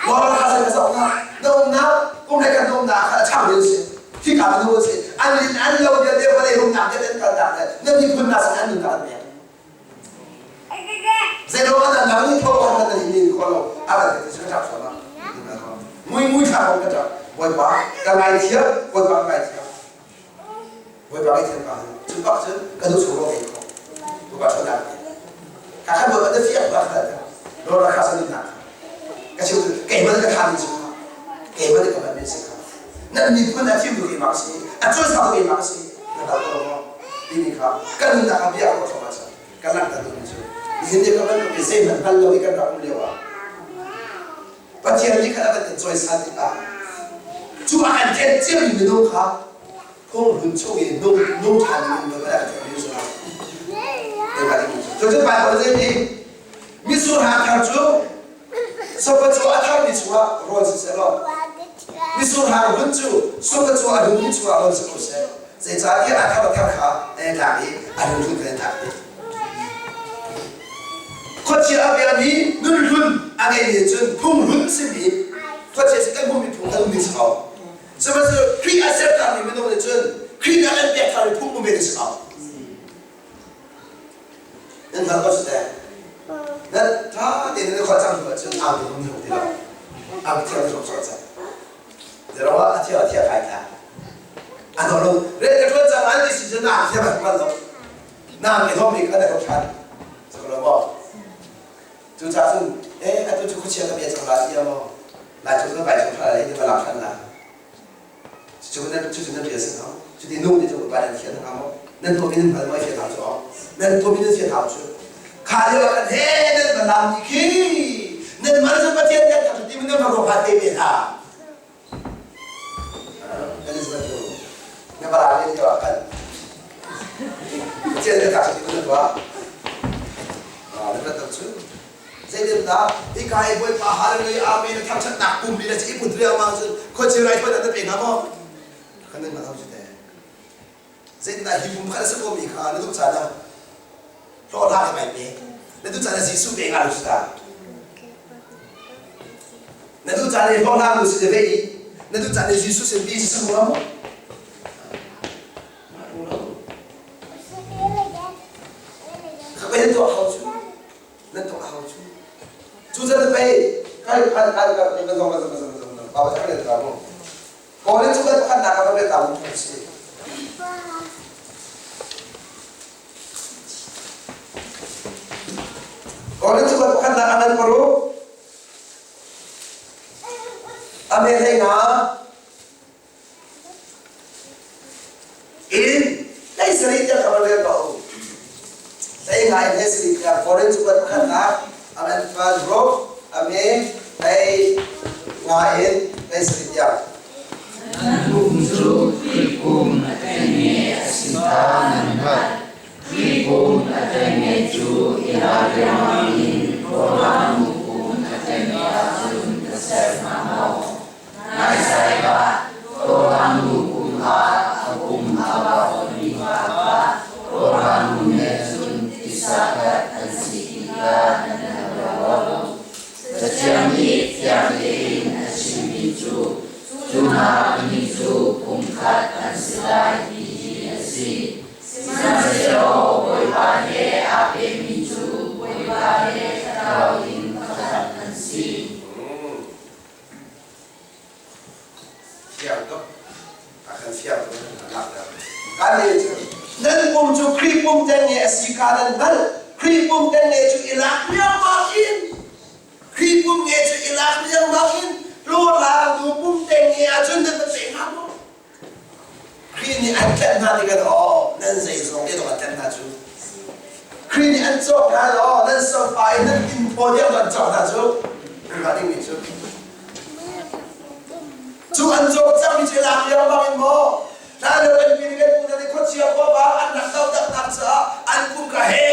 A: lo ra ka se ka sok na na um na um le kan um na kha chang ding si hi ka nu si an lin an lo dia te vale rum nak te kan kal tak le na mi phun na sin an nun ta me Zeiruang ah dah nang nih tho kan nan in kho lo a kan ti cu ka ṭap sual ma mui mui thla ko ka ṭap Bawipa ka ngaithiam Bawipa ka ngaithiam Bawipa ngaithiam ka cu bak cun ka nu chung ro ke kho Bawipa ṭhawnnak ka khan Bawipa na fiak ba kha lo ra kha san na ka chim keimah ka tha mi cu keimah ka ban mi si kha nan miphun a thim tu keimah ka si a cuai keimah ka si na dal ko lo timi kha kan nunnak ah bia ka thawk ahcun kan langhter duhmi cu nihin ni ka bantuk i zeihmanh hngal lo i kan rak um lio ah Pathian nih khan a kan in cawisan tikah cu a kan thenh ciami minung kha phunghlun chung i nung nung ṭhan ding in kan thenh mi cu cu Bible zei ti mitsur hang thar cu sofa cu a tharmi chungah rawl siseh law mitsur hang hun cu sofa cu a hunmi chungah rawl si ko seh zeicahtiah a thar a thar kha nan tlak i a hun hlun kha nan tlak ti khuachia a biami nun hlun a ngeimi cun phung hlun simi khuachia si kan hmuhmi phung a ummi si ko sihmanhsehlaw Khrih a sertharmi minung nih cun Khrih nih a kan pek tharmi phung um ve si ko nan hngalh ko si teh. Nan ṭha tein nan khua cang hnu ahcun ang te hung ti lo. Ang thiang zong sawh cang. Zerawng ah a thia a thia kai thla. A no lo re ka ṭuan cang an ti si cun na ang thia ban ban lo. Na ang i thawm mi kha na ko ṭhan. Cak lo maw? Cucaah cun eh atu cu khuachia ka bia cang la ti maw? Lai cu vai chung ṭha lai ti ma lak ṭhan la. Cucu nan cucu nan rian si no. Cuti nu nih cun pa nan thian hnga maw? Nan tuahmi nan hngal maw i fian hau cu aw. Nan tuahmi nan fian hau cu. Kha lio ah khan he nan va lam ni khi nan man cu Pathian kan thangṭhat ti nan va ruah te ve hna. Elizabeth cu na va lam lio ah khan Pathian kan thangṭhat ti nan ruah. Na va cu Zeitindah hika i Bawipa hallelujah amen thangṭhatnak pum mi le ci i put riangmang cun khuachia raithawinak na pe hnga maw? Kan nan hngalh cu teh. Zeitindah hi pum kha na si komi kha na duh caan ah hlawhhlang i mai pe. Na duh caan ah Jesuh pe hnga lo si ta. Na duh caan i hlawhhlang nu si te ve i na duh caan i Jesuh sin ti si sak maw? Kha pe tuah hau cu. Nan tuah hau cu. Cu can pei kai kai kai kai kan zong kan zong kan zong kan pa pa le ta mu. Kawle cu kan pakhat nak ka ta mu si. Kawle cu kan pakhat nak anan paru. Ame hlei nga In hlei sarih tiang ka van rel ko. Hlei nga in hlei sarih tiang Korin cu kuat pakhatnak amen van ruk ame hlei nga in hlei sarih tiang.
B: Nan pum cu Khrih pum a ṭengnge a si kha nan hngalh. Khrih pum a ṭengnge cu i lak riangmang in rawlrang nu pum a ṭengnge ahcun ka ser hnga maw? Naisai ah rawlrang nu pum ah a pum aa vawnmi pa kha rawlrang nu he cun tisa khat an si ti kha nan hngal lo. Cathiang nih fiang tein a chimmi cu, cu hna pahnih cu pumkhat an si lai ti hi a si. Sihmanhsehlaw Bawipa he aa pehmi cu Bawipa he thlarau in pakhat an si.
A: Fiang tuk. A kan fiang tuk a lakter. Kan nih cu nan pum cu Khrih pum tengnge a si kha nan hngalh. Khrih pum tengnge cu i lak riangmang in Khrih pum nge cu i lak riangmang in hlawhhlangtu pum tengnge ahcun nan va peh hnga maw? Khrih nih an tlenh hna tikah aw nan zeizong te dong an tlenh hna cu. Khrih nih an cawk hna law nan sofa in nan inn phaw tiang an cawk hna cu. Hnga dingmi cu. Cu an cawk cangmi cu lak riangmang in maw hlan lio kan pi kan pu hna nih khuachia khuapa an rak dohdanghnak caah an kum ka he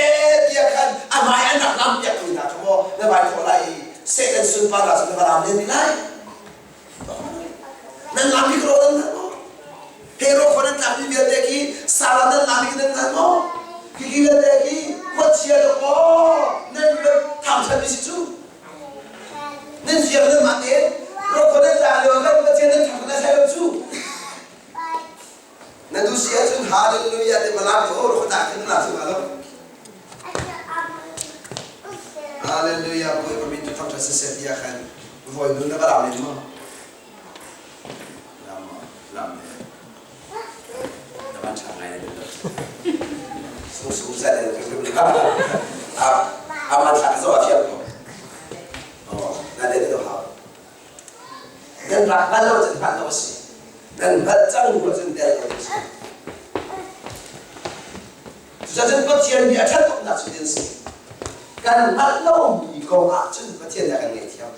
A: tiah khan a hmai an rak lam piak tu hna kha maw na vai thawh lai i Satan sunparnak cu na va lam len lai. Nan lami ka nan hngal maw? Hero khua nan tlakmi vialte khi Sara nan lami nan hngal maw? Hi vialte khi khuachia dawkaw nan thangṭhatmi si cu. Nan ziak nan mah tein ro khua nan tlak lio khan Pathian nan thangṭhat nan sai lo cu. Na duh si ahcun hallelujah ti malam ko ro khua tlak khin na cu lo. Hallelujah Bawipa min cu thangṭhat siseh tiah khan voi nu na va lam len maw? Lam maw? Lam le. Na van ṭha ngai le. Sung sung zat le a a man thlak zo a fiang ko. Oh, na le do hau. Nan rak hngal lo cun hngalh lo a si. Nan hngalh cang hnu cun tel lo a si. Cucaah Pathian nih a ṭhat tuknak cu tin si. Kan hngalh lomi kong ah cun Pathian nih a kan ngaihthiam.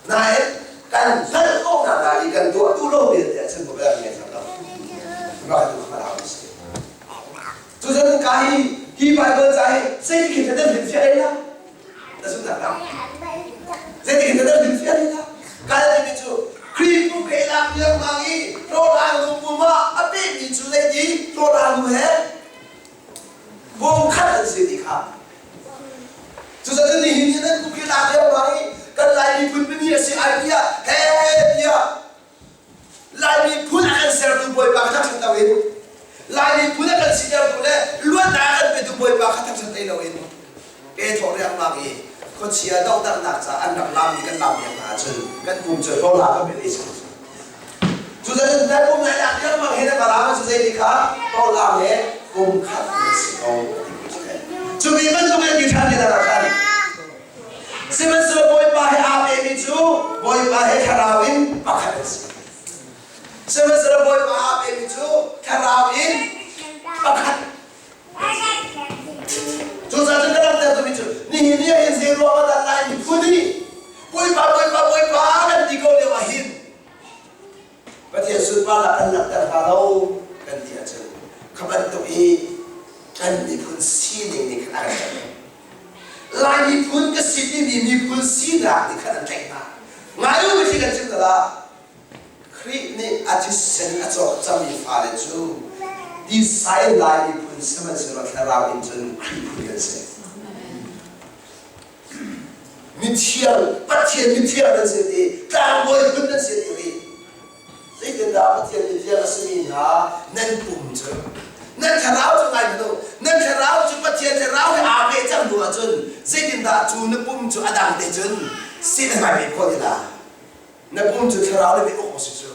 A: Nain kan hngalh khawhnak hna i kan tuah duh lo vialte ah cun Pathian kan ngaihthiam lo. Mah tu kha a si. Cucaah ka hi hi Bible ca hi zeitik hin nan hlim fiah la? Na zumhnak lam. Zeitik hin nan hlim fiah la? Kal timi cu Khrih pum kei lak riangmang i rawlrang nu pum ah a pehmi cu zeiti rawlrang nu he pum khat an si ti kha. Cucaah nihin ni nan kum khi lak riangmang i kan Lai miphun pini a si ai tiah he tiah Lai miphun a kan sertu Bawipa kha thangṭhat loin Lai miphun a kan sitertu le luatnak a kan petu Bawipa kha thangṭhat hlei loin ke thawh riangmang i khuachia dohdanghnak ca an rak laammi kan laam piak hna ahcun kan pum cu hlawhla kan pe si. Cucaah nan pum lai lak riangmang he na va laam ahcun zei ti kha hlawhlang he pum khat nan si ko ti ku si. Cu mi bantuk in ti ṭhan ti ah khan sihmanhsehlaw Bawipa he aa pemi cu Bawipa he thlarau in pakhat an si. Sihmanhsehlaw Bawipa aa pemi cu thlarau in pakhat. Cucaah cun ka langhter duhmi cu nihin ni ah hin zei ruang ah dah Lai miphun nih Bawipa Bawipa Bawipa kan ti ko lio ah hin Pathian sunparnak kan langhter hnga lo kan ti ahcun kha bantuk i kan miphun sining nih khan a kan tlaih. Lai miphun ka si timi miphun sinak nih khan an tlaih hna. Ngai u mitthli kan chim la. Khrih nih a thisen a cawk cangmi fale cu tisai Lai miphun sihmanhsehlaw thlarau in cun Khrih phun kan si. Mithiang, Pathian mithiang nan si ti, tlangbawi phun nan si ti rih. Zeitindah Pathian mithiang a simi hna nan pum cu nan thlarau cu ngai hmanh u, nan thlarau cu Pathian thlarau he aa peh cang hnu ahcun zeitindah cu na pum cu a dang te cun sin a ngai ve khawh ti la? Na pum cu thlarau nih uk si cu.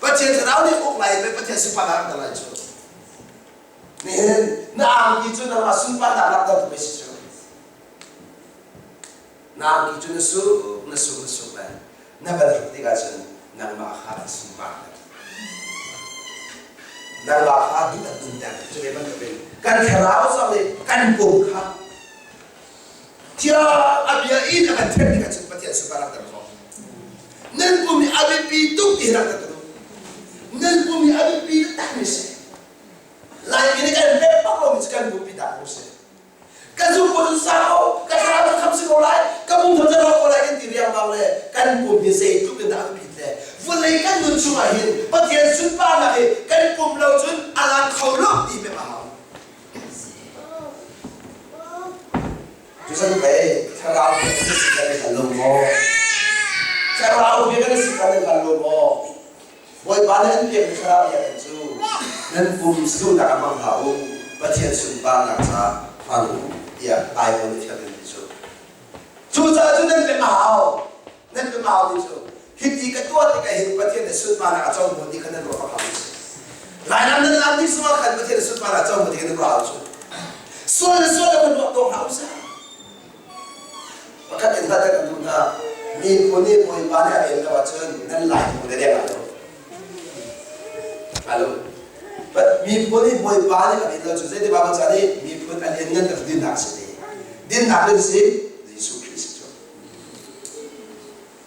A: Pathian thlarau nih uk lai i Pathian sunparnak rak lai cu. Nihin na angki cu nangmah sunparnak rak tu pei si cu. Na angki cu na suk na suk na suk le na van hruk tikah cun nangmah kha an sunparter. Nangmah kha duh an nunter. Cu ve bantukin kan thlarau zong nih kan pum kha Tiah a bia in a kan thenh tikah cun Pathian sunparnak ter khawh. Nan pum hi a biapi tuk ti hi rak ka duh. Nan pum hi a biapi takmi si. Laimi nih kan pek bak lomi cu kan bupi dah ko si. Ka zumh ko cu sa ko, ka thlarau cu kham si ko lai, ka pum thon rawk ko lai kan ti riangmang le kan pum hi zeitluk in dah a biapit le vawlei kan nun chungah hin Pathian sunparnak hi kan pum lo cun a lang kho lo ti pek a hau. Cucan pei thlarau bia kan si kan i hngal lo maw? Thlarau bia kan si kan i hngal lo maw? Bawipa nih an pekmi thlarau bia kan cu nan pum duhnak ah hmang hlah u, Pathian sunparnak caah hmang u tiah Baibal nih fiang in ti cu. Cucaah cu nan pek a hau. Nan pek a hau ti cu. Hiti ka tuah tikah hin Pathian nih sunparnak a co maw ti kha nan ruah bak hau. Lairam nan lam ding sungah khan Pathian nih sunparnak a co maw ti kha nan ruah hau cu. Sual le sual le kan ruah dawh hlah usih. Pakhat in hngalh kan duh hna. Miphun nih Bawipa nih a rel lo ahcun nan lai hmu le deng lo. Alo. Miphun nih Bawipa nih a rel lo cu zei ti Baibal ca nih miphun a lianngan tak dinnak si ti. Dinnak le si Jesuh Khrih si cu.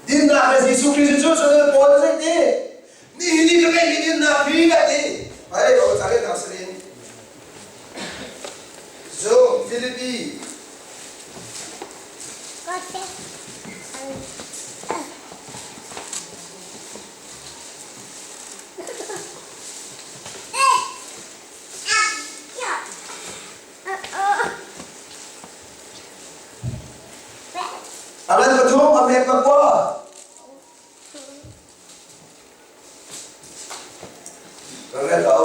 A: Dinnak le Jesuh Khrih cu cun Paul zei ti? Nihin i ka ngeihmi dinnak hi a ti. Hei, o ca lehnak sirin. Cu Filipi Alan pathum a mek pakua. Ka rel lo.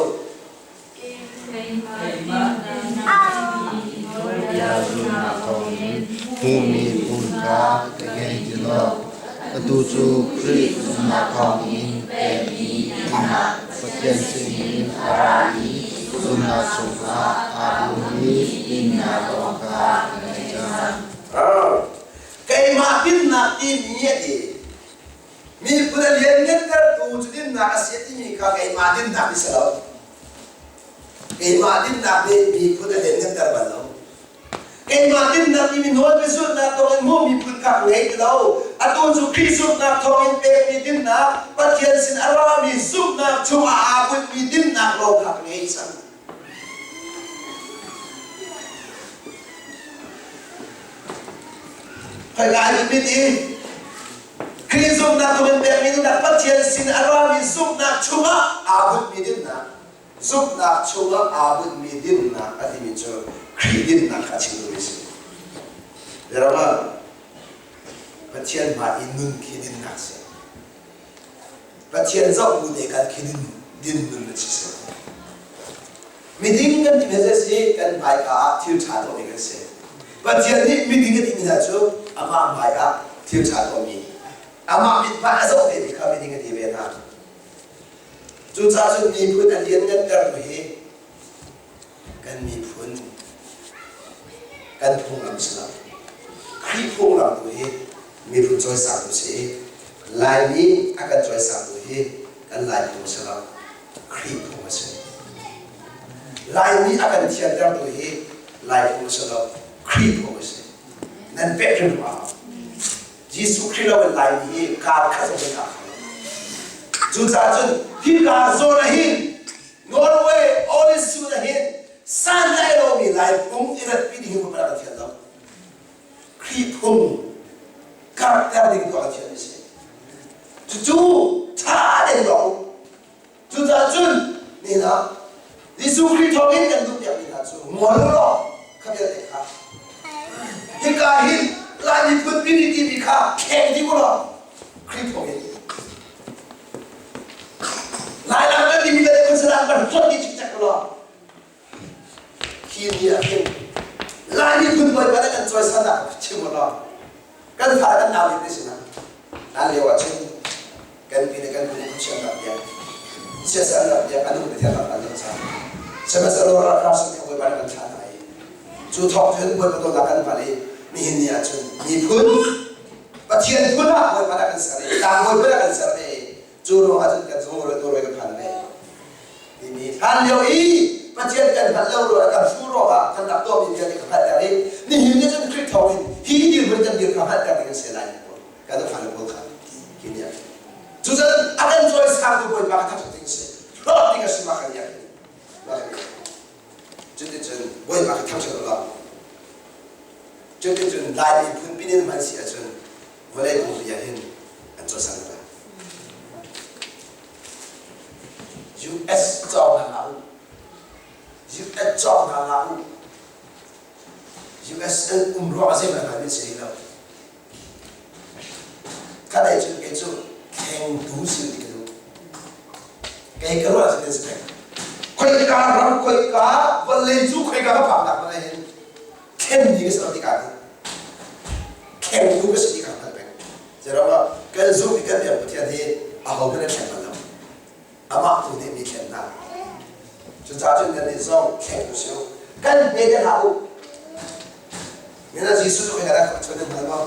B: Hmuhmi phun kha ka ngei ti lo. Atu cu Khrih zumhnak thawngin pekmi dinnak Pathian sinin a ra i zumhnak chungah aa bummi dinnak lawng kha ka ngei cang.
A: Keimah dinnak timi a ti. Miphun a lianngantertu cu dinnak a si timi kha keimah dinnak ti si lo. Keimah dinnak nih miphun a liannganter bal lo. Keimah dinnak timi nawlbia zulhnak thawngin maw miphun kha ka ngei ti lo. Atu cu Khrih zumhnak thawngin pekmi dinnak, Pathian sin a rami zumhnak chungah aa bunhmi dinnak lawng kha ka ngei cang. Khoika an i i Khrih zumhnak thawngin pekmi dinnak Pathian sin a rami zumhnak chungah aa bunhmi dinnak zumhnak chungah aa bunhmi dinnak a timi cu Khrih dinnak kha a chim duhmi a si. Biaram Pathian hmai i nun khi dinnak a si. Pathian zoh bu te kan khi din nun a si si. Miding kan ti si kan hmaika ah thil ṭha tuahmi kan si. Pathian nih miding a timi hna cu amah hmai ah thil ṭha tuahmi, amah mithmai a zoh vemi kha miding a ti ve hna. Cucaah cun miphun a lianngantertu hi kan miphun kan phunglam si lo. Khrih phunglam tu hi miphun cawisangtu si i Laimi a kan cawisangtu hi kan Lai phung si lo, Khrih phung a si. Laimi a kan thiantertu hi Lai phung a si lo, Khrih phung a si. Nan pek hrim hna. Jesuh Khrih lo in Laimi hi kaar khat zong kan kha lo. Cucaah cun hika zawn ah hin Norway Ålesund ah hin santlai lomi Lai phung i ratpi ding hi kan thian lo. Khrih phung karhter ding tu a thian a si. Cucu ṭha tein ruah u. Cucaah cun nihin ah Jesuh Khrih thawngin kan duh piakmi hna cu ngol u law kha vialte kha hika hin Lai miphun pi nih timi kha kheng dih u law Khrih thawngin Lailam kan timi le kan salam kan hluat dih cikcek u law Hi ni ah hin Lai miphun bawipa nih kan cawisannak chim u law kan fa kan nau te sinah hlan lio ah cun kan pi le kan pu khuachiamnak bia siasalnak bia kan um thiamnak an lo cang sihmanhsehlaw ralhrang sin kha bawipa nih kan thlah hna i cu thawk cun bawipa dawtnak kan hngalh i nihin ni ah cun miphun Pathian phun ah bawipa nih kan ser i tlang bawipa nih kan ser i cu ruangah cun kan zung ruai kan phan ve timi hlan lio i Pathian kan hngalh lo ruangah kan hru ruangah kan rak tuahmi vialte ka hngalhter i nihin ni cun Khrih thawngin hi dirhmun kan dir kha hngalhter ding an si lai kan fale pawl kha khi ni ah cucun a kan cawisangtu Bawipa ka thangṭhat ding a si hlawt ding a si ma kan iak ma kan iak cuticun Bawipa ka thangṭhat u law cuticun Lai miphun pinin hman si ahcun vawlei pumpi ah hin an cawisang lai US cawng hna hlah u. US cawng hna hlah u. US an um ruang ah zeihmanh hmanh min si lo. Khat cun kei cu thlengtu si ti ka duh. Kei ka ruah cu si peng. Khoika ram khoika vawlei cu khoika ka phak nak hmanh ah hin thlen mi ka si lo tikah hin thlengtu ka si ti kha hngalh peng. Zeiruangah kan zumh i kan biak Pathian hi ahohmanh an thleng bal lo. Amah tu nih mi thlen hna. Cucaah cun nannih zong thleng u sih u. Kan hme te hlah u. Mina Jesuh cu khoika dah chun nan hngal maw?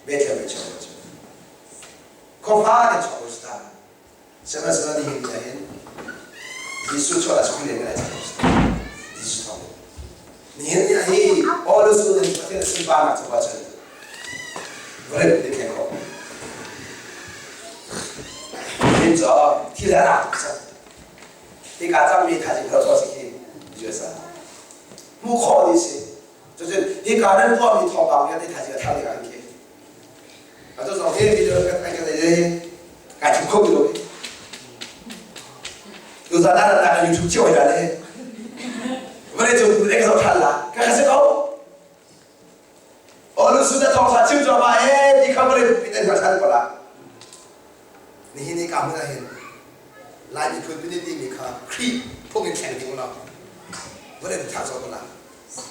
A: Bethlehem in chuak cu. Khuafa in chuak u ta. Sihmanhsehlaw nihin ni ah hin Jesuh chuah ah cun rian kan cang Jesuh thawng nihin ni ah hi Paulus nih Pathian sunparnak cu cun vawlei pum thleng khawh nihin cu thil a rak tuk cang hika cangmi thaizing kho si khi USA hmuh khawh ni si cucun hika nan tuahmi thawngpang vialte thaizing a thar ding ah kan khi Atu zong hi video kan kan kan ei kai thum kho ti lo. Tu zan ah na YouTube cio ya le. Vale cu tu ek zo than la. Ka ka se ko. Olu su da thong sa chim jo ma e ti kha vale pi den than ko la. Nihin ni ka mun ah hin Lai miphun pin ti mi kha Khrih phung in thleng ding lo. Vale tha zo ko la.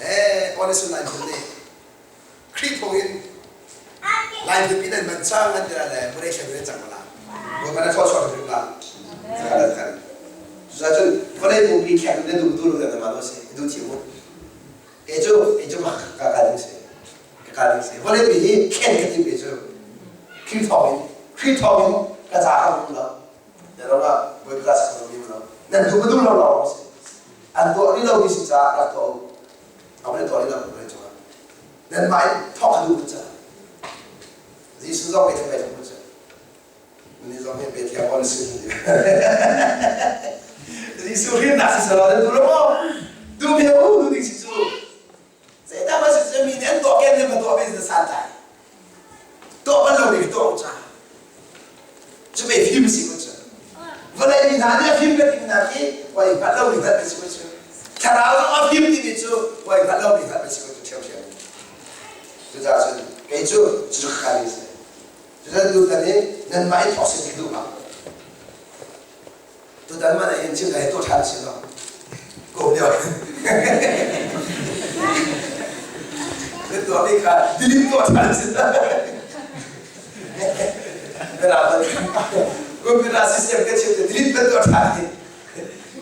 A: Eh, olu su lai phun ni Khrih thawng in Lai mipi nan man cang an ti lai le vawlei thlen nan cang la. Bawipa na thawchuak hrim la. Zakhat khan. Cucaah vawlei pumpi thleng na duh duh lo na ma lo si duh thiam mu. Kei cu kei cu ka ka ding si. Ka ka ding si. Vawlei pi hi thlen ka tim kei cu. Khrih thawng in Khrih thawng in ka ca ka um lo. Na ro la Bawipa ta sak lo mi lo. Nan duh duh lo lo si. An tuah rih lo mi si caah rak tuah u. A tuah rih lo vawlei cungah. Nanmah in thawk a duh ca. Jesuh zong nih thawk a duh ca. Ni zong hi Bethlehem on si. Jesuh hrinnak si selaw nan duh lo maw? Duh ve u duh ding si cu. Zeidah ma si mi nih an tuah ken nih ma tuah ve si santlai. Tuah bal lo ding tuah u ca. Cu ve fim si ko cu. Vawlei mi hna nih a fim ka ti hna khi voi hngalh lo mi hngalh si ko cu. Thlarau zong a fim timi cu voi hngalh lo mi hngalh si ko cu ṭhiamṭhiam. Cucaah cun kei cu cucu ka kal si. Cucaah tutan hi nanmah i thawk si duh ma. Tutan man ah hin chim ka hei tuah ṭhan si lo. Ko lio. Na tuahmi kha delete tuah ṭhan si. Computer system ka chim delete kan tuah ṭhan i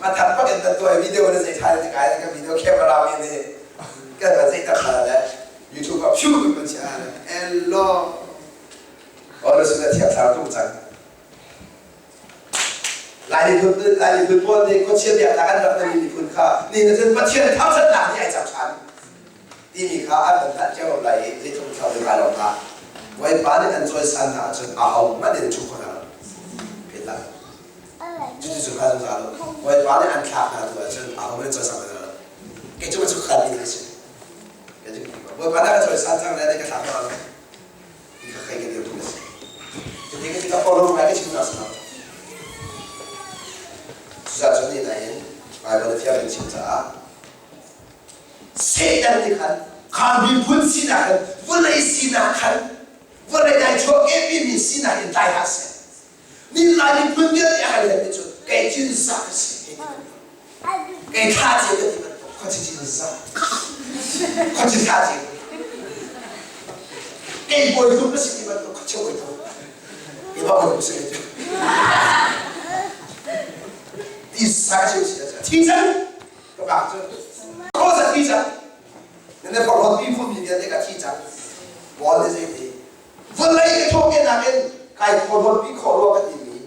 A: a that bak in kan tuah video na zei ṭhan ti kai ka video camera mi nih kan van zei tak hna le YouTube ah phew kan van chia le hello Aw na sinah thiang thlarau tung cang. Lai miphun Lai miphun pawl nih khuachia biaknak an rak timi miphun kha ni na cun Pathian thangṭhatnak nih ai cang ṭhan timi kha an van hngalh cio lai i zeitluk thlau ding ai lo hna. Bawipa nih an cawisan hna ahcun ahohmanh in chuh kho hna lo. Philh hlah. Cuti cu kha zungzal lo. Bawipa nih an thlak hna tu ahcun ahohmanh in cawisan hna lo. Kei cu ka kal mi a si. Kei cu Bawipa nih a ka cawisan cang le ka thlak hna lo. Ti kha kai ka dir tu a si. Cuti ka ti ka follow ngai ka chim na si lo. Cucaah cun ni nain Bible a fiang in chim caah Satan nih khan kha miphun sinak khan vawlei sinak khan vawlei dai chuak mi sinak in tlai hlah seh. Ni lai miphun vialte a kan hlenmi cu kei cinzah ka si. Kei thla ce ka ti bantuk khuaci cinzah. Khuaci thla ce. Kei bawi thum ka si ti bantuk khuaci bawi thum. Kei ba bawi thum si ti. Ti sa ka si thi cang. Ka bak cu. Kho sa thi cang. Nan forhot mi phun mi vialte ka thi cang. Paul nih zei ti Vawlei ka thawhkehnak in kai phorhlawtpi khawh rua ka timi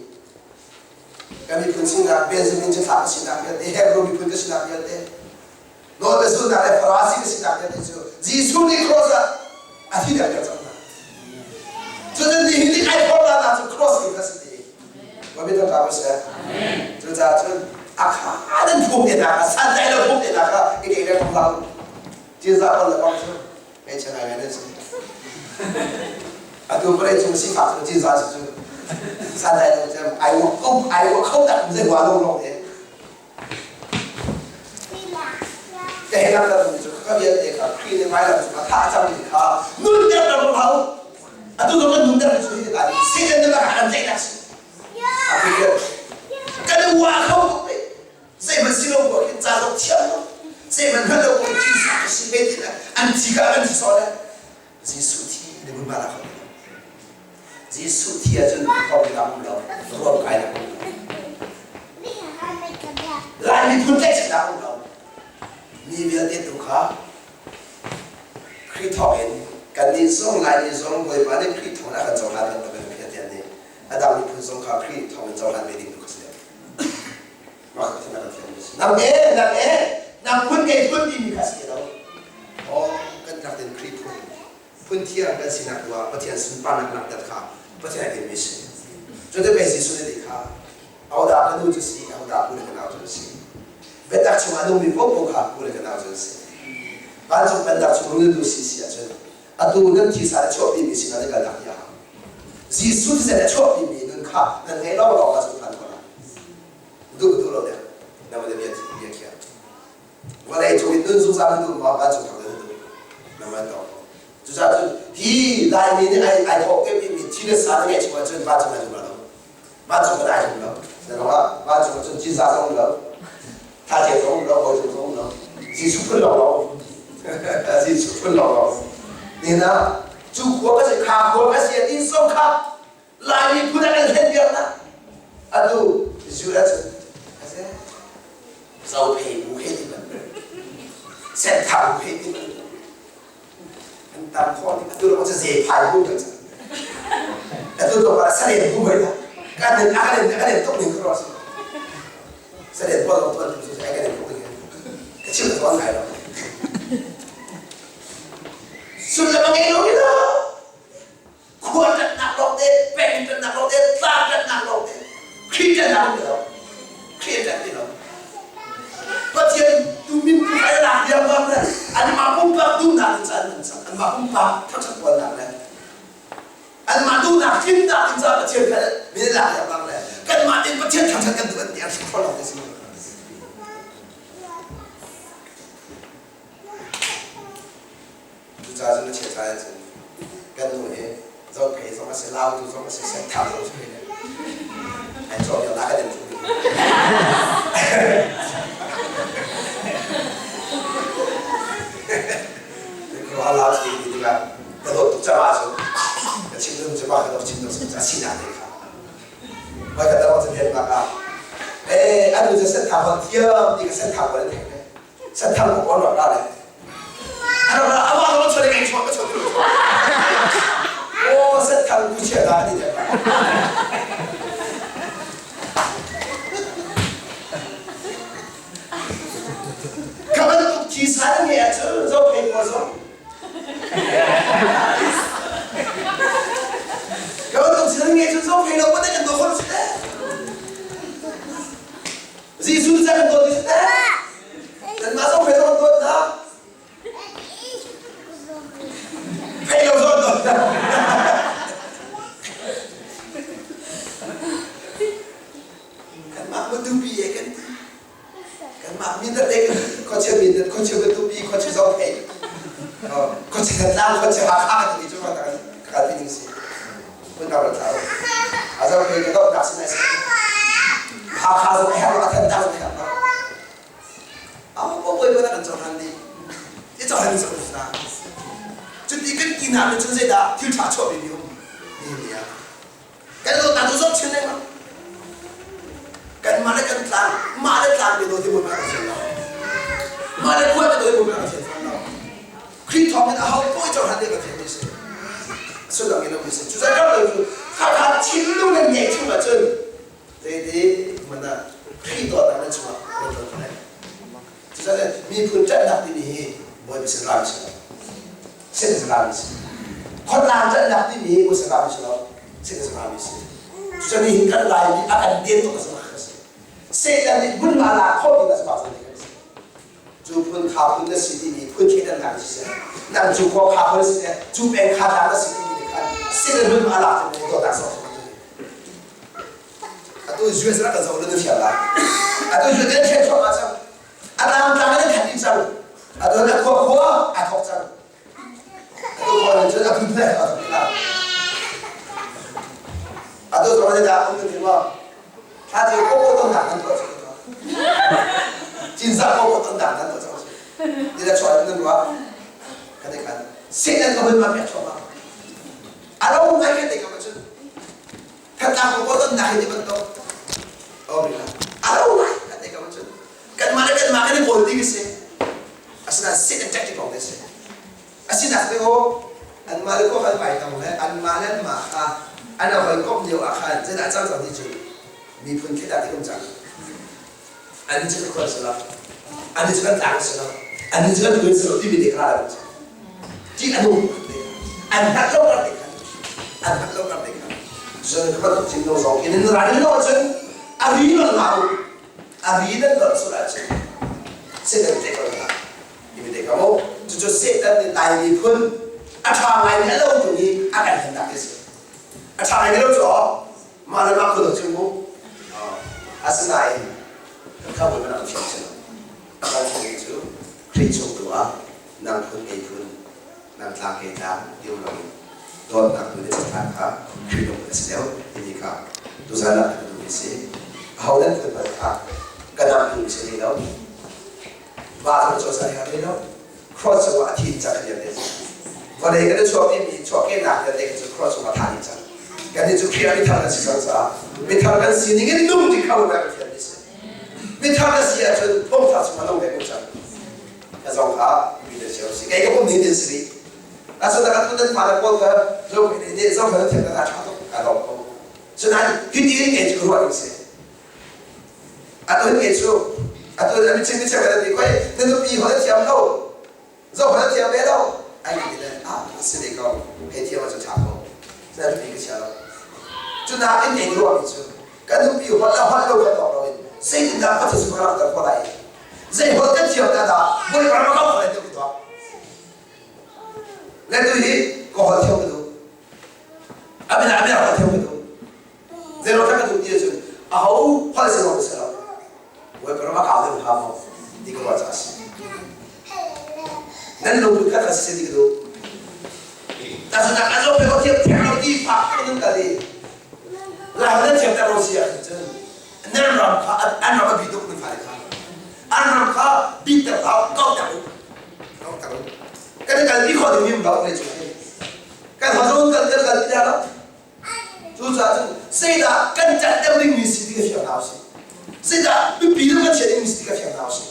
A: ka miphun sinak Benjamin cithlah ka sinak vialte Hebrew miphun ka sinak vialte nawlbia zulhnak le Farasi ka sinak vialte cu Jesuh nih cross ah a thi deuh cang hna. Cun nihin ni ai phorhnak cu cross in ka si ti. Wa mi ta wa seh. Cucaah cun a kha nan phung te hna kha santlai lo phung te hna kha i ke le phung hlah u. Cinzah bal le bang cu Hmeichia ngai nan si. Atu vawlei cung sifak cu cinzah cu cu santlai lo cem ai uak ko ai uak kho tak zei wa lo long te. Te lam lam cu ka vialte kha Khrih nih vailam cu a thah cang mi kha nun der ram hau. Atu zong kan nun der cu hi ta Satan nih a kan tlaih tak si. A kan uah kho tuk ve. Zeihmanh si lo bu khin ca zong thiam lo zeihmanh hngal lo bu Jesuh ka si ve ti an thi ka an thi sawn Jesuh thi ne mun ma la kho Jesuh thi ahcun kong dang um lo ruam kai la um lo Lai miphun tlaihchan dah um lo mi vialte tu kha Khrih thawng in kannih zong Laimi zong Bawipa nih Khrih thawng in a kan cohlan bantuk in Pathian nih a dang miphun zong kha Khrih thawng in cohlan ve ding tu kha si. Nang e, nang e, nang phun kei phun timi kha si lo. Oh, kan rak tin Khrih phun. Phun thiang kan sinak tu ah Pathian sunparnak langhter kha Pathian a mi si. Cu te pei Jesuh nih ti kha ahodah ka nu cu si, ahodah pu le ka nau cu si. Biatak chungah nungmi paohpaoh kha pu le ka nau cu si. Vancung pennak chung rultu si si ahcun atu nan thisa le chuahpi mi sinah nan kalnak ti a hau. Jesuh thisen a chuahpi mi nun kha nan ngeih lawnglawng ah cun phan ko lai. Duh duh lo dek na van bia bia khiah. Vawlei cung in nun zungzal na duh maw vancung thang na duh na van tong. Cucaah cun hi Laimi nih ai ai thawh kep mi thi le sa na ngeih chung ahcun vancung ai hum lo. Vancung kan ai hum lo. Na lawng ah vancung ah cun cinza zong um lo. Tha zong um lo, hawi zong um lo. Jesuh phun lawng lawng. Jesuh phun lawng lawng. Ni na cu khua ka si kha khua ka si a tin song kha Laimi phun ah kan hlen piak na. Atu Judah cu ase Zophei bu he ti ban. Senthang bu he ti ban. An tam khawh ni atu lawng cu ze phai bu kan cang. Atu to para salen bu bai la. Kan den a kan den a kan den tok ning kro si. Salen po lo tuan tu ai kan den tok ning. Ka chim to an ngai lo. Sullam a ngei lo ni lo. Khua ṭanhnak lawng te, peng ṭanhnak lawng te, tlang ṭanhnak lawng te, Khrih ṭanhnak um ti lo. Khrih ṭanh ti lo. Pathian tu min tu ai lak riangmang le anmah pumpak duhnak in caan an cang. Anmah pumpak thangṭhat puannak le anmah duhnak tlinnak in ca Pathian kha min lak riangmang le kanmah in Pathian thangṭhat kan duh an ti an hrik kho lo te si. Cucaah cun na chiaṭha ahcun kan nu hi Zophei zong a si, Lautu zong a si, Senthang zong a si ai cawk lio kan in ka lau ti ti tikah ka dawt tuk caah cu ka chim ding cu ka dawt chim ding a sinak te kha Mai ka dawt cu biaknak ah eh anu cu senthang hon thiam ti ka senthang hon theng le senthang ko kon ra le ano ra awa lo chole kai chon ka chon o senthang ku chia da ni de Ka bantuk thisa na ngeih ahcun zohphei ko zong. Ka bantuk thisa na ngeih ahcun zohphei lo pah kan tuah khawh si teh. Jesuh cu kan tuah si teh. Nanmah zohphei lo kan tuah hna. Phei lo zong tuah hna. Kanmah matupi he kan ti. Kanmah mindat le khuachia mindat, khuachia matupi, khuachia zophei, khuachia Thantlang, khuachia Hakha kan ti cu ka kalpi ding si. Phundang rat hlah u. A zophei ka dohnak si nai si. Hakha zong a herh lo, a Thantlang zong a herh lo. Aho paoh kan cohlan dih. I cohlan ding si ko Cuti kan ti hna cun zeidah thil ṭha chuah mi um? Ni ni ah. Kan dawtnak cu zoh chin lengmang. Kanmah le kan tlang, mah le tlang mi dawt hi Bawipa kan thiam lo. Mah le khua mi dawt hi Bawipa kan thiam fawn lo. Khrih thawng in aho paoh cohlan ding kan thiam mi si. Sullam in um si. Cucaah kan lo cu khakha thinlung nan ngeih chung ahcun zeiti hmanh ah Khrih dawtnak nan chungah nan ṭuan lai. Cucaah miphun ṭanhnak timi hi Bawipa sin ra mi si lo. Sin sin ra mi si. Khuatlang ṭanhnak timi hi Bawipa sin ra mi si lo. Sin sin ra mi si. Cucaah nihin kan Laimi a kan den tuk a si bak si. Satan nih hmunhma lak khawh ding a si bak kan si. Cu phun kha phun na si timi phun thleidannak si seh. Nang cu khua kha phun si seh, cu peng kha tlang na si timi nih khan Satan hmunhma lak ding dawtnak sok Atu US rak kan zoh na thiam lai. Atu US kan thiam chuahmah cang. A tlangtlang in an khat dih cang. Atu na khua khua a thawk cang. Atu khua nan cun a phunphun a thawk la. Atu zong ne dah um na ti maw? Thla cu ko ko ton nak nan tuah cang. Cinzah ko ko ton nak nan tuah cang. Ni la chuah nan ruah. Kan kan. Satan ka hun ma pek chuah ma. A lo ngai kan te ka ma cun. Thantlang ko ton nak hi ti bantuk o rila a lo lai kan te ka cun kanmah le kanmah kan i kawl ding si asinain sit and tactic lawng te si asinak te o anmah le ko kan pai tong le anmah le anmah kha an hoi komh lio ah khan zeidah cang cang ti cu miphun khi dah ti um cang ani cu kan khual si lo ani cu kan tlang si lo ani cu kan tuin si lo timi te kha la ti anu an hngalh lo kar te khan an hngalh lo kar te khan cun ka bantuk cin lo zong in ran lo cun a ri lo hna u a ri nan lo sul ahcun Satan te ko hna imi te ka mo cucu Satan nih Lai miphun a ṭha ngai mi a lo tu hi a kan hennak ti si a ṭha ngai mi lo cu mah le mah khun cu mu asinain kan kha bawi mana thiam si lo kan thiam cu Khrih chung tu ah nang phun kei phun nang tlang kei tlang ti um loin dawtnak tu nih chan kha Khrih lung a si deuh timi kha tuzan ah ka duhmi si aho nan phun hmanh kha ka nam duhmi si lo va zong caw sai har lo cross cungah a thi cang kan te vawlei kan i chuahpi mi chuahkehnak vialte cu cross cungah tha dih cang kan nih cu Khrih ah mithar kan si cang caah mithar kan sining in nung ti kha kan Pathian nih si mithar na si ahcun phungtha cungah nung ve ko cang ka zong kha mi na cio si kei ka pum ning din si rih asana kan tutan fa le pawl kha zo nih zo kha thiam ka tha tuk ka lawm ko cunain hiti in kei cu ruah ding si Atu ke cu atu an chim mi cheu kan ti koi na nupi ho na thiam lo zo ho na thiam ve lo ai ti le ah si ve ko hei thiam cu tha ko na nupi ka chia lo cu na in ei ruah mi cu kan nupi ho la hol lo kan lo in zeitin dah pathian su ka rak ko lai zei hol kan thiam ta dah voi ram ka ko lai tu to le tu hi ko hol thiam ka du abina abina hol thiam ka du Zeiruang ka duh ti ahcun aho holh si lo si lo. Bawipa ram a kau deuh hnga maw ti ka ruah caah a si. Nan lungput kha kha si ti ka duh. Tahchunhnak an zo pe ko thiam thiam lo ti fak tuk nan kal i Lai nan thiam tak lo si ahcun cun nan ram kha an ram a bi tuk nan fale kha an ram kha bit ter hau kau ter u kau ter u kan i kalpi khawh. tuah ding mi lo ne cu kan hazon kan kan kan ti lo. Cucaah cun zeidah kan cat deuh dingmi si ti ka fiang hna usih. Zeidah biapi deuh kan chiah dingmi si ti ka fiang hna usih.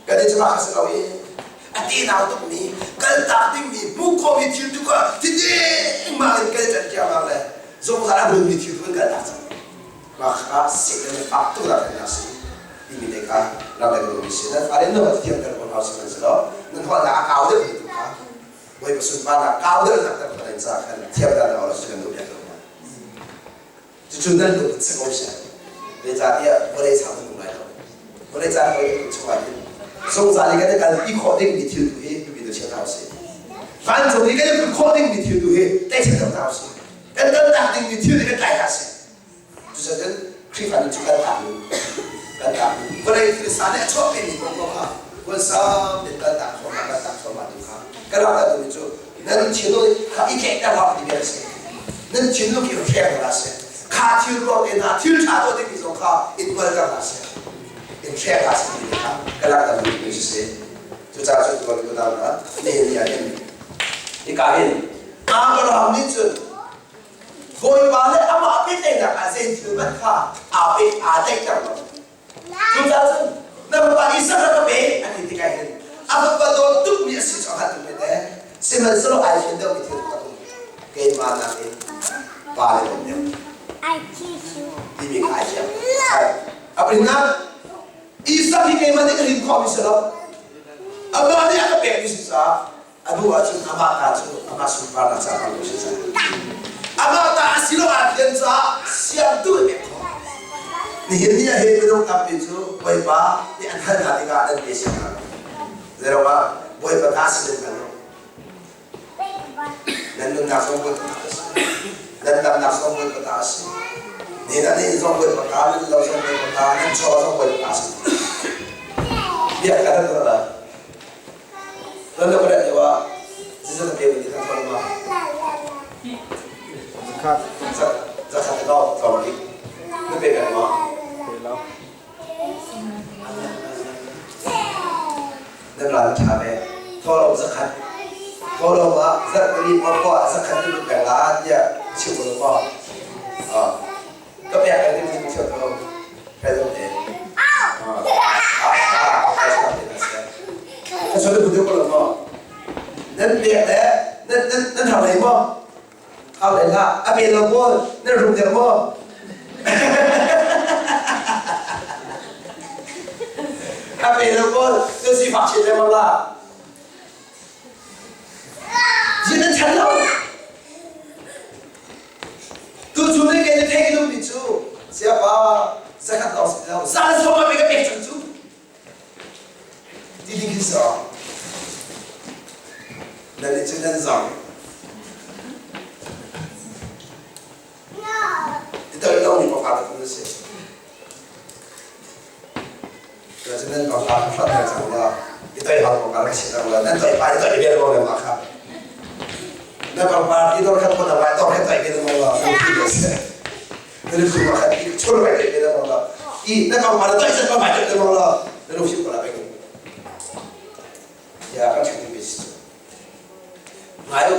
A: Kan i cungah kha si lo i a tenau tukmi kaltak dingmi hmuh khawhmi thil tu kha thiding in kan i cat kiangmang le zungzal a hmunmi thil tu kan kaltak cang. Mah kha Satan nih fak tuk rak hna si timi te kha rak le duhmi si. Nan fale nan holh thiamter ko hna sihmanhsehlaw nan holhnak a kau deuhmi tu kha Bawipa sunparnak kau deuh nak kan in ca khan thiam dan lo cu kan duh piak lo hna. Cucu nan lung si ko seh. Zeicahtiah vawlei sang nan um lai lo. Vawlei caan vawlei kan chungah hin zungzal i kan i kalpi khawh dingmi thil tu hi biapi tu chia hna usih. Vancung i kan i put khawh dingmi thil tu hi tlaihchiat hna usih. Kan kaltak dingmi thil hi kan tlai hna sih. Cucaah Khrihfa nun cu kan tak lu kan tak lu vawlei thil sa nih a chuahpimi kong ko kha huansam in kan tak thluahmah kan tak thluahmah ding kha ka rak ka duhmi cu nan thinlung kha i tlaihter hlah ti bia a si. Nan thinlung khi hreng hlah seh. Kha thil ruang te hna thil ṭha tuah dingmi zong kha in hngalter hlah seh. In hreng hlah seh ti kha ka rak ka duhmi cu si. Cucaah cun tuan unau hna nihin ni ah hin hika hin Abraham nih cun Bawipa le amah pehtlaihnak ah zei thil hmanh kha aa pe aa tlaihter lo. Cucaah cun na fapa Isak rak ka pe an ti tikah hin a fapa dawt tukmi a si cu a hngalh tuk te. Sihmanhsehlaw ai hlen deuhmi thil pakhat um. Keimah nakin pa le dawt deuh timi kha ai fiang. A prinnak Isak hi keimah nih ka rin khawhmi si lo. Amah nih a ka pekmi si caah a duh ahcun amah ta cu amah sunparnak caah hmang ko seh. Amah ta a si lo ah thian caah siamtu in pek khawh. Nihin ni ah hi minung tampi cu Bawipa nih an hal hna tikah nan pe siang hna lo. Zeiruangah Bawipa ta si nan hngal lo. Nan nunnak zong Bawipa ta a si. Nan damnak zong Bawipa ta a si. Nihin ah nan zong Bawipa ta, nan lo zong Bawipa ta, nan chaw zong Bawipa ta a si. Biak ka nan tuah lai. Tuan deuh ka rat lio ah zeizat a pe ti kan hngal ma?
C: Zakhat.
A: Zakhat ka tlawm bik. Na pe peng maw?
C: Pe lo.
A: Nan ral ṭha ve. Thawlawm zakhat. Thawlawm ah zarh li paoh ah zakhat na lut peng la tiah chim ko maw? Ka pek kan ti ti chim ko. Kai zong te. Ka sual bu deuh ko lo maw? Nan pek le nan nan nan hau lei maw? Hau lei hlah. A pe lo maw? Nan rum deuh maw? A pe lo maw? Nan sifak chin lengmang la. Zin nan chan lo. Tuchun ni kei na theih duhmi cu siapa zakhat lawng si lo zan sawm ah ka pek cang cu ti ding khi si nan nih cun nan zang ti tel lo mi pakhat na si Cuacun nan pangpar kha hlat cang la i toih hau pangpar ka chim la nan toih pa i toih vel mo le ma kha na pangpar ti dor khat kota lai dor khat toih vel mo la na ti le se na lu ma khat ti chul bai toih vel mo la i na pangpar toih chan pangpar toih vel mo la na lu fiu ko la beng ya kan chim bi si ngai u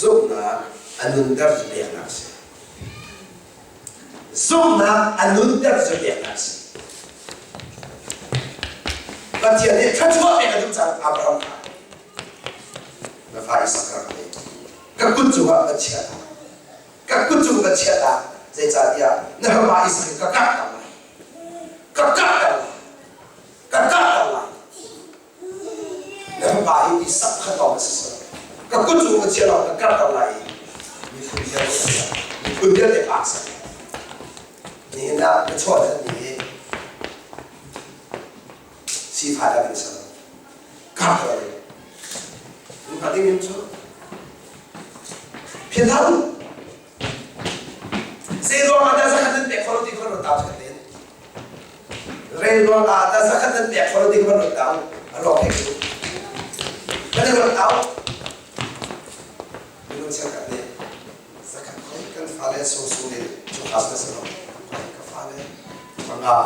A: Zumhnak a nunter cu peknak a si. Zumhnak a nunter cu peknak a si. Pathian nih thluachuah pek a duh cang Abraham kha. Na fa Isak ka rak ngei. Ka kut cungah ka chiah ta. Ka kut cung ka chiah ta. Zeicahtiah na fapa Isak ka karhter lai. Ka karhter lai. Ka karhter lai. Na fapa hi Isak kha lawng a si sual. Ka kut cung ka chia lawng ka karhter lai i miphun vialte miphun vialte pa a si. Nihin ah na chuah thanmi hi sifah dah kan ser. Karhter ding. Luka ding in cu philh hlah u. Zeiruang ah dah zakhat nan pek khawh lo ti kha van ruat ta chan len. Reiruang ah dah zakhat nan pek khawh lo ti kha van ruat ta u. A ruang thei cu. Kan i ruat ta u. Minung cheukhat nih zakhat khoi kan fale sungsu nih chungkhar na si lo. Ka fale panga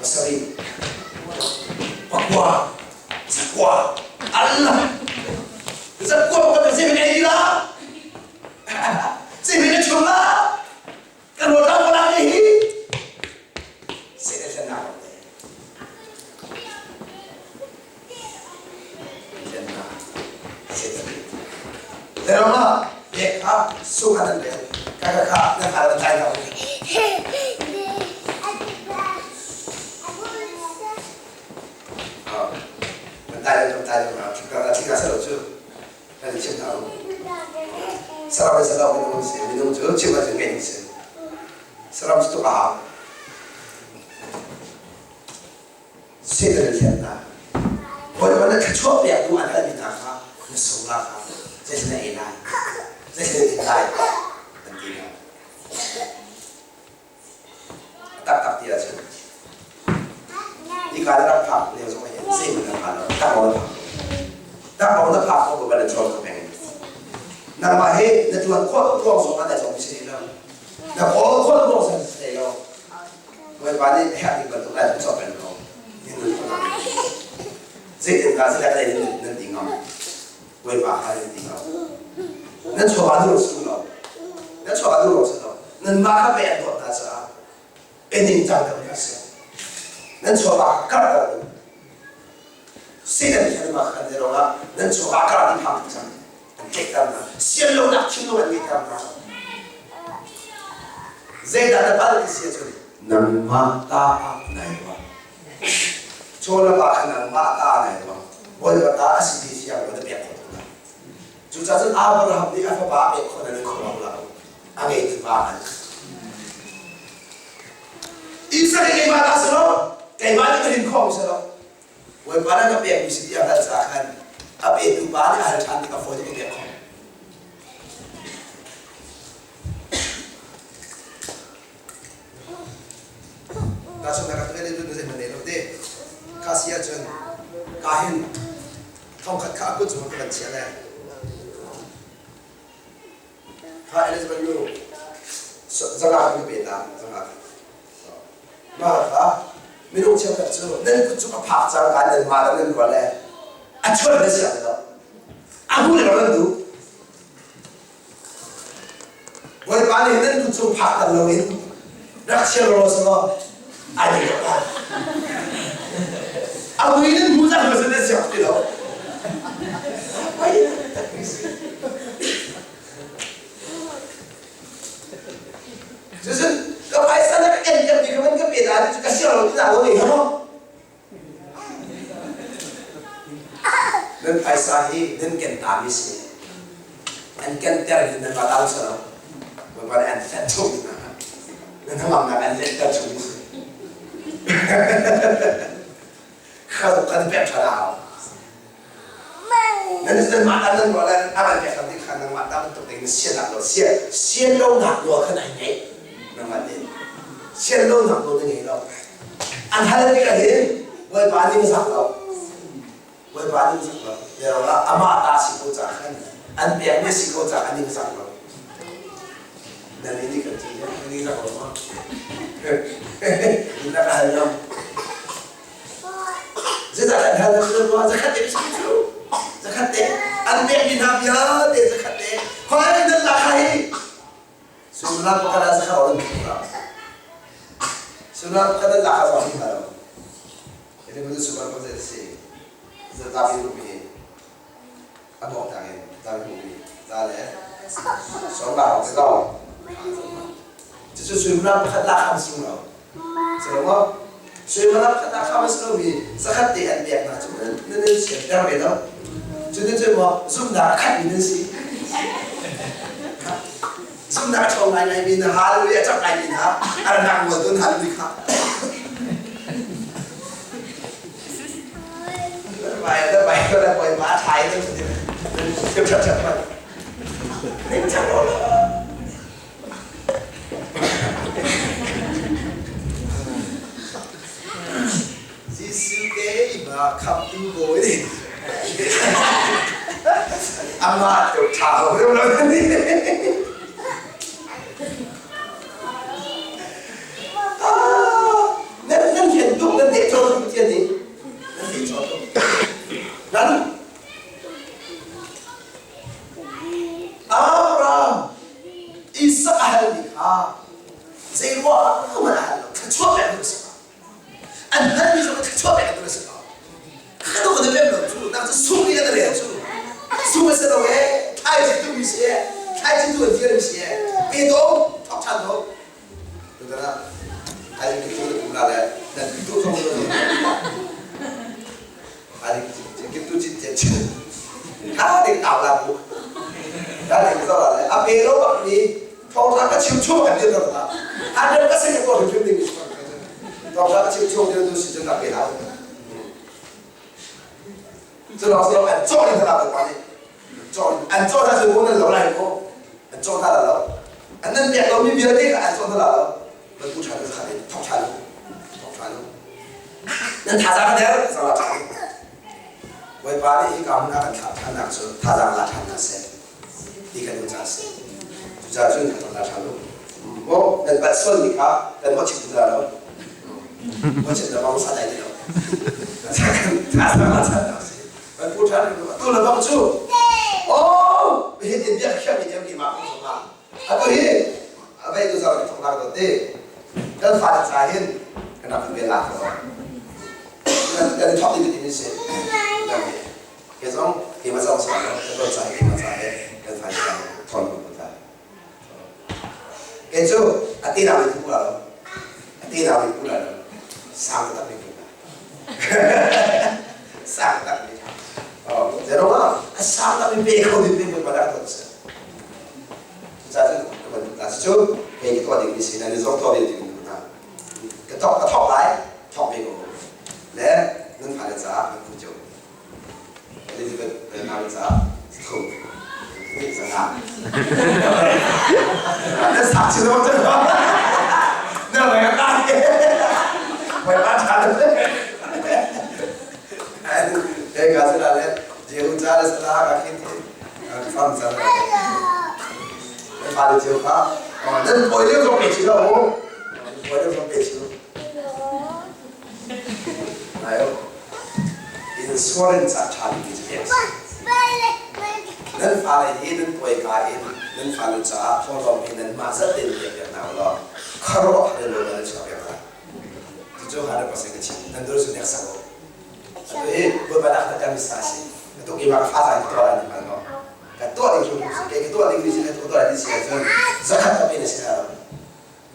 A: pasarih pakua. Zakua, zakua, Allah. Zakua ko kan se ei la. Se me chung la. Kan ro ta ko la ni hi. Se le na ko te. Se na. Se ta. Pero ma, ye kha su kha nan le. Ka ka kha na kha la tai na. Saram salam minung si minung cu chim ahcun ngeih si saram cu tuk a hau Satan a thiam hna Bawipa na thluachuah pek tu an halmi hna kha na sung la kha zeitin na ei lai zeitin na din lai an ti hna Taktak ti ahcun hika na rak phak lio zong ah hin zeihmanh na phan lo taklawng na phak taklawng na phak ko ba na cawn ko peng nangmah hi na tuan khawh tuang zong ah na cawm si lo na kawl khawh tuang zong si lo Bawipa nih herh ding bantuk lai cawm peng ko ni nun ko zeitin ka si lai nan ti ngam Bawipa kha nan ti ngam nan chawva nu si lo nan chawva nu si lo nanmah kha pei an dawt hna caah ening cang deuh hna seh nan chawva karh ko u Satan nih mah khan zero ah nan chawva karh ding phang cang an tlaihter hna sian lonak thinlung an ngeihter hna zeidah na pal ti si ahcun nangmah ta ah nai ruah chaw le pa kha nangmah ta nai ruah Bawipa ta a si ti thiang na pek khawh tuk Cucaah cun Abraham nih a fapa a pek khawh nan in khuaruah hlah u. A ngeitu pa an. Isak hi keimah ta si lo, keimah nih ka rin khawh si lo. Bawipa na ka pekmi si ti a hngalh caah khan a petu pa nih a hal ṭhan tik a fawi tuk a pek khawh. Tahchunhnak ah tuan in zeihmanh nei lo te. Kha si ahcun ka hin thongkhat kha a kut cungah ka van chiah le kha Elizabeth nu zanga kan pe ta zanga mah kha minung cheukhat cu nan kut cu a phak cang ka nan mah nan rual le a chuan na siang lo a hu le nan duh Bawipa nih nan kut cung phak ter loin rak chia law selaw ai ding ko lai. A mui nan hmu cang lo na siak ti lo. Cucun ka phaisa na ka en ter mi kha man ka pe ta cu ka siang lo ti na lo ne maw? Nan phaisa hi nan ken tami si. An kenter hi nan va dau sa lo. Bawipa nih an hlet chung hna. Nan hnangamnak an letter chung si. Kha kan pek ṭhan a hau. Nan nan mah ta nan ruah le a van pek tam ding kha nangmah ta bantuk ding sian lo sian sian lo nak nawl kha nai ngeih nangmah nih sian lo nak nawl na ngei lo an hal tik ah hin Bawipa nih na zak lo Bawipa nih na zak lo le amah ta si ko ca khan an pek mi si ko ca an ning zak lo nan nih kan ti nan ning zak lo ma na ka hal lo Zeicah an hal nan ruah zakhat te si cu zakhat te an pekmi hna vialte zakhat te khoi nan lak hai suimilam pakhat ah zakhat on suimilam pakhat an lak ah zong hi lo ini mun suimilam pakhat si zatapi rupi a bawk tang in tang rupi za le song ba hong ko cucu suimilam pakhat lak ham sung lo Cu suimilam khat ah kha si lomi zakhat te an peknak cu nan nan sianter ve lo. Cu nan cu maw zumhnak a khatmi nan si. Zumhnak a ṭhawng ngaingaimi na hallelujah a cak ngaimi hna a nak mual tun hallelujah kha. Vai da vai ko da vai ma thai nan nan chap chap chap. Ning chap lo. Jesuh keimah khamhtu bawi nih amah cu ṭha lo lo nan nan hian tuk nan deh cawt tian nih nan deh cawt. Zumnak cu sung nih an rel cu. Sung a si lo ee, thlaici tu mi si ee, thlaici tu an dir mi si ee. Pe to, thok ṭhan to. Tutan ah ai ki tu kum la le nan ki tu zong lo. Ai ki tu chin chin chin. Tha ding tau la bu. Ta ding zo la le a pe lo bak ni thawngtha ka chim chung kan dir lo ta. Han ka sin ko hrim ding. Thawngtha ka chim chung dir tu si cun ka pe hau. Cu lawng si lo an cawh in hna Bawipa nih cawh in an cawh hna cu maw nan lo lai maw an cawh hna lo an nan pek lomi vialte kha an cawh hna lo nan pu ṭha nan khat in thawk ṭhan u thawk ṭhan u nan thazaang der zang la ṭhan u Bawipa nih hika hmun ah kan thlah ṭhannak cu thazaang la ṭhan hna seh ti kan duh caah a si cucaah cun thazaang la ṭhan u maw nan palh sualmi kha kan mawhchit hna lo mawhchit na bang sa dai ti lo thazaang la ṭhan hna seh kan pu ṭhan tu le bang cu oh hi tin bia khiam mi tiam ki ma kong soma atu hi avei tu zau thong nak do te kan fa ca hin kan rak bel la ko kan thok ti ti si Ke zong keimah zong sa lo ka dawt caah keimah ca he kan fai ca thawn ko ta. Ke cu a te nau in pu la lo. A te nau in pu la lo. Sang tak mi pu la. Sang tak mi. Oh, zero ma a sang tak mi pe kho din pe pa dak to sa. Cucaah cun ka ban ta cu kei ka tuah ding mi si na ni zong tuah ve ding mi na. Ka thok ka thok lai thok ve ko. Le nan fale caah kan pu cio. Elizabeth nau caah thum nih zanga. Na sak chin lo cun na mei a kai. Mei pa tha le. He ka sila le Jehu ca le sala ka khin fam ca le. Nan pa le Jehu kha nan poi lio zong pe chi lo mu. Poi lio zong pe chi lo. Insurance a ṭha bikmi cu pek a si. Nan fale hi nan tuaika in nan fale caah thawhlawm hi nanmah zat tein pek piak hna u law khuaruah har in rawl nan chuah piak hna. Cucu 100% ka chim. Nan dur cu hneksak u. Atu hi Bawipa dah kan sa a si. Atu keimah ka fa ca in ka tuah lai ti hngal maw? Ka tuah ding hrimhrim si. Kei ka tuah ding si, ka tuah ding si ahcun zakhat ka pe na si hna lo.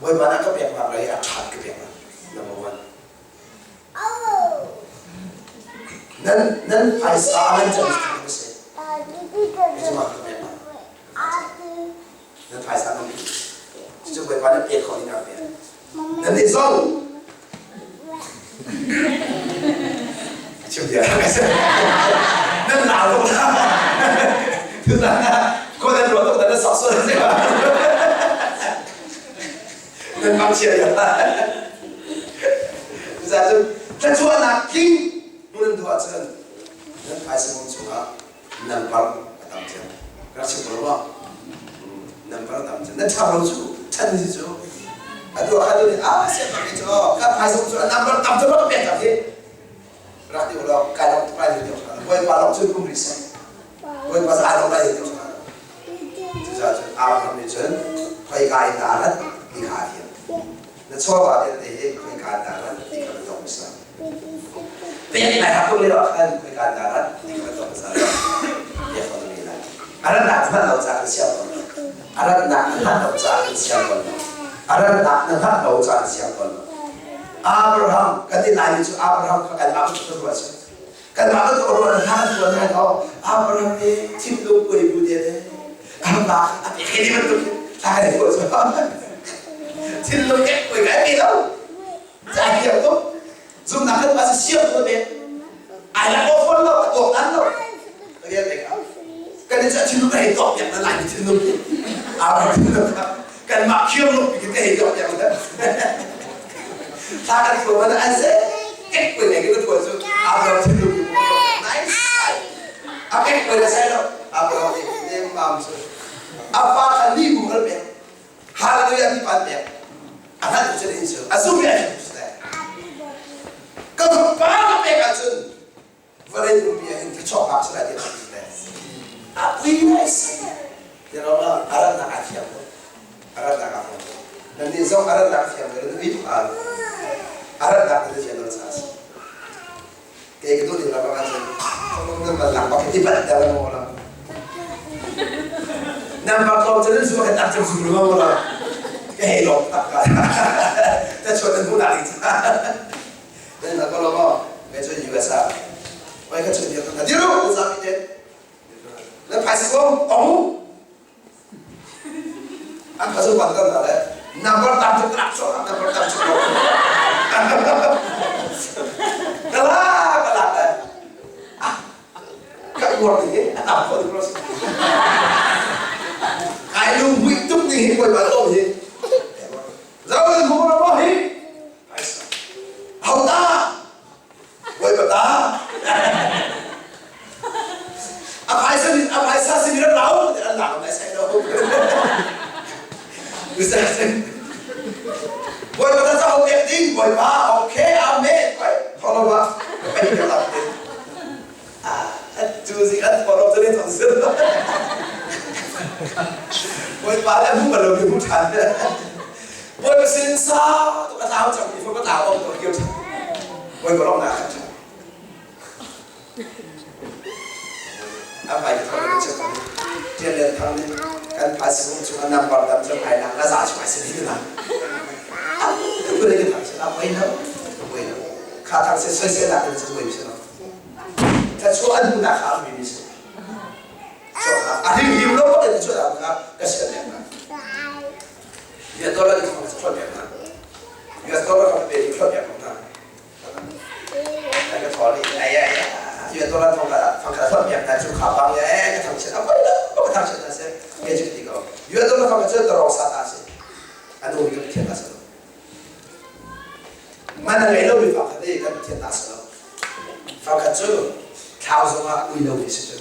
A: Bawipa dah ka peknak lei a ṭhat ka peknak. Number one. Nan nan phaisa nan cam a si. Nan phaisa nan cucu Bawipa nih pek khawh ding ah pek. Nan nih zong chim bia nan lau tuk la. Tutan ko nan ruah tuk nan sok sual si. Nan mangchia ya. Cucaah cun thluachuahnak tling hmun an duh ahcun nan phaisa mum chungah number a tam cem. Rak chim ko lo Number a tam cem. Nan ṭha lo cu chan si cu. Atu ah khan ah sian bak cu kan phaisa mum cu a number tam cem ka pek cang hi. Rak ti ulaw kai long tuk lai ti Bawipa long cun um rih seh. Bawipa cu aa dawh lai ti Cucaah cun Abraham nih cun khoika in dah a rat ti kha a fiang. Na chawva vialte hi khoika in dah a rat ti kha na tuak hmasa. Pek nai hak tuk lio ah khan khoika in dah a rat ti kha na tuak hmasa lo. Pek ko na ngei lai. A ratnak na hngalh lo caah kan siang tawn lo. A ratnak na hngalh lo caah kan siang tawn lo. A ratnak na hngalh lo caah kan siang tawn lo. Abraham kan ti laimi cu Abraham kha kanmah bantuk ruah a si. Kanmah bantuk ruah na hna kan tuan lai lo. Abraham nih thinlung kuai bu te le pa a pek he bantuk thla kan i tuah cu. Thinlung ek kuai kai pe lo. Ca thiam tuk. Zumnak kan pa si siam ko te. Ai la ko phone lo, a tuak nan lo. Rian te ka. Kan i cu thinlung ka hei tuak piak na lai mi thinlung. Abraham thinlung kha kanmah khiam lo pi ka hei tuak piak na. Thla kan tuah man an se ek pui ne kan tuah cu Abraham thinlung nice a ek pui le sai lo Abraham nih nem mam cu a pa kha ni bu hal pek hallelujah ti pan pek a hngalh tu cu in cu a zum ya ka pa ka pek ahcun vawlei pumpi ah hin thluachuah phak sila ti a ti le a pui nai si ti ro ma a ratnak a thiam lo a ratnak a thiam lo nan nih zong a ratnak thiam lo nan ui tuk al a ratnak na thiam lo cha si kei ka duh ding lam ah cun Nan van lak bak i bat dal mo la. Nan bak lo cun zu kan tak cem zu lo la. Ka hei lom tak ka. Ta chuan nan hmu na ding cha. Nan la ko lo mo. Me chu USA. Wai ka chu dia ka diru zapi te. Nan phaisa ko ong. An ka zu ban kan na le. Number tam chu trak so number tam chu. Kala kala le. Ah ka uar ni a tam ko ni bros. Kai lung hui tuk ni hi koi ba lo hi. Zau ni mu ma hi. Hau ta. Bawipa ta. A phaisa a phaisa sin rat lau an lak mai sai lo. Bawipa ta ca pek ding Bawipa okay amen. Koi follow ba. Pai ka lak ding. Ah tu zi an follow tu ne thong sir. Bawipa le mu ba lo mi mu than. Bawipa sin sa tu ka tau chang mi fo ka tau om to kio than. Bawipa lawng na khat than. A hmai ka thawng in chim Tian Lian Thang nih kan phaisa kung chung a number dam cu ai nak na za chung ai sin hi na. Tu ku le ka thang a poi lo. A poi lo. Kha thang se soi se nak in chu poi si lo. Ta chu an hu na kha mi mi si. A ring him lo pa te chu da kha ka sian leng na. Bia dollar in thong thon piak hna. US dollar kha pe in thon piak hna. Ka thol i ai ai US dollar thong ka thong ka thon piak hna cu kha bang ya eh ka thang chet a poi lo ka thang chet na se ke chu ti ko US dollar thong ka chu tarong sa ta se anu mi ka thian ta se man a ngei lo mi fa kha te kan thian ta se lo fa kha cu thlau zong ah ui lo mi si cu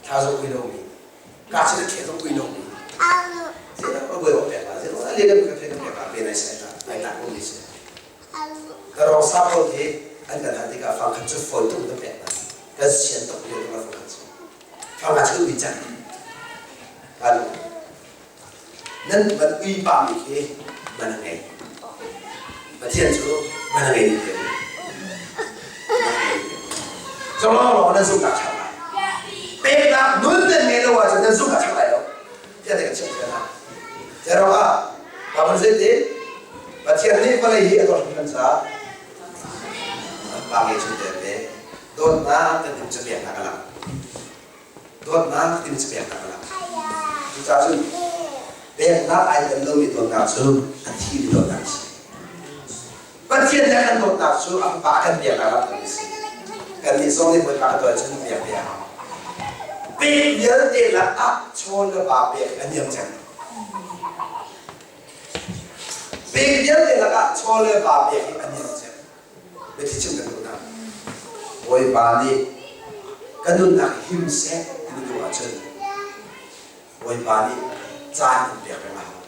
A: thlau zong ui lo mi ka chi na khe zong ui lo mi a buai awk pek la zero a le kan ka pek pek pe nai sai ta ai tak mi si ka rong sa ko hi an kan han tikah fang khat cu foi tuk na pek na kan sian tuk le ka fang khat cu fang khat cu ui cang kan nan man ui pa mi khi man ngei Pathian cu man ngei ni te Zong lawng nan zumh nak chak lai peknak nun nan ngei lo ahcun nan zumh nak chak lai lo tiah kan chim thiam ah Zero ah Bible zei ti Pathian nih vawlei hi a dawt hringhran caah pa ngei chung te pe dawtnak kan tim cu peknak a lang dawtnak tim cu peknak a lang cucaah cun peknak ai tel lomi dawtnak cu a thi mi dawtnak a si Pathian le kan dawtnak cu a fapa kan peknak lam kan si. Kannih zong nih Bawipa ka dawt cun pek ve a hau. Pek vialte lakah chaw le va pek a niam cem. Pek vialte lakah chaw le va pek hi a niam cem. Biathi chim kan duh hna. Bawipa nih ka nunnak him seh ti na duh ahcun Bawipa nih caan in pek peng a hau.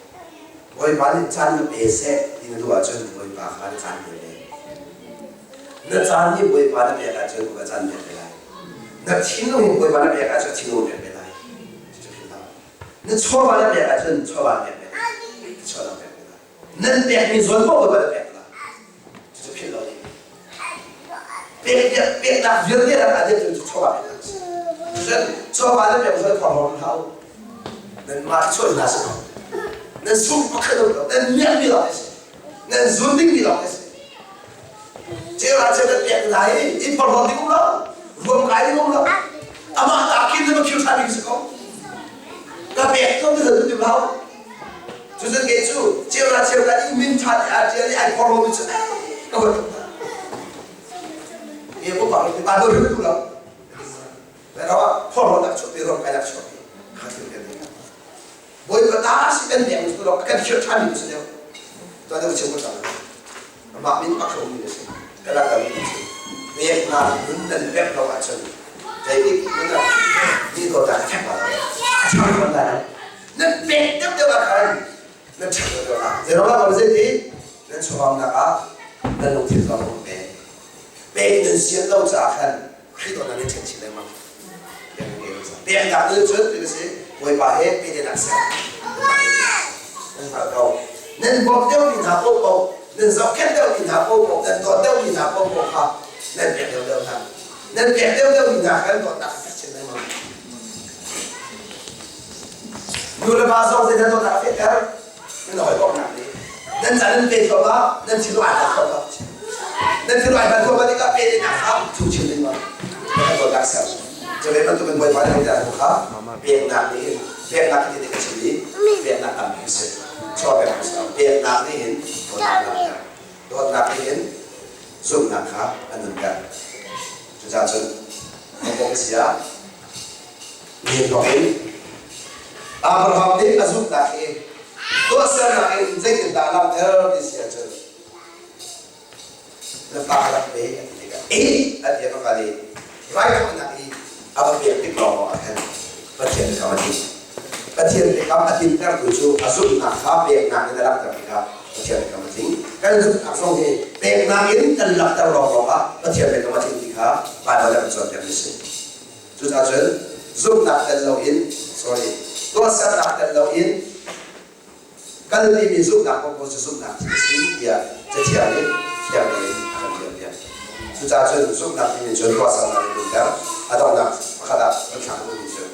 A: Bawipa nih caan na pe seh ti na duh ahcun Bawipa kha na caan pe ve. Na caan hi Bawipa na pek ahcun ka caan pek ve lai. Na thinlung hi Bawipa na pek ahcun thinlung pek ve lai. Cucu philh hlah. Na chawva na pek ahcun chawva pek ve lai. Chawva pek ve lai. Nan pekmi zawn paoh Bawipa na pek lai. Cucu philh lo ding. Pek peknak vialte rak ah cun chawva pek a si. Cun chawva na pek zawn phorhlawm hlah u. Nanmah chuah hna si ko. Nan sung pakhat um lo. Nan miakmi lawng a si. Nan zun dingmi lawng a si. Ceu ah ceu kan pek hna i i phorhlawm ding um lo. Ruam kai ding um lo. Amah ta khin na ma khiu ṭha ding si ko. Ka pek ko ti zan tu hau. Cucun kei cu ceu la ceu la i min ṭha ti aa ṭial i ai phorhlawmi cu ka huat tuk hna. Nge ko pa pa do ri tu lo. Pero phorhlawnak chuahpi ruam kainak chuahpi kha thil kan nei. Bawipa ta si kan pek tu lo kan khirh ṭhan mi si deuh. Tuan deuh chim ko cang. Amah min pakhat um mi si. Ka lak mi si. Pek na nun nan pek lo ahcun zeitik hmanh ah ni dawt ah ka ṭhek la lo. A ṭhang fawn lai lo. Nan pek deuh deuh ah khan nan ṭhek deuh deuh ah. Zeiruang ah zeiti nan chawhawmnak ah nan lungthin zong um ve. Pek nan sian lo caah khan Khrih dawtnak nih ṭhen chin lengmang. Peknak nih cun ti si Bawipa he pehtlaihnak ser. Nan hngalh ko. Nan bawmh deuhmi hna paohpaoh, nan zohkhenh deuhmi hna paohpaoh, nan dawt deuhmi hna paohpaoh kha nan pek deuhdeuh hna. Nan pek deuhdeuh mi hna kan dawtnak a fek chin lengmang. Nu le pa zong zei nan dawtnak a fehter? Nan hawikomhnak nih. Nan ca nan pe thluahmah, nan thinlung ai hlat thluahmah. Nan thinlung ai hlat thluahmah tikah pe dingnak kha thu chin lengmang. Nan dawtnak ser. Cu ve bantukin Bawipa nih a kha peknak nih hin peknak hi ti ka chim i peknak tam a si. Chaw pek a si. Peknak nih hin dawtnak langhter. Dawtnak nih hin zumhnak kha a nunter. Cucaah cun a si ah nihin thawk in Abraham nih a zumhnak hi tuahsernak in zeitindah a langhter ti si ahcun na fa rak pe a ti tikah eh a ti a va kal i raithawinak i a va pek tik lawng ah khan Pathian biakam a tling. Pathian biakam a tlintertu cu a zumhnak kha peknak in a langhter tikah Pathian biakam a tling. Kan zumhnak zong hi peknak in kan langhter lawnglawng ah Pathian biakam a tling ti kha Baibal ah kan cawnpiakmi a si. Cucaah cun zumhnak tel loin sorry tuahsernak tel loin kal timi zumhnak kong cu zumhnak thil a si tiah Cathiang nih fiang tein a kan fianpiak. Cucaah cun zumhnak timi cun ruahchannak in umter a donghnak pakhat ah kan thlak duhmi cu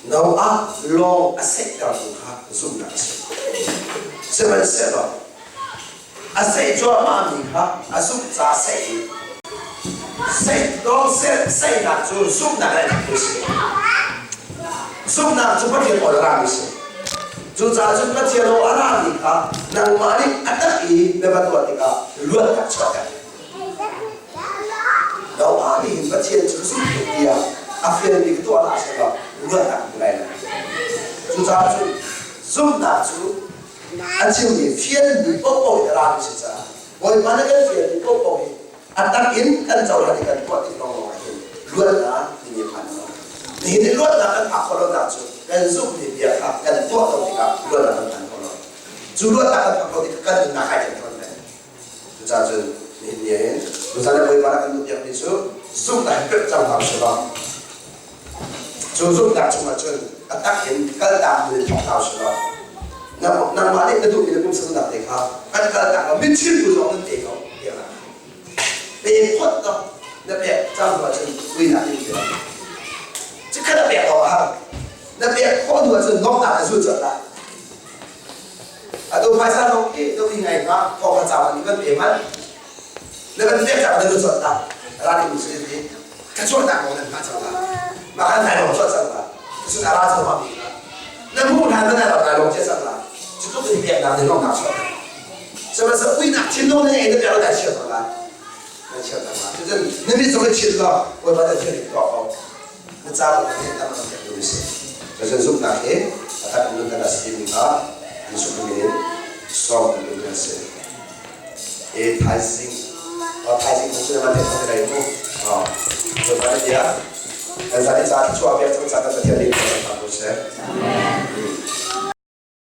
A: Noah lawng a saihtertu kha zumhnak a si. Sihmanhsehlaw a saih cuahmahmi kha a zumh ca saih i saih lawng saihnak cu zumhnak le a si. Zumhnak cu Pathian aw a rami a si. Cucaah cun Pathian aw a rami kha nangmah nih a tak i na va tuah tikah luatnak chuahter. Noah nih hin Pathian cu ka zumh tuk tiah a fialmi ka tuah hlah sehlaw luatnak hmu lai lo. Cucaah cun zumhnak cu a chimmi fialmi paohpaoh in a rami si caah Bawipa nih kan fialmi paohpaoh hi a tak in kan cohlan i kan tuah tik lawnglawng ah hin luatnak timi a phan lo. Nihin i luatnak kan phak khawh lonak cu kan zumhmi bia kha kan tuah lo tikah luatnak kan phan kho lo. Cu luatnak kan phak lo tikah kan nunnak ai ṭhen tawn ve. Cucaah cun nihin ni ah hin tuzan i Bawipa nih kan duhpiakmi cu zumhnak hi pek cang hna usih law cu zumhnak chungah cun a tak in kaltak in thawk hna usih law nangmah nih na duhmi na pumsa duhnak te kha kan kaltak lo mitthil tu zong nan pe ko tiah pe phot lo na pek cang hnu ahcun uinak in pe cikhat na pek awk a har na pek khawh hnu ahcun lawmhnak na zul colh lai atu phaisa zong i na ui ngai hnga thawk kha cawan in kan pe hmanh na kan pek cang na lu colh ta ra ding si ti ka chuahnak kong nan hma cang la mah kan nai lawng chuah cang la cun a ra cang ma mi na hmuh hlan na nai lawng nai lawng chia cang la cu tluk in peknak nih lawngnak chuah sihmanhsehlaw uinak thinlung na ngei na pek dai chia cang la na chia cang la cucun na mit zong i chin law bawipa na thil tuah ko na ca ko hi tam tam pek duh si cucun zumhnak hi a tak nun kan si mi kha Jesuh min in sawm kan duh si E thaizing thaizing cu na man te lai mu Bawipa na bia kan zan i ca thluachuah pek cang ca kan Pathian nih kan ko seh.